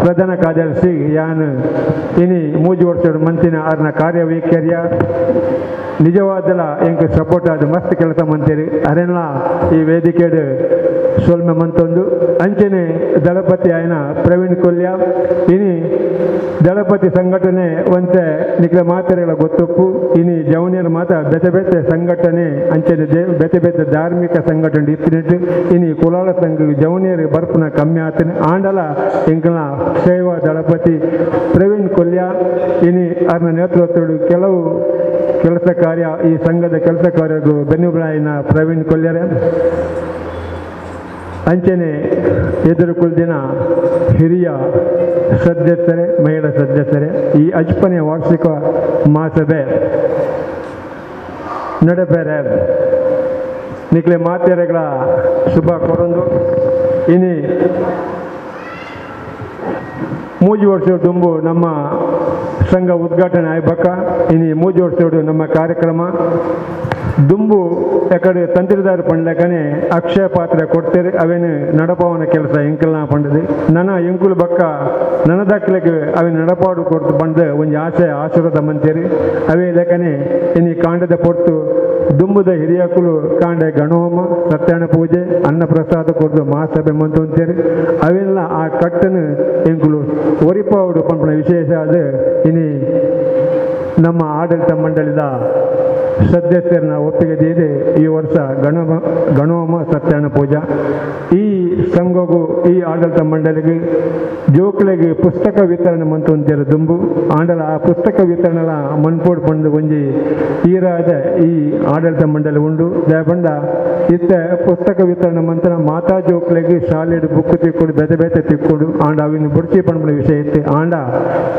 ಪ್ರಧಾನ ಕಾರ್ಯದರ್ಶಿ ಯಾನ್ ಇನಿ ಮೂಜಿ ವರ್ಷದ ಮಂತಿನ ಆರ್ನ ಕಾರ್ಯವೈಖರ್ಯ ನಿಜವಾದಲ ಎಂಕ್ ಸಪೋರ್ಟ್ ಆದ ಮಸ್ತ್ ಕೆಲಸ ಮಂತೀರಿ ಅರೆಲ್ಲ ಈ ವೇದಿಕೆಡು ಸೊಲ್ಮೆ ಮಂತೊಂದು. ಅಂಚನೆ ದಳಪತಿ ಆಯನ ಪ್ರವೀಣ್ ಕೊಲ್ಯ ಇನಿ ದಳಪತಿ ಸಂಘಟನೆ ಒಂತೆ ನಿಖಿಲ ಮಾತೆರೆಗಳ ಗೊತ್ತೊಪ್ಪು. ಇನಿ ಜವನಿಯರ ಮಾತ ಬೇತೆ ಬೇತೆ ಸಂಘಟನೆ ಅಂಚನೆ ಬೇತೆ ಬೇತೆ ಧಾರ್ಮಿಕ ಸಂಘಟನೆ ಇತ್ತಿನಿಟ್ಟು ಇನಿ ಕುಲಾಲ ಸಂಘ ಜವನಿಯರು ಬರ್ಪುನ ಕಮ್ಮಿ ಆತನೆ ಆಂಡಲ ಎಂಕಲ್ನ ಸೇವಾ ದಳಪತಿ ಪ್ರವೀಣ್ ಕೊಲ್ಯ ಇನಿ ಅರ್ನ ನೇತೃತ್ವದ ಕೆಲವು ಕೆಲಸ ಕಾರ್ಯ ಈ ಸಂಘದ ಕೆಲಸ ಕಾರ್ಯಗೂ ಬೆನ್ನುಬಾಯಿನ ಪ್ರವೀಣ್ ಕೊಲ್ಯರೆ. ಅಂಚನೆ ಎದುರು ಕುಲ್ದಿನ ಹಿರಿಯ ಸದಸ್ಯರೇ, ಮಹಿಳಾ ಸದಸ್ಯರೇ, ಈ ಅಜ್ಪನೆ ವಾರ್ಷಿಕ ಮಹಾಸಭೆ ನಡೆಪೇರೆ ನಿಕ್ಲೆ ಮಾತೆರೆಗಳ ಶುಭ ಕೊರೊಂದು. ಇನಿ ಮೂಜಿ ವರ್ಷ ತುಂಬು ನಮ್ಮ ಸಂಘ ಉದ್ಘಾಟನೆ ಆಯ್ಬಕ್ಕ ಇನಿ ಮೂಜಿ ವರ್ಷ ನಮ್ಮ ಕಾರ್ಯಕ್ರಮ ದುಂಬು ಎಕಡೆ ತಂತ್ರಿದಾರ ಪಂಡ್ಲಕನೆ ಅಕ್ಷಯ ಪಾತ್ರೆ ಕೊಡ್ತೇವೆ ಅವೇನು ನಡಪಾವನ ಕೆಲಸ ಎಂಕಲ್ನ ಪಂಡದು ನನ್ನ ಎಂಕುಲು ಬಕ್ಕ ನನ್ನ ದಾಖಲೆಗೆ ಅವೇನು ನಡಪಾಡು ಕೊಡ್ತು ಬಂದು ಒಂದು ಆಸೆ ಆಶೀರ್ವಾದ ಮಂತೇರಿ ಅವೇ ಲೆಕ್ಕನೆ ಇನಿ ಕಾಂಡದ ಪೊರ್ತು ದುಂಬುದ ಹಿರಿಯಕುಲು ಕಾಂಡೆ ಗಣಹೋಮ ಸತ್ಯನ ಪೂಜೆ ಅನ್ನಪ್ರಸಾದ ಕೊಡ್ದು ಮಹಾಸಭೆ ಮಂತು ಅಂತೇರಿ ಅವೆಲ್ಲ ಆ ಕಟ್ಟನು ಎಂಕುಲು ಒರಿಪಾವಡು ಪಂಪನ ವಿಶೇಷ ಅದು ಇನಿ ನಮ್ಮ ಆಡಳಿತ ಮಂಡಳಿದ ಸದಸ್ಯರನ್ನ ಒಪ್ಪಿಗೆ ಇದೆ. ಈ ವರ್ಷ ಗಣಹೋಮ ಸತ್ಯನಾರಾಯಣ ಪೂಜಾ ಈ ಸಂಘಗೂ ಈ ಆಡಳಿತ ಮಂಡಳಿಗೆ ಜೋಕ್ಲೆಗೆ ಪುಸ್ತಕ ವಿತರಣೆ ಮಂತು ಅಂತೀರ ದುಂಬು ಆಂಡಲ ಆ ಪುಸ್ತಕ ವಿತರಣೆಲ ಮನ್ಪೋಡ್ ಪಂಡು ಒಂಜಿ ಈರಾದ ಈ ಆಡಳಿತ ಮಂಡಳಿ ಉಂಡು ದಯಪಂಡ ಇತ್ತ ಪುಸ್ತಕ ವಿತರಣೆ ಮಂತ್ರ ಮಾತಾ ಜೋಕ್ಲೆಗೆ ಶಾಲೆಡ್ ಬುಕ್ ತಿಕ್ಕೊಡು ಬೇತೆ ಬೇತೆ ತಿಕ್ಕೊಡು ಆಂಡ ಅವಿನ ಬುಡ್ಚಿ ಪಂಡ್ಪುನ ವಿಷಯ ಇತ್ತು. ಆಂಡ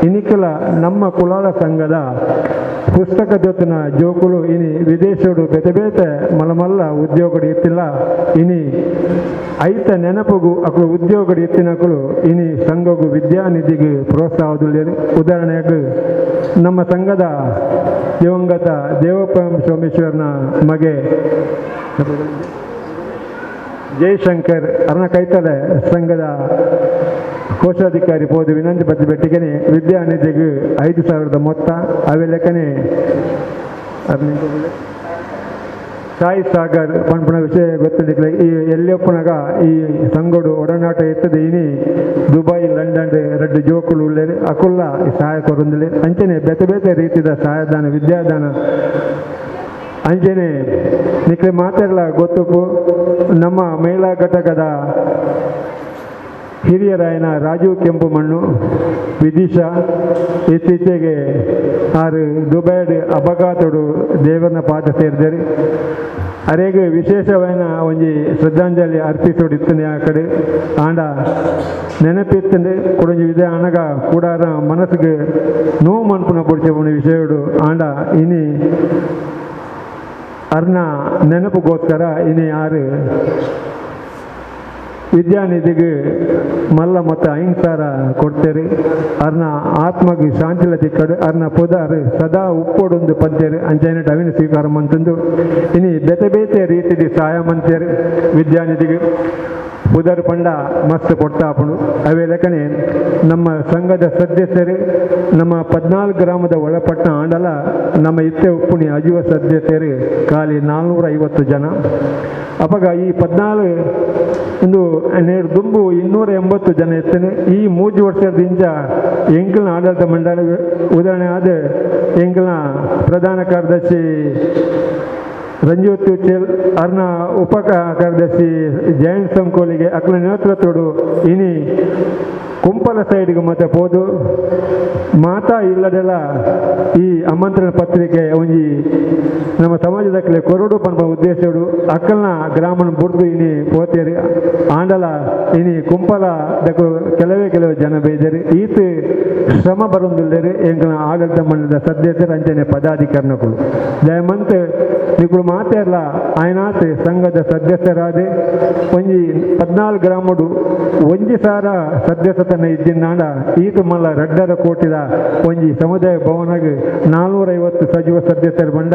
ಇನಿಕಲ ನಮ್ಮ ಕುಲಾಲ ಸಂಘದ ಪುಸ್ತಕ ಜೊತೆನ ಜೋಕುಲು ಇನಿ ವಿದೇಶಡು ಬೇತೆ ಬೇತೆ ಮಲಮಲ್ಲ ಉದ್ಯೋಗಡು ಇತ್ತಿಲ್ಲ ಇನಿ ಐತ ನೆನಪುಗು ಅಕಲು ಉದ್ಯೋಗಡು ಇತ್ತಿನಕಲು ಇನಿ ಸಂಘಗು ವಿದ್ಯಾನಿಧಿಗೆ ಪ್ರೋತ್ಸಾಹದಲ್ಲಿ. ಉದಾಹರಣೆಗೆ ನಮ್ಮ ಸಂಘದ ದಿವಂಗತ ದೇವಪ್ಪ ಸೋಮೇಶ್ವರನ ಮಗೆ ಜಯಶಂಕರ್ ಅರ್ಣ ಕೈತಲೆ ಸಂಘದ ಕೋಶಾಧಿಕಾರಿ ಪೋದು ವಿನಂತಿ ಪತ್ರ ಬೆಟ್ಟಿಗೆನೆ ವಿದ್ಯಾನಿಧಿಗೆ 5,000 ಮೊತ್ತ ಅವೆ ಲೆಕ್ಕನೆ ಸಾಯಿ ಸಾಗರ್ ಪಂಪುನ ವಿಷಯ ಗೊತ್ತಿಲ್ಲ. ಈ ಎಲ್ಲಿಯಪ್ಪನಾಗ ಈ ಸಂಗೋಡು ಒಡನಾಟ ಇರ್ತದೆ ಇನಿ ದುಬೈ ಲಂಡನ್ ರಡ್ಡು ಜೋಕುಲು ಉಳ್ಳೇರು ಅಕುಲ್ಲ ಈ ಸಹಾಯ ಕೊರೊಂದಿಲ್ಲ. ಅಂಚನೆ ಬೇತೆ ಬೇತೆ ರೀತಿಯ ಸಹಾಯದಾನ ವಿದ್ಯಾದಾನ ಅಂಚನೆ ನಿಕ್ಲೆ ಮಾತಾಡಲ ಗೊತ್ತುಪ್ಪು. ನಮ್ಮ ಮಹಿಳಾ ಘಟಕದ ಹಿರಿಯರಾಯನ ರಾಜೀವ್ ಕೆಂಪು ಮಣ್ಣು ವಿದಿಶಾ ಇತ್ತೀಚೆಗೆ ಆರು ದುಬೈಡ್ ಅಪಘಾತಡು ದೇವರನ ಪಾದ ಸೇರಿದರು. ಅರೆಗ್ ವಿಶೇಷವಾಯಿನ ಒಂಜಿ ಶ್ರದ್ಧಾಂಜಲಿ ಅರ್ಪಿಸೋಡಿತ್ತನೆ ಆ ಕಡೆ ಆಂಡ ನೆನಪಿತ್ತಂಡೆ ಕೊಡೊಂಜಿ ವಿಧ ಅನಗ ಕೂಡಾರ ಮನಸ್ಸಿಗೆ ನೋವು ಮನ್ಪುನ ಪೊಡ್ಚೆ ವಿಷಯಡು ಆಂಡ ಇನಿ ಅರ್ನ ನೆನಪುಗೋಸ್ಕರ ಇನಿ ಯಾರು ವಿದ್ಯಾನಿಧಿಗೆ ಮಲ್ಲ ಮತ್ತು ಅಹಿಂಸಾರ ಕೊಡ್ತೇರಿ ಅರ್ನ ಆತ್ಮಗೆ ಶಾಂತಿಲ ತಿಕ್ಕಡು ಅರ್ನ ಪುದಾರು ಸದಾ ಉಪ್ಪೊಡೊಂದು ಪಂತೇರು ಅಂಚನೆ ಅವಿನ ಸ್ವೀಕಾರ ಮಂತಂದು ಇನಿ ಬೇತೆ ಬೇತೆ ರೀತಿದಿ ಸಹಾಯ ಮಂತೇರು ವಿದ್ಯಾನಿಧಿಗೆ ಪುದರ್ ಪಂಡ ಮಸ್ತ್ ಕೊಡ್ತಾಪುಂಡು. ಅವೇ ಲೆಕ್ಕನೆ ನಮ್ಮ ಸಂಘದ ಸದಸ್ಯರು ನಮ್ಮ 14 ಗ್ರಾಮದ ಒಳಪಟ್ಟಣ ಆಂಡಲ ನಮ್ಮ ಇತ್ತೆ ಉಪ್ಪುಣಿ ಅಜೀವ ಸದಸ್ಯರು ಖಾಲಿ 450 ಜನ. ಅಪಗ ಈ 14 ಒಂದು ನೇರು ದುಂಬು 280 ಜನ ಇತ್ತೇನೆ. ಈ 3 ವರ್ಷದಿಂದ ಎಂಕಲ್ನ ಆಡಳಿತ ಮಂಡಳಿ ಉದಾಹರಣೆ ಆದ ಎಂಕಲ್ನ ಪ್ರಧಾನ ಕಾರ್ಯದರ್ಶಿ ರಂಜಿತ್ ಉಚ್ಚೇಲ್ ಅರ್ನ ಉಪ ಕಾರ್ಯದರ್ಶಿ ಜಯಂತ್ ಸಂಕೋಲಿಗೆ ಅಕ್ಲ ನೇತೃತ್ವಡು ಇನಿ ಕುಂಪಲ ಸೈಡ್ಗೆ ಮತ್ತೆ ಪೋದು ಮಾತಾ ಇಲ್ಲದೆಲ್ಲ ಈ ಆಮಂತ್ರಣ ಪತ್ರಿಕೆ ಒಂಜಿ ನಮ್ಮ ಸಮಾಜದಕ್ಕಲೆ ಕೊರಡು ಪನ್ಪ ಉದ್ದೇಶಡು ಅಕ್ಕಲ್ನ ಗ್ರಾಮನ ಬುಡ್ದು ಇನಿ ಪೋತೇರಿ ಆಂಡಲ ಇನಿ ಕುಂಪಲ ದಕ್ಕು ಕೆಲವೇ ಕೆಲವು ಜನ ಬೈದೇರಿ ಈತ ಶ್ರಮ ಬರೊಂದುಲ್ಲೇರಿ ಎಂಕಲ್ನ ಆಡಳಿತ ಮಂಡಲದ ಸದಸ್ಯರು ಅಂಚನೆ ಪದಾಧಿಕಾರಿನಕುಲು ದಯಮಂತ್ ನಿಕುಲು ಮಾತೆರ್ಲ ಆಯ್ನಾತ್ ಸಂಘದ ಸದಸ್ಯರಾದೆ ಒಂಜಿ 14 ಗ್ರಾಮಡು ಒಂಜಿ ಸಾರ ಸದಸ್ಯತನ ಇದ್ದಿನಾಂಡ ಈತ ಮಲ್ಲ 2.5 ಕೋಟಿದ ಒಂಜಿ ಸಮುದಾಯ ಭವನಗ್ 450 ಸಜೀವ ಸದಸ್ಯರು ಬಂಡ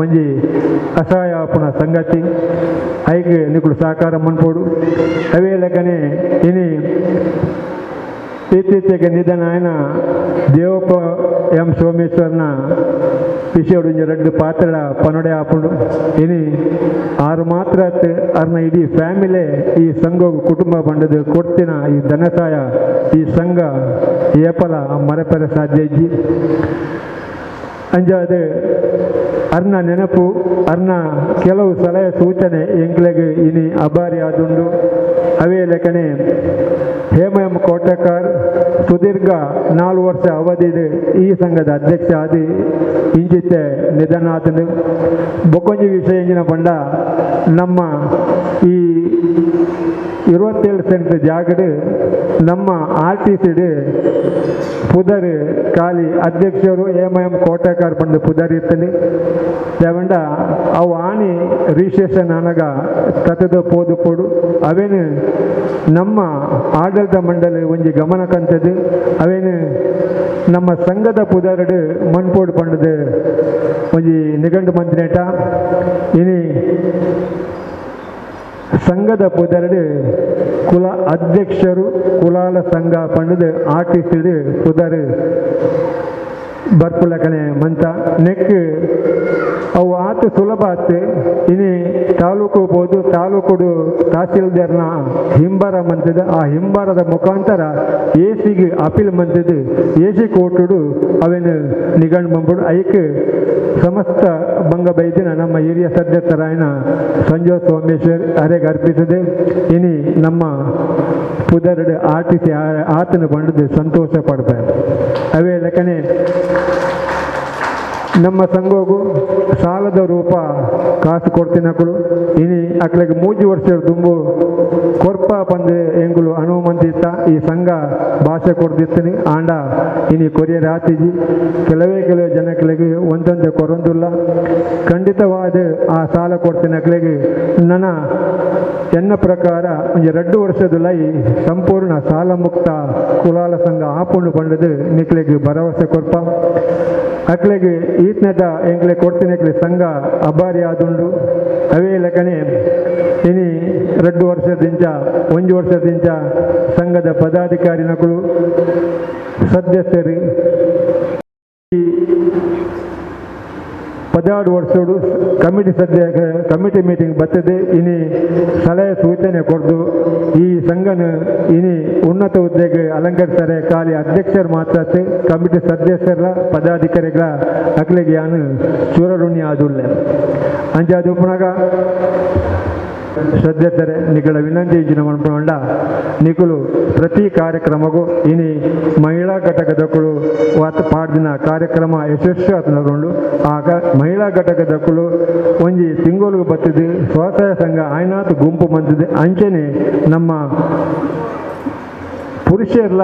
ಒಂಜಿ ಅಸಹಾಯ ಪುನ ಸಂಗತಿ ಐಕ್ ನಿಕುಲು ಸಹಕಾರ ಮನ್ಪೋಡು. ಅವೇ ಲೆಕ್ಕನೆ ಇನಿ ಇತ್ತೀಚೆಗೆ ನಿಧನ ಆಯ್ನ ದೇವಪ್ಪ ಎಂ ಸೋಮೇಶ್ವರನ ವಿಷಯ ರಡ್ಡು ಪಾತ್ರ ಪನೊಡೆ ಆಪುಂಡು. ಇನಿ ಆರು ಮಾತ್ರ ಅರ್ನ ಇಡೀ ಫ್ಯಾಮಿಲಿ ಈ ಸಂಘ ಕುಟುಂಬ ಬಂಡದು ಕೊಡ್ತಿನ ಈ ಧನಸಹಾಯ ಈ ಸಂಘ ಏಪಲ ಮರಪೆರ ಸಾಧ್ಯ ಇಜ್ಜಿ. ಅಂಜಾದ ಅರ್ನ ನೆನಪು ಅರ್ನ ಕೆಲವು ಸಲಹೆ ಸೂಚನೆ ಎಂಕ್ಲೆಗ್ ಇನಿ ಅಬಾರಿ ಆದುಂಡು. ಅವೇ ಲೆಕ್ಕನೆ ಹೇಮಎಂ ಕೋಟಕಾರ್ ಸುದೀರ್ಘ 4 ವರ್ಷ ಅವಧಿಡು ಈ ಸಂಘದ ಅಧ್ಯಕ್ಷ ಆದಿ ಇಂಚಿತ್ತೆ ನಿಧನ ಆತನು. ಬೊಕ್ಕೊಂಜಿ ವಿಷಯ ಎಂಜಿನ ಪಂಡ ನಮ್ಮ ಈ 27 ಸೆಂಟ್ ಜಾಗಡು ನಮ್ಮ ಆರ್ ಟಿ ಸಿಡು ಪುದರ್ ಖಾಲಿ ಅಧ್ಯಕ್ಷರು ಎಂ ಕೋಟಕಾರ್ ಪಂಡ ಪುದರ್ ಇತ್ತನೆ. ದೇವಂಡ ಅವು ಆಣಿ ರಿಜಿಸ್ಟ್ರೇಷನ್ ಅನಗ ತತದ ಪೋದು ಪೋಡು ಅವೇನು ನಮ್ಮ ಆಡಳಿತ ಮಂಡಳಿ ಒಂಜಿ ಗಮನ ಕಂತದ್ದು ಅವೇನು ನಮ್ಮ ಸಂಘದ ಪುದರ್ಡು ಮನ್ಪೋಡು ಪಂಡದು ಒಂಜಿ ನಿಘಂಟು ಮಂತ್ರಿನೇಟ. ಇನಿ ಸಂಘದ ಪುದರ್ಡು ಕುಲ ಅಧ್ಯಕ್ಷರು ಕುಲಾಲ ಸಂಘ ಪಂಡದು ಆರ್ ಟಿ ಸಿಡು ಪುದರ್ ಬರ್ಪುಲಕನೆ ಮಂತ ನೆಕ್ ಅವು ಆತ ಸುಲಭ ಆತು. ಇನಿ ತಾಲೂಕು ಹೋದು ತಾಲೂಕುಡು ತಹಸೀಲ್ದಾರ್ನ ಹಿಂಬಾರ ಮಂತದ ಆ ಹಿಂಬಾರದ ಮುಖಾಂತರ ಎ ಸಿಗೆ ಅಪೀಲ್ ಮಂತದ್ದು ಎ ಸಿ ಕೋರ್ಟುಡು ಅವೇನು ನಿಗಂಡು ಬಂದ್ಬಿಡು. ಐಕ್ ಸಮಸ್ತ ಭಂಗ ಬೈದಿನ ನಮ್ಮ ಹಿರಿಯ ಸದಸ್ಯರಾಯನ ಸಂಜೋತ್ ಸೋಮೇಶ್ವರ್ ಅರೆಗೆ ಅರ್ಪಿಸದೆ ಇನಿ ನಮ್ಮ ಪುದರ್ಡು R T C ಆತನ ಬಂಡದು ಸಂತೋಷ ಪಡ್ತಾರೆ. ಅವೇ ಲೆಕ್ಕನೆ ನಮ್ಮ ಸಂಘಗೂ ಸಾಲದ ರೂಪ ಕಾಸು ಕೊಡ್ತಿನಕುಲು ಇನಿ ಅಕ್ಲೆಗ್ 3 ವರ್ಷ ದುಂಬು ಕೊರ್ಪ ಪಂದು ಎಂಗುಲು ಅನುಮಂತಿತ್ತ ಈ ಸಂಘ ಭಾಷೆ ಕೊಡ್ದಿತ್ತನಿ ಆಂಡ ಇನಿ ಕೊರಿಯರ್ ಆತಿಜಿ ಕೆಲವೇ ಕೆಲವೇ ಜನಕ್ಲೆಗ್ ಒಂದೊಂದೇ ಕೊರೊಂದುಲ್ಲ. ಖಂಡಿತವಾದ ಆ ಸಾಲ ಕೊಡ್ತಿನಕ್ಲೆಗ್ ನನ್ನ ಎನ್ನ ಪ್ರಕಾರ ಒಂಜಿ 2 ವರ್ಷದುಲ ಈ ಸಂಪೂರ್ಣ ಸಾಲ ಮುಕ್ತ ಕುಲಾಲ ಸಂಘ ಆಪುಂಡು ಪಂಡದು ನಿಕ್ಲೆಗ್ ಭರವಸೆ ಕೊರ್ಪ. ಅಕ್ಲೆಗ್ ಈತ್ನೆಟ ಎಂಕ್ಲೆ ಕೊಡ್ತಿನಕ್ಲೆ ಸಂಘ ಅಬಾರಿ ಆದುಂಡು. ಅವೇ ಲೆಕ್ಕನೆ ಇನಿ 2 ವರ್ಷದಿಂಚ 1 ವರ್ಷದಿಂಚ ಸಂಘದ ಪದಾಧಿಕಾರಿನಕುಲು ಸದಸ್ಯರು ಈ 16 ವರ್ಷಡು ಕಮಿಟಿ ಸದ್ಯ ಕಮಿಟಿ ಮೀಟಿಂಗ್ ಬರ್ತದೆ. ಇನಿ ಸಲಹೆ ಸೂಚನೆ ಕೊಡ್ದು ಈ ಸಂಘನ ಇನಿ ಉನ್ನತ ಹುದ್ದೆಗೆ ಅಲಂಕರಿಸ್ತಾರೆ. ಖಾಲಿ ಅಧ್ಯಕ್ಷರು ಮಾತ್ರ ಕಮಿಟಿ ಸದಸ್ಯರ ಪದಾಧಿಕಾರಿಗಳ ಅಕ್ಲೆಗೆ ಯಾನು ಚೂರಋಣಿ ಆದುಲ್ಲೆ. ಅಂಚಾದ ಉಪ್ಪುನಾಗ ಸದಸ್ಯರೇ ನಿಗಳ ವಿನಂತಿ ಇಂಚಿನ ಮನ್ಪುಂಡ ನಿಕುಲು ಪ್ರತಿ ಕಾರ್ಯಕ್ರಮಗೂ ಇನಿ ಮಹಿಳಾ ಘಟಕದಕ್ಕಳು ವಾತ ಪಾಡ್ದಿನ ಕಾರ್ಯಕ್ರಮ ಯಶಸ್ವಿ ಆತನಗೊಂಡು ಆಗ ಮಹಿಳಾ ಘಟಕದಕ್ಕಳು ಒಂಜಿ ತಿಂಗೊలుగు ಬತ್ತಿದ್ದು ಸ್ವಸಹಾಯ ಸಂಘ ಆಯ್ನಾತ್ ಗುಂಪು ಬಂದಿದೆ. ಅಂಚನೆ ನಮ್ಮ ಪುರುಷರೆಲ್ಲ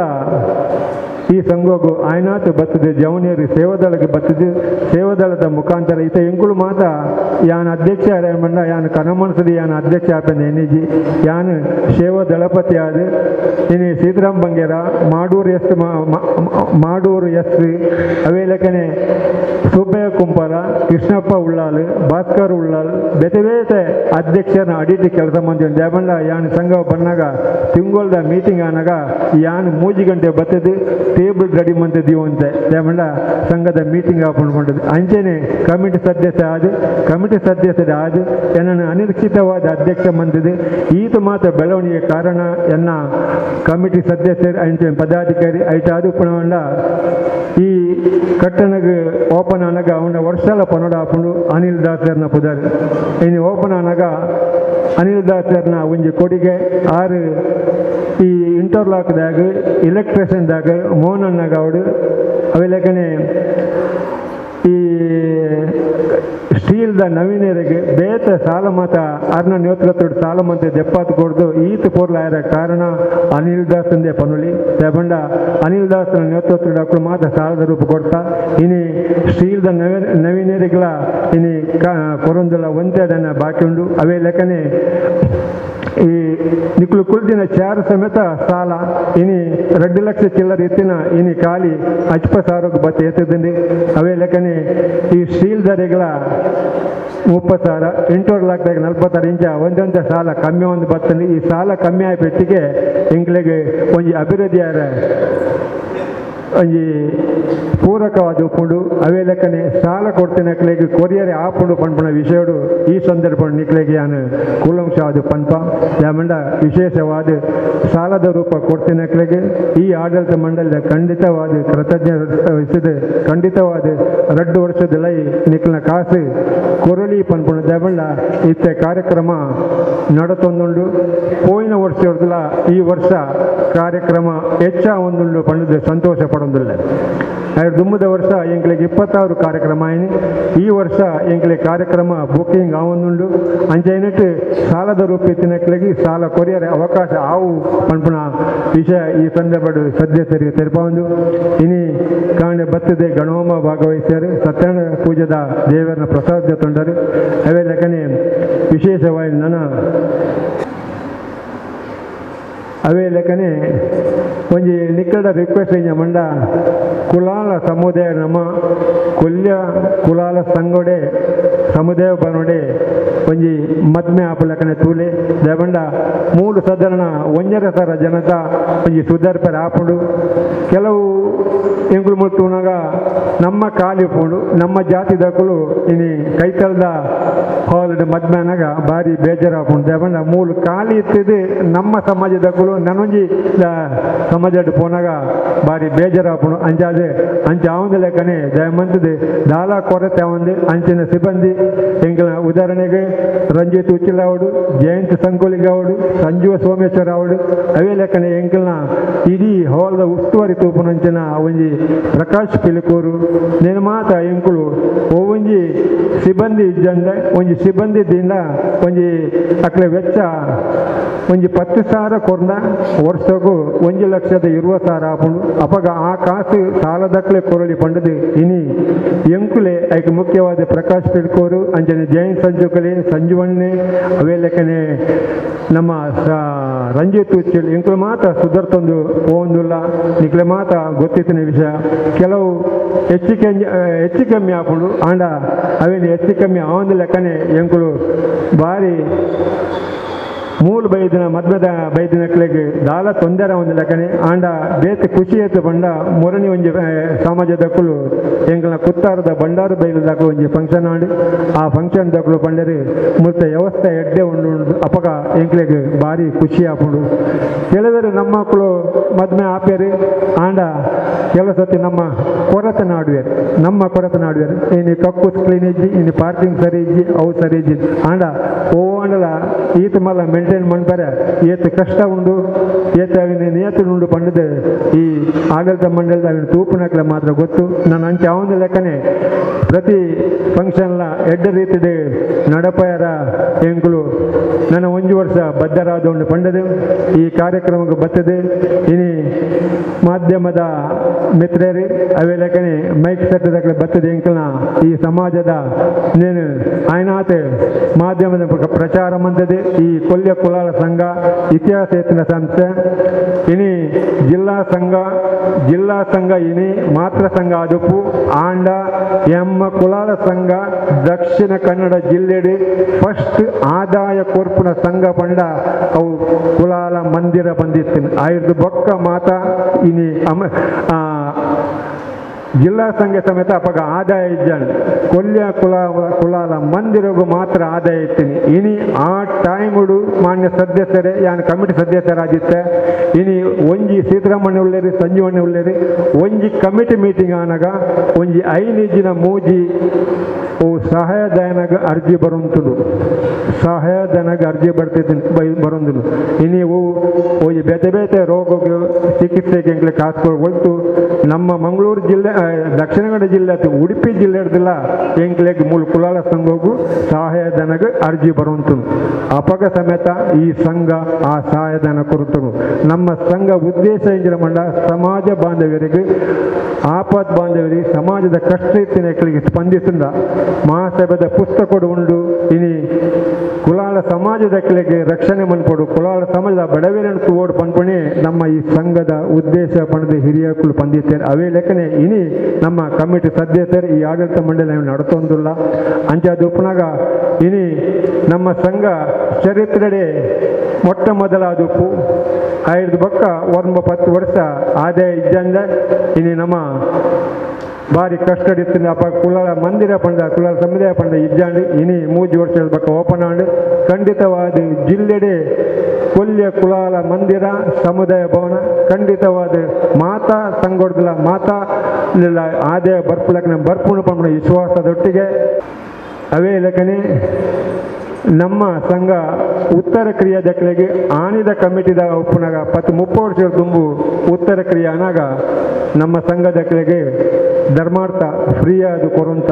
ಈ ಸಂಘಗೂ ಆಯ್ನಾತ್ ಬತ್ತದೆ ಜವನಿಯರು ಸೇವಾದಳಕ್ಕೆ ಬತ್ತದೆ. ಸೇವಾದಳದ ಮುಖಾಂತರ ಈತ ಎಂಕುಲು ಮಾತ ಯಾನ್ ಅಧ್ಯಕ್ಷ ಮಂಡ ಯಾನ್ ಕನಮನಸದಿ ಯಾನ್ ಅಧ್ಯಕ್ಷ ಆಪೆಂದ ಎನ್ನಿಜಿ ಯಾನ್ ಸೇವಾ ದಳಪತಿ ಆದ ಇನಿ ಸೀತಾರಾಮ್ ಬಂಗೇರ ಮಾಡೂರು ಎಸ್ ಮಾಡೂರು ಎಸ್ ಅವೇ ಲೆಕ್ಕನೆ ಸುಬ್ಬಯ್ಯ ಕುಂಪಾಲ ಕೃಷ್ಣಪ್ಪ ಉಳ್ಳಾಲ್ ಭಾಸ್ಕರ್ ಉಳ್ಳಾಲ್ ಬೇತೆ ಬೇತೆ ಅಧ್ಯಕ್ಷರನ್ನ ಅಡಿಟಿ ಕೆಲಸ ಮಂದಿ ದೇಬಂಡ ಯಾನ್ ಸಂಘ ಬಂದಾಗ ತಿಂಗೊಳ್ದ ಮೀಟಿಂಗ್ ಆನಾಗ ಯಾನ್ 3 ಗಂಟೆ ಬತ್ತದು ಟೇಬಲ್ ರೆಡಿ ಮಂತಿದ್ದೀವಂತೆ ದೇಬಂಡ ಸಂಘದ ಮೀಟಿಂಗ್ ಹಾಕೊಂಡ್ಕೊಂಡಿದ್ದು. ಅಂಚೆನೆ ಕಮಿಟಿ ಸದಸ್ಯ ಆದ ಕಮಿಟಿ ಸದಸ್ಯರ ಆದ ಎನ್ನ ಅನಿರೀಕ್ಷಿತವಾದ ಅಧ್ಯಕ್ಷ ಮಂದಿದೆ. ಈತ ಮಾತ್ರ ಬೆಳವಣಿಗೆ ಕಾರಣ ಎನ್ನ ಕಮಿಟಿ ಸದಸ್ಯರು ಅಂಚೆ ಪದಾಧಿಕಾರಿ ಐಟ ಅದು ಪುನಃ ಈ ಕಟ್ಟಣಗೆ ಓಪನ್ ಆನಾಗ ಅವನ ವರ್ಷಲ ಪನೋಡ ಹಾಕೊಂಡು ಅನಿಲ್ ದಾಸರ್ನ ಪುದಾರ್ ಇನ್ನು ಓಪನ್ ಆನಾಗ ಅನಿಲ್ ದಾಸರ್ನ ಒಂಜಿ ಕೊಡುಗೆ ಆರು ಈ ಇಂಟರ್ಲಾಕ್ದಾಗ ಎಲೆಕ್ಟ್ರಿಷನ್ದಾಗ ಮೋಹನಣ್ಣಗ ಅವಡು ಅವೆಲ್ಲಕನೆ ಈ ಸ್ಟೀಲ್ದ ನವೀನರಿಗೆ ಬೇತ ಸಾಲ ಮಾತ ಅರ್ನ ನೇತೃತ್ವದ ಸಾಲ ಮಂತೆ ದೆಪ್ಪಾತ್ ಕೊಡ್ದು ಈತ ಪೋರ್ಲಾಯರ ಕಾರಣ ಅನಿಲ್ ದಾಸ್ ಅಂದೇ ಪನುಲಿ ದೇಬಂಡ ಅನಿಲ್ ದಾಸ್ನ ನೇತೃತ್ವದ ಡಾಕ್ಟರ್ ಮಾತ ಸಾಲದ ರೂಪ ಕೊಡ್ತಾ ಇನಿ ಸ್ಟೀಲ್ದ ನವೀನರಿಗಳ ಇನಿ ಕೊರೊಂದುಲ ಒಂತೆ ಅದನ್ನು ಬಾಕಿ ಉಂಡು. ಅವೇ ಲೆಕ್ಕನೆ ಈ ನಿಕ್ಲು ಕುಲ್ದಿನ ಚಾರ್ ಸಮೇತ ಸಾಲ ಇನಿ 2 ಲಕ್ಷ ಚಿಲ್ಲರ್ ಎತ್ತಿನ ಇನಿ ಖಾಲಿ ಅಚ್ಪ ಸಾವಿರಕ್ಕೆ ಬತ್ತ ಎತ್ತಿದ್ದಂడి. ಅವೇ ಲೆಕ್ಕನೆ ಈ ಸ್ಟೀಲ್ ದರೆಗಳ 30 ಸಾವಿರ 8 ಲಕ್ಷದಾಗ 46 ಇಂಚ ಒಂದೊಂದು ಸಾಲ ಕಮ್ಮಿ ಒಂದು ಬತ್ತಂడి. ಈ ಸಾಲ ಕಮ್ಮಿ ಆಗಿ ಎಂಕ್ಲೆಗೆ ಒಂಜಿ ಅಭಿವೃದ್ಧಿಯಾರ ಒಂಜಿ ಪೂರಕವಾದ ಉಪ್ಪುಂಡು. ಅವೇ ಲೆಕ್ಕನೆ ಸಾಲ ಕೊಡ್ತೇನೆ ಅಕ್ಲೆಗೆ ಕೊರಿಯರೆ ಆಪುಂಡು ಪನ್ಪುನ ವಿಷಯಡು ಈ ಸಂದರ್ಭ ನಿಕ್ಲೆಗೆ ಯಾನು ಕೂಲಂಶವಾದ ಪನ್ಪ ಯಾಮಂಡ ವಿಶೇಷವಾದ ಸಾಲದ ರೂಪ ಕೊಡ್ತೇನೆ ಅಕ್ಲೆಗೆ ಈ ಆಡಳಿತ ಮಂಡಳಿಯ ಖಂಡಿತವಾದ ಕೃತಜ್ಞ ವಹಿಸಿದ ಖಂಡಿತವಾದ 2 ವರ್ಷದ ಲೈ ನಿಕ್ಲಿನ ಕಾಸು ಕೊರಳಿ ಪನ್ಪುಣ ದೇಬಂಡ ಇತ್ತ ಕಾರ್ಯಕ್ರಮ ನಡತೊಂದುಂಡು. ಪೋಯಿನ ವರ್ಷ ಈ ವರ್ಷ ಕಾರ್ಯಕ್ರಮ ಹೆಚ್ಚ ಒಂದುಂಡು ಪಂಡದು ಸಂತೋಷ ಪಡೊಂದಿಲ್ಲ. ದುಮ್ಮದ ವರ್ಷ ಎಂಕ್ಲೆಗೆ 26 ಕಾರ್ಯಕ್ರಮ ಆಯ್ನಿ. ಈ ವರ್ಷ ಎಂಕ್ಲೆ ಕಾರ್ಯಕ್ರಮ ಬುಕ್ಕಿಂಗ್ ಆವೊಂದುಂಡು. ಅಂಚೈನಟ್ಟು ಸಾಲದ ರೂಪ ತಿನ್ನಕ್ಲೆಗೆ ಸಾಲ ಕೊರಿಯರೆ ಅವಕಾಶ ಆವು ಪನ್ಪುನ ವಿಷಯ ಈ ಸಂದರ್ಭ ಸದಸ್ಯರಿಗೆ ತೆರಪೊಂದು. ಇನಿ ಕಾಂಡೆ ಬತ್ತದೆ ಗಣಹೋಮ ಭಾಗವಹಿಸ್ಯಾರು ಸತ್ಯನಾರಾಯಣ ಪೂಜೆದ ದೇವರನ್ನ ಪ್ರಸಾದ ತೊಂಡರು. ಅವೇ ಲೆಕ್ಕನೆ ವಿಶೇಷವಾಗಿ ನನ್ನ ಅವೇ ಲೆಕ್ಕನೆ ಒಂಜಿ ನಿಕ್ಕಡ ರಿಕ್ವೆಸ್ಟ್ ಇಂಜ ಮಂಡ ಕುಲಾಲ ಸಮುದಾಯ ನಮ್ಮ ಕೊಲ್ಯ ಕುಲಾಲ ಸಂಗೊಡೆ ಸಮುದಾಯ ಬನೋಡೆ ಒಂಜಿ ಮದ್ಮೆ ಆಪಲಕನೆ ತೂಲೆ ದೇಬಂಡ ಮೂಲು ಸದರಣ 1.5 ಸಾವಿರ ಜನತ ಒಂಜಿ ಸುಧಾರ್ಪರ ಆಪುಂಡು. ಕೆಲವು ಎಂಕುಲು ಮುಟ್ಟುನಾಗ ನಮ್ಮ ಖಾಲಿ ಉಪ್ಪುಂಡು ನಮ್ಮ ಜಾತಿ ದಕ್ಕಲು ಇನಿ ಕೈತಲ್ದ ಹಾಲ್ ಮದ್ಮೆ ಅನಾಗ ಭಾರಿ ಬೇಜಾರಾಪುಂಡು. ದೇಬಂಡ ಮೂಲು ಖಾಲಿ ಇತ್ತಿದ್ದು ನಮ್ಮ ಸಮಾಜದಕ್ಕಲು ನನೊಂಜಿ ಸಮಾಜ ಪೋನಾಗ ಭಾರಿ ಬೇಜಾರಾಪುಂಡು. ಅಂಚಾದೆ ಅಂಚ ಆವಂದ ಲೆಕ್ಕನೆ ದಯಮಂತದೆ ದಾಲ ಕೊರತೆ ಆವಂದು ಅಂಚಿನ ಸಿಬ್ಬಂದಿ ಎಂಕಲ ಉದಾಹರಣೆಗೆ ರಂಜಿತ್ ಉಚ್ಚಿಲ ಅವಡು ಜಯಂತ್ ಸಂಕೋಲಿಗ ಅವಡು ಸಂಜೀವ ಸೋಮೇಶ್ವರ ಅವಡು ಅವೇ ಲೆಕ್ಕನೆ ಎಂಕಲ್ನ ಇಡೀ ಹಾಲ್ದ ಉಸ್ತುವಾರಿ ತೂಪುನಂಚಿನ ಒಂಜಿ ಪ್ರಕಾಶ್ ಪಿಲಿಕೂರು ನೇನು ಮಾತ ಎಂಕುಲು ಒಂಜಿ ಸಿಬ್ಬಂದಿ ಇಜ್ಜಂದೆ ಒಂಜಿ ಸಿಬ್ಬಂದಿ ದಿಂದ ಒಂಜಿ ಅಕ್ಲೆ ವೆಚ್ಚ ಒಂಜಿ 10,000 ಕೊರ್ನ ವರ್ಷಕ್ಕೂ 1,20,000 ಆಪುಂಡು. ಅಪಗ ಆ ಕಾಸು ಸಾಲದಕ್ಲೆ ಕೊರಳಿ ಪಂಡದು ಇನಿ ಎಂಕುಲೆ ಐಕ್ ಮುಖ್ಯವಾದ ಪ್ರಕಾಶ್ ಪಿಲ್ಕೋರು ಅಂಚನೆ ಜಯಂತ್ ಸಂಜುಕಲೆ ಸಂಜುವಣ್ಣೆ ಅವೇ ಲೆಕ್ಕನೆ ನಮ್ಮ ರಂಜಿತ್ ಉಚ್ಚಿಲ್ ಎಂಕುಲು ಮಾತ್ರ ಸುಧಾರ್ತೊಂದು ಪೋಂದುಲ್ಲ ನಿಕ್ಲೆ ಮಾತ್ರ ಗೊತ್ತಿತ್ತಿನ ವಿಷಯ. ಕೆಲವು ಹೆಚ್ಚು ಕಮ್ಮಿ ಆಪುಂಡು ಆಂಡ ಅವೇನು ಹೆಚ್ಚು ಕಮ್ಮಿ ಆವಂದ ಲೆಕ್ಕನೆ ಎಂಕುಲು ಭಾರಿ ಮೂಲು ಬೈದಿನ ಮದ್ಮದ ಬೈದಿನಕ್ಲೆಗ್ ದಾಲ ತೊಂದರೆ ಒಂದು ಲೆಕ್ಕನೆ ಆಂಡ ಬೇತೆ ಖುಷಿ ಆಯ್ತು ಬಂಡ ಮೊರಣಿ ಒಂಜಿ ಸಮಾಜದಕ್ಕಲು ಎಂಕಲ್ನ ಕುತ್ತಾರದ ಬಂಡಾರು ಬೈಲದಕ್ಕಲು ಒಂಜಿ ಫಂಕ್ಷನ್ ಆಂಡ್ ಆ ಫಂಕ್ಷನ್ ದಕ್ಕಲು ಪಂಡರು ಮುರ್ತ ವ್ಯವಸ್ಥೆ ಎಡ್ಡೆ ಉಂಡು ಅಪಗ ಎಂಕ್ಲೆಗ್ ಭಾರಿ ಖುಷಿ ಆಪುಂಡು. ಕೆಲವರು ನಮ್ಮ ಮಕ್ಕಳು ಮದ್ಮೆ ಆಪೇರು ಆಂಡ ಕೆಲವು ಸತಿ ನಮ್ಮ ಕೊರತೆ ನಾಡುವೆರ್ ನಮ್ಮ ಕೊರತೆ ನಾಡುವೆರ್ ಇನಿ ಕಕ್ಕುಸ್ ಕ್ಲೀನ್ ಇಜ್ಜಿ ಇನಿ ಪಾರ್ಕಿಂಗ್ ಸರಿ ಇಜ್ಜಿ ಅವು ಸರಿ ಇಜ್ಜಿ ಆಂಡ ಓ ಆಂಡಲ ಈತ ಮಲ್ಲ ಮೇಂಟೈನ್ ಮನ್ಪರೆ ಏತ್ ಕಷ್ಟ ಉಂಡು ಏತ ಅವಿನ ನಿಯತ್ತು ಉಂಡು ಪಂಡದು ಈ ಆಡಳಿತ ಮಂಡಳಿದ ಅವಿನ ತೂಪುನಕ್ಲೆ ಮಾತ್ರ ಗೊತ್ತು. ನಾನು ಅಂಚೆ ಅವನ ಲೆಕ್ಕನೆ ಪ್ರತಿ ಫಂಕ್ಷನ್ಲ ಎಡ್ಡ ರೀತಿದ ನಡಪಯರ ಎಂಕುಲು ನನ್ನ ಒಂಜಿ ವರ್ಷ ಬದ್ಧರಾದ ಉಂಡು ಪಂಡದು ಈ ಕಾರ್ಯಕ್ರಮಕ್ಕೆ ಬರ್ತದೆ. ಇನಿ ಮಾಧ್ಯಮದ ಮಿತ್ರರು ಅವೇ ಲೆಕ್ಕನೆ ಮೈಕ್ ಸೆಟ್ಟದಕ್ಕೆ ಬರ್ತದೆ ಎಂಕಲ್ನ ಈ ಸಮಾಜದ ನೇನು ಆಯ್ನಾತೆ ಮಾಧ್ಯಮದ ಪ್ರಚಾರ ಮಂತದೆ. ಈ ಕೊಲ್ಯ ಕುಲಾಲ ಸಂಘ ಇತಿಹಾಸ ಎತ್ತಿನ ಸಂಸ್ಥೆ ಇನಿ ಜಿಲ್ಲಾ ಸಂಘ ಇನಿ ಮಾತ್ರ ಸಂಘ ಆದುಪ್ಪು ಆಂಡ ಎಮ್ಮ ಕುಲಾಲ ಸಂಘ ದಕ್ಷಿಣ ಕನ್ನಡ ಜಿಲ್ಲೆಡೆ ಫಸ್ಟ್ ಆದಾಯ ಕೊರ್ಪುನ ಸಂಘ ಪಂಡ ಅವು ಕುಲಾಲ ಮಂದಿರ ಬಂದಿತ್ತು ಆಯುರ್ದು ಬೊಕ್ಕ ಮಾತಾ ಇನಿ ಜಿಲ್ಲಾ ಸಂಘ ಸಮೇತ ಅಪಗ ಆದಾಯ ಇದ್ದಾನೆ ಕೊಲ್ಯ ಕುಲಾಲ ಮಂದಿರಗೂ ಮಾತ್ರ ಆದಾಯ ಇತ್ತೀನಿ. ಇನಿ ಆ ಟೈಮುಡು ಮಾನ್ಯ ಸದಸ್ಯರೇ ಯಾನ್ ಕಮಿಟಿ ಸದಸ್ಯರಾದಿತ್ತೆ ಇನಿ ಒಂಜಿ ಸೀತಾರಾಮಣ್ಣ ಉಳ್ಳೇರಿ ಸಂಜೀವಣ್ಣ ಉಳ್ಳೇರಿ ಒಂಜಿ ಕಮಿಟಿ ಮೀಟಿಂಗ್ ಆನಾಗ ಒಂಜಿ 5 ದಿನ ಮೂಜಿ ಓ ಸಹಾಯಧನಗ ಅರ್ಜಿ ಬರುಂತುಡು ಸಹಾಯಧನಗ ಅರ್ಜಿ ಬರ್ತಿದ್ದೀನಿ ಬರುಂದುಡು ಇನಿ ಓ ಬೇತೆ ಬೇತೆ ರೋಗಕ್ಕೆ ಚಿಕಿತ್ಸೆಗೆ ಎಂಕ್ಲೆ ಕಾಸು ಒಳ್ತು ನಮ್ಮ ಮಂಗಳೂರು ಜಿಲ್ಲೆ ದಕ್ಷಿಣ ಕನ್ನಡ ಜಿಲ್ಲೆ ಅಥವಾ ಉಡುಪಿ ಜಿಲ್ಲೆ ಹಿಡ್ದಿಲ್ಲ ಎಂಕ್ಲೆಗ್ ಮೂಲ ಕುಲಾಲ ಸಂಘಗೂ ಸಹಾಯಧನಗ ಅರ್ಜಿ ಬರುಂತು ಅಪಗ ಸಮೇತ ಈ ಸಂಘ ಆ ಸಹಾಯಧನ ಕೊರುತ್ತನು. ನಮ್ಮ ಸಂಘ ಉದ್ದೇಶ ಎಂಜಿನ ಮಂಡ ಸಮಾಜ ಬಾಂಧವ್ಯರಿಗೆ ಆಪತ್ ಬಾಂಧವರಿಗೆ ಸಮಾಜದ ಕಷ್ಟ ಇತ್ತಿನ ಸ್ಪಂದಿಸಿದ ಮಹಾಸಭೆದ ಪುಸ್ತಕಡು ಉಂಡು ಇನಿ ಕುಲಾಲ ಸಮಾಜದ ಕೆಳಗೆ ರಕ್ಷಣೆ ಮನ್ಪೊಡು ಕುಲಾಲ ಸಮಾಜದ ಬಡವೇರನ್ನು ತೋಡು ಪನ್ಪಣೆ ನಮ್ಮ ಈ ಸಂಘದ ಉದ್ದೇಶ ಪಣದ ಹಿರಿಯಕುಲು ಪಂದಿತ್ತೇನೆ. ಅವೇ ಲೆಕ್ಕನೆ ಇನಿ ನಮ್ಮ ಕಮಿಟಿ ಸದಸ್ಯರು ಈ ಆಡಳಿತ ಮಂಡಳಿ ನಡತೊಂದುಲ್ಲ ಅಂಚಾದ ಉಪ್ಪನಾಗ ಇನಿ ನಮ್ಮ ಸಂಘ ಚರಿತ್ರೆಡೆ ಮೊಟ್ಟ ಮೊದಲಾದುಪ್ಪು ಐದು ಬೊಕ್ಕ 9 ವರ್ಷ ಆದಾಯ ಇಜ್ಜಂದ ಇನಿ ನಮ್ಮ ಭಾರಿ ಕಷ್ಟಡಿತ್ತು ಅಪ್ಪ ಕುಲಾಲ ಮಂದಿರ ಪಂಡ ಕುಲಾಲ ಸಮುದಾಯ ಪಂಡ ಇಜ್ಜಾಂಡು ಇನಿ 3 ವರ್ಷದ ಬಕ್ಕ ಓಪನ್ ಆಂಡು ಖಂಡಿತವಾದ ಜಿಲ್ಲೆಡೆ ಕೊಲ್ಯ ಕುಲಾಲ ಮಂದಿರ ಸಮುದಾಯ ಭವನ ಖಂಡಿತವಾದ ಮಾತಾ ಸಂಗೊಡ್ದಿಲ್ಲ ಮಾತಾ ಆದಾಯ ಬರ್ಪುಲಕ್ಕನ ಬರ್ಪುಣ ಪಂಡ ವಿಶ್ವಾಸದೊಟ್ಟಿಗೆ ಅವೇ ಲೆಕ್ಕನೆ ನಮ್ಮ ಸಂಘ ಉತ್ತರ ಕ್ರಿಯಾದಕ್ಕಳಿಗೆ ಆನಿದ ಕಮಿಟಿದ ಒಪ್ಪುನಾಗ 30 ವರ್ಷಗಳ ತುಂಬು ಉತ್ತರ ಕ್ರಿಯೆ ಅನಾಗ ನಮ್ಮ ಸಂಘದಕ್ಕಳಿಗೆ ಧರ್ಮಾರ್ಥ ಫ್ರೀಯಾದ ಕೊರುಂತ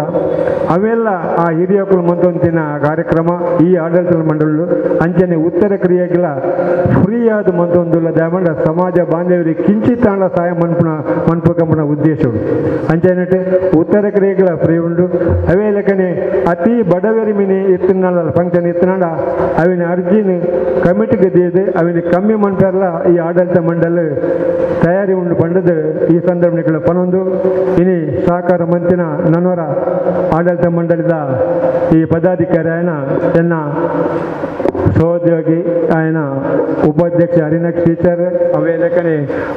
ಅವೆಲ್ಲ ಆ ಹಿರಿಯಕುಲು ಮಂತೊಂತಿನ ಕಾರ್ಯಕ್ರಮ ಈ ಆಡಳಿತ ಮಂಡಳಿ ಅಂಚನೆ ಉತ್ತರ ಕ್ರಿಯೆಗೆಲ್ಲ ಫ್ರೀಯಾದ ಮಂತೊಂದುಲ್ಲ ದಾಮಂಡ ಸಮಾಜ ಬಾಂಧವರಿಗೆ ಕಿಂಚಿತಾಣ ಸಹಾಯ ಮನ್ಪುನ ಮನ್ಪುಕಂಬನ ಉದ್ದೇಶ ಅಂಚನೆ ಉತ್ತರ ಕ್ರಿಯೆಗಳ ಫ್ರೀ ಉಂಡು ಅವೇ ಲೆಕ್ಕನೆ ಅತಿ ಬಡವರಿ ಮಿನಿ ಇತ್ತಿನ ಫಂಕ್ಷನ್ ಇತ್ತಿನಾಡ ಅವಿನ ಅರ್ಜಿನ ಕಮಿಟಿಗೆ ದಿಯದೆ ಅವಿನ ಕಮ್ಮಿ ಮನ್ಪೆಲ್ಲ ಈ ಆಡಳಿತ ಮಂಡಳಿ ತಯಾರಿ ಉಂಡು ಪಂಡದು ಈ ಸಂದರ್ಭ ಪನೊಂದು ಇನಿ ಸಹಕಾರ ಮಂತಿನ ನನ್ನವರ ಆಡಳಿತ ಮಂಡಳಿದ ಈ ಪದಾಧಿಕಾರಿ ಆಯನ ಎನ್ನ ಸಹೋದ್ಯೋಗಿ ಆಯನ ಉಪಾಧ್ಯಕ್ಷ ಹರಿನಕ್ಷ ಟೀಚರ್ ಅವೇ ಲೆಕ್ಕನೆ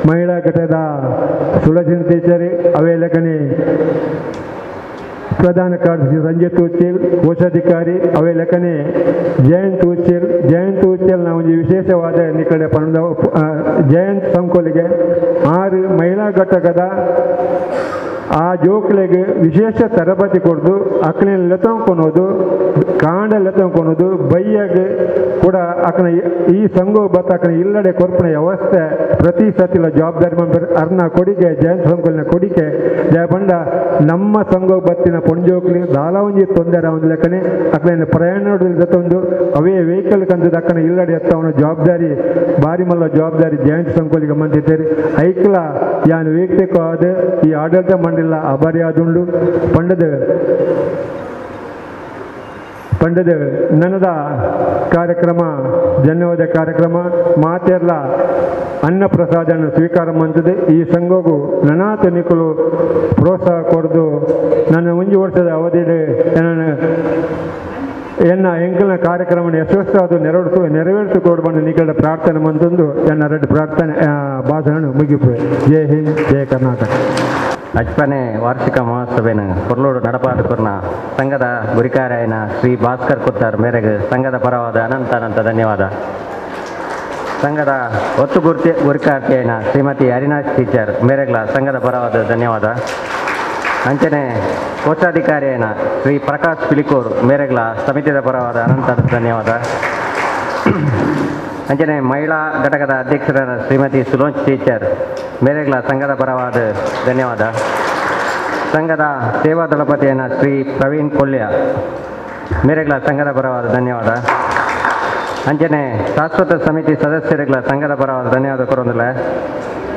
ಮಹಿಳಾ ಘಟಕದ ಸುಲೋಚನ ಟೀಚರ್ ಅವೇ ಲೆಕ್ಕನೆ ಪ್ರಧಾನ ಕಾರ್ಯದರ್ಶಿ ರಂಜಿತ್ ಉಚ್ಚಿಲ್ ಕೋಶಾಧಿಕಾರಿ ಅವೇ ಲೆಕ್ಕನೆ ಜಯಂತ್ ಉಚ್ಚಿಲ್ ಜಯಂತ್ ಉಚ್ಚಿಲ್ ನಾವು ವಿಶೇಷವಾದ ನಿಕಡೆ ಪಂಡ ಜಯಂತ್ ಸಂಕೋಲಿಗೆ 6 ಮಹಿಳಾ ಘಟಕದ ಆ ಜೋಕ್ಲೆಗೆ ವಿಶೇಷ ತರಬೇತಿ ಕೊಡ್ದು ಅಕ್ಕನ ಲೆತ್ತೊಕೊನೋದು ಕಾಂಡ ಲೆತ್ತೊಕೊನೋದು ಬೈಯಾಗ ಕೂಡ ಅಕ್ಕನ ಈ ಸಂಘ ಬತ್ತ ಅಕ್ಕನ ಇಲ್ಲಡೆ ಕೊರ್ಪಣ ವ್ಯವಸ್ಥೆ ಪ್ರತಿ ಸತಿಲ ಜವಾಬ್ದಾರಿ ಅರ್ನ ಕೊಡಿಗೆ ಜಯಂತ್ ಸಂಕೋಲಿನ ಕೊಡಿಗೆ ಜಯಪಂಡ ನಮ್ಮ ಸಂಘ ಬತ್ತಿನ ಪೊಂಜೋಕ್ಲಿ ದಾಲ ಒಂಜಿ ತೊಂದರೆ ಒಂದು ಲೆಕ್ಕನೆ ಅಕ್ಕನ ಪ್ರಯಾಣ ಜೊತೊಂದು ಅವೇ ವೆಹಿಕಲ್ ಕಂದದ ಅಕ್ಕನ ಇಲ್ಲಡೆ ಎತ್ತವನ ಜವಾಬ್ದಾರಿ ಭಾರಿ ಮಲ್ಲ ಜವಾಬ್ದಾರಿ ಜಯಂತ್ ಸಂಕೋಲಿಗೆ ಮಂತಿದ್ದೇರಿ ಐಕ್ಲ ಯಾನು ವೈಯಕ್ತಿಕವಾದ ಈ ಆಡಳಿತ ಮಂಡಲ ಅಬಾರಿಯಾದುಂಡು ಪಂಡದ ಪಂಡದ ನನದ ಕಾರ್ಯಕ್ರಮ ಧನ್ಯವಾದ ಕಾರ್ಯಕ್ರಮ ಮಾತೆಲ್ಲ ಅನ್ನಪ್ರಸಾದನ್ನು ಸ್ವೀಕಾರ ಮಂತದೆ. ಈ ಸಂಘಗೂ ನನಾತ ನಿಕಲು ಪ್ರೋತ್ಸಾಹ ಕೊಡದು ನನ್ನ 1 ವರ್ಷದ ಅವಧಿಯಲ್ಲಿ ಎನ್ನ ಎಂಕಲ್ನ ಕಾರ್ಯಕ್ರಮ ಯಶಸ್ಸು ನೆರವೇರಿಸಿಕೊಡು ಬಂದು ನಿಕಲ ಪ್ರಾರ್ಥನೆ ಮಂತೊಂದು ಎನ್ನ ರೆಡ್ ಪ್ರಾರ್ಥನೆ ಭಾಷಣ ಮುಗಿಪು. ಜೈ ಹಿಂದ್, ಜೈ ಕರ್ನಾಟಕ. ಅಜ್ಪನೆ ವಾರ್ಷಿಕ ಮಹೋತ್ಸವೇನ ಕೊರ್ಲೋಡು ನಡಪಾದ ಕೊರ್ನ ಸಂಘದ ಗುರಿಕಾರಾಯನ ಶ್ರೀ ಭಾಸ್ಕರ್ ಕುತ್ತಾರ್ ಮೇರೆಗೆ ಸಂಘದ ಪರವಾದ ಅನಂತ ಅನಂತ ಧನ್ಯವಾದ. ಸಂಘದ ಒತ್ತು ಗುರಿಕಾರ್ತಿಯನ ಶ್ರೀಮತಿ ಅರಿನಾಶ್ ಟೀಚರ್ ಮೇರೆಗ್ಲ ಸಂಘದ ಪರವಾದ ಧನ್ಯವಾದ. ಅಂಚನೆ ಕೋಶಾಧಿಕಾರಿಯನ ಶ್ರೀ ಪ್ರಕಾಶ್ ಪಿಲಿಕೂರ್ ಮೇರೆಗಳ ಸಮಿತಿದ ಪರವಾದ ಅನಂತ ಧನ್ಯವಾದ. ಅಂಚನೆ ಮಹಿಳಾ ಘಟಕದ ಅಧ್ಯಕ್ಷರಾದ ಶ್ರೀಮತಿ ಸುಲೋಚ್ ಟೀಚರ್ ಮೇರೆಗಳ ಸಂಘದ ಪರವಾದ ಧನ್ಯವಾದ. ಸಂಘದ ಸೇವಾ ದಳಪತಿಯನ್ನ ಶ್ರೀ ಪ್ರವೀಣ್ ಕೊಲ್ಯ ಮೇರೆಗಳ ಸಂಘದ ಪರವಾದ ಧನ್ಯವಾದ. ಅಂಚನೆ ಶಾಶ್ವತ ಸಮಿತಿ ಸದಸ್ಯರುಗಳ ಸಂಘದ ಪರವಾದ ಧನ್ಯವಾದ ಕೊರೊಂದಿಲ್ಲ.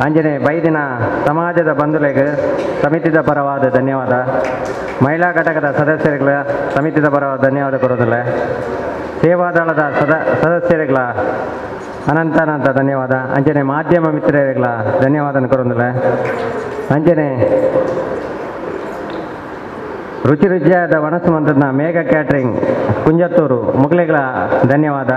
ಅಂಜನೆ ಬೈದಿನ ಸಮಾಜದ ಬಂಧುಲೆಗ್ ಸಮಿತಿದ ಪರವಾದ ಧನ್ಯವಾದ. ಮಹಿಳಾ ಘಟಕದ ಸದಸ್ಯರುಗಳ ಸಮಿತಿದ ಪರವಾದ ಧನ್ಯವಾದ ಕೊರೊಂದಿಲ್ಲ. ಸೇವಾದಳದ ಸದಸ್ಯರುಗಳ ಅನಂತ ಅನಂತ ಧನ್ಯವಾದ. ಅಂಚನೆ ಮಾಧ್ಯಮ ಮಿತ್ರರುಗಳ ಧನ್ಯವಾದ ಕೊರೊಂದಿಲ್ಲ. ಅಂಚನೆ ರುಚಿ ರುಚಿಯಾದ ವನಸು ಮಂತ್ರದ ಮೇಘ ಕ್ಯಾಟ್ರಿಂಗ್ ಕುಂಜತ್ತೂರು ಮುಗ್ಲೆಗಳ ಧನ್ಯವಾದ.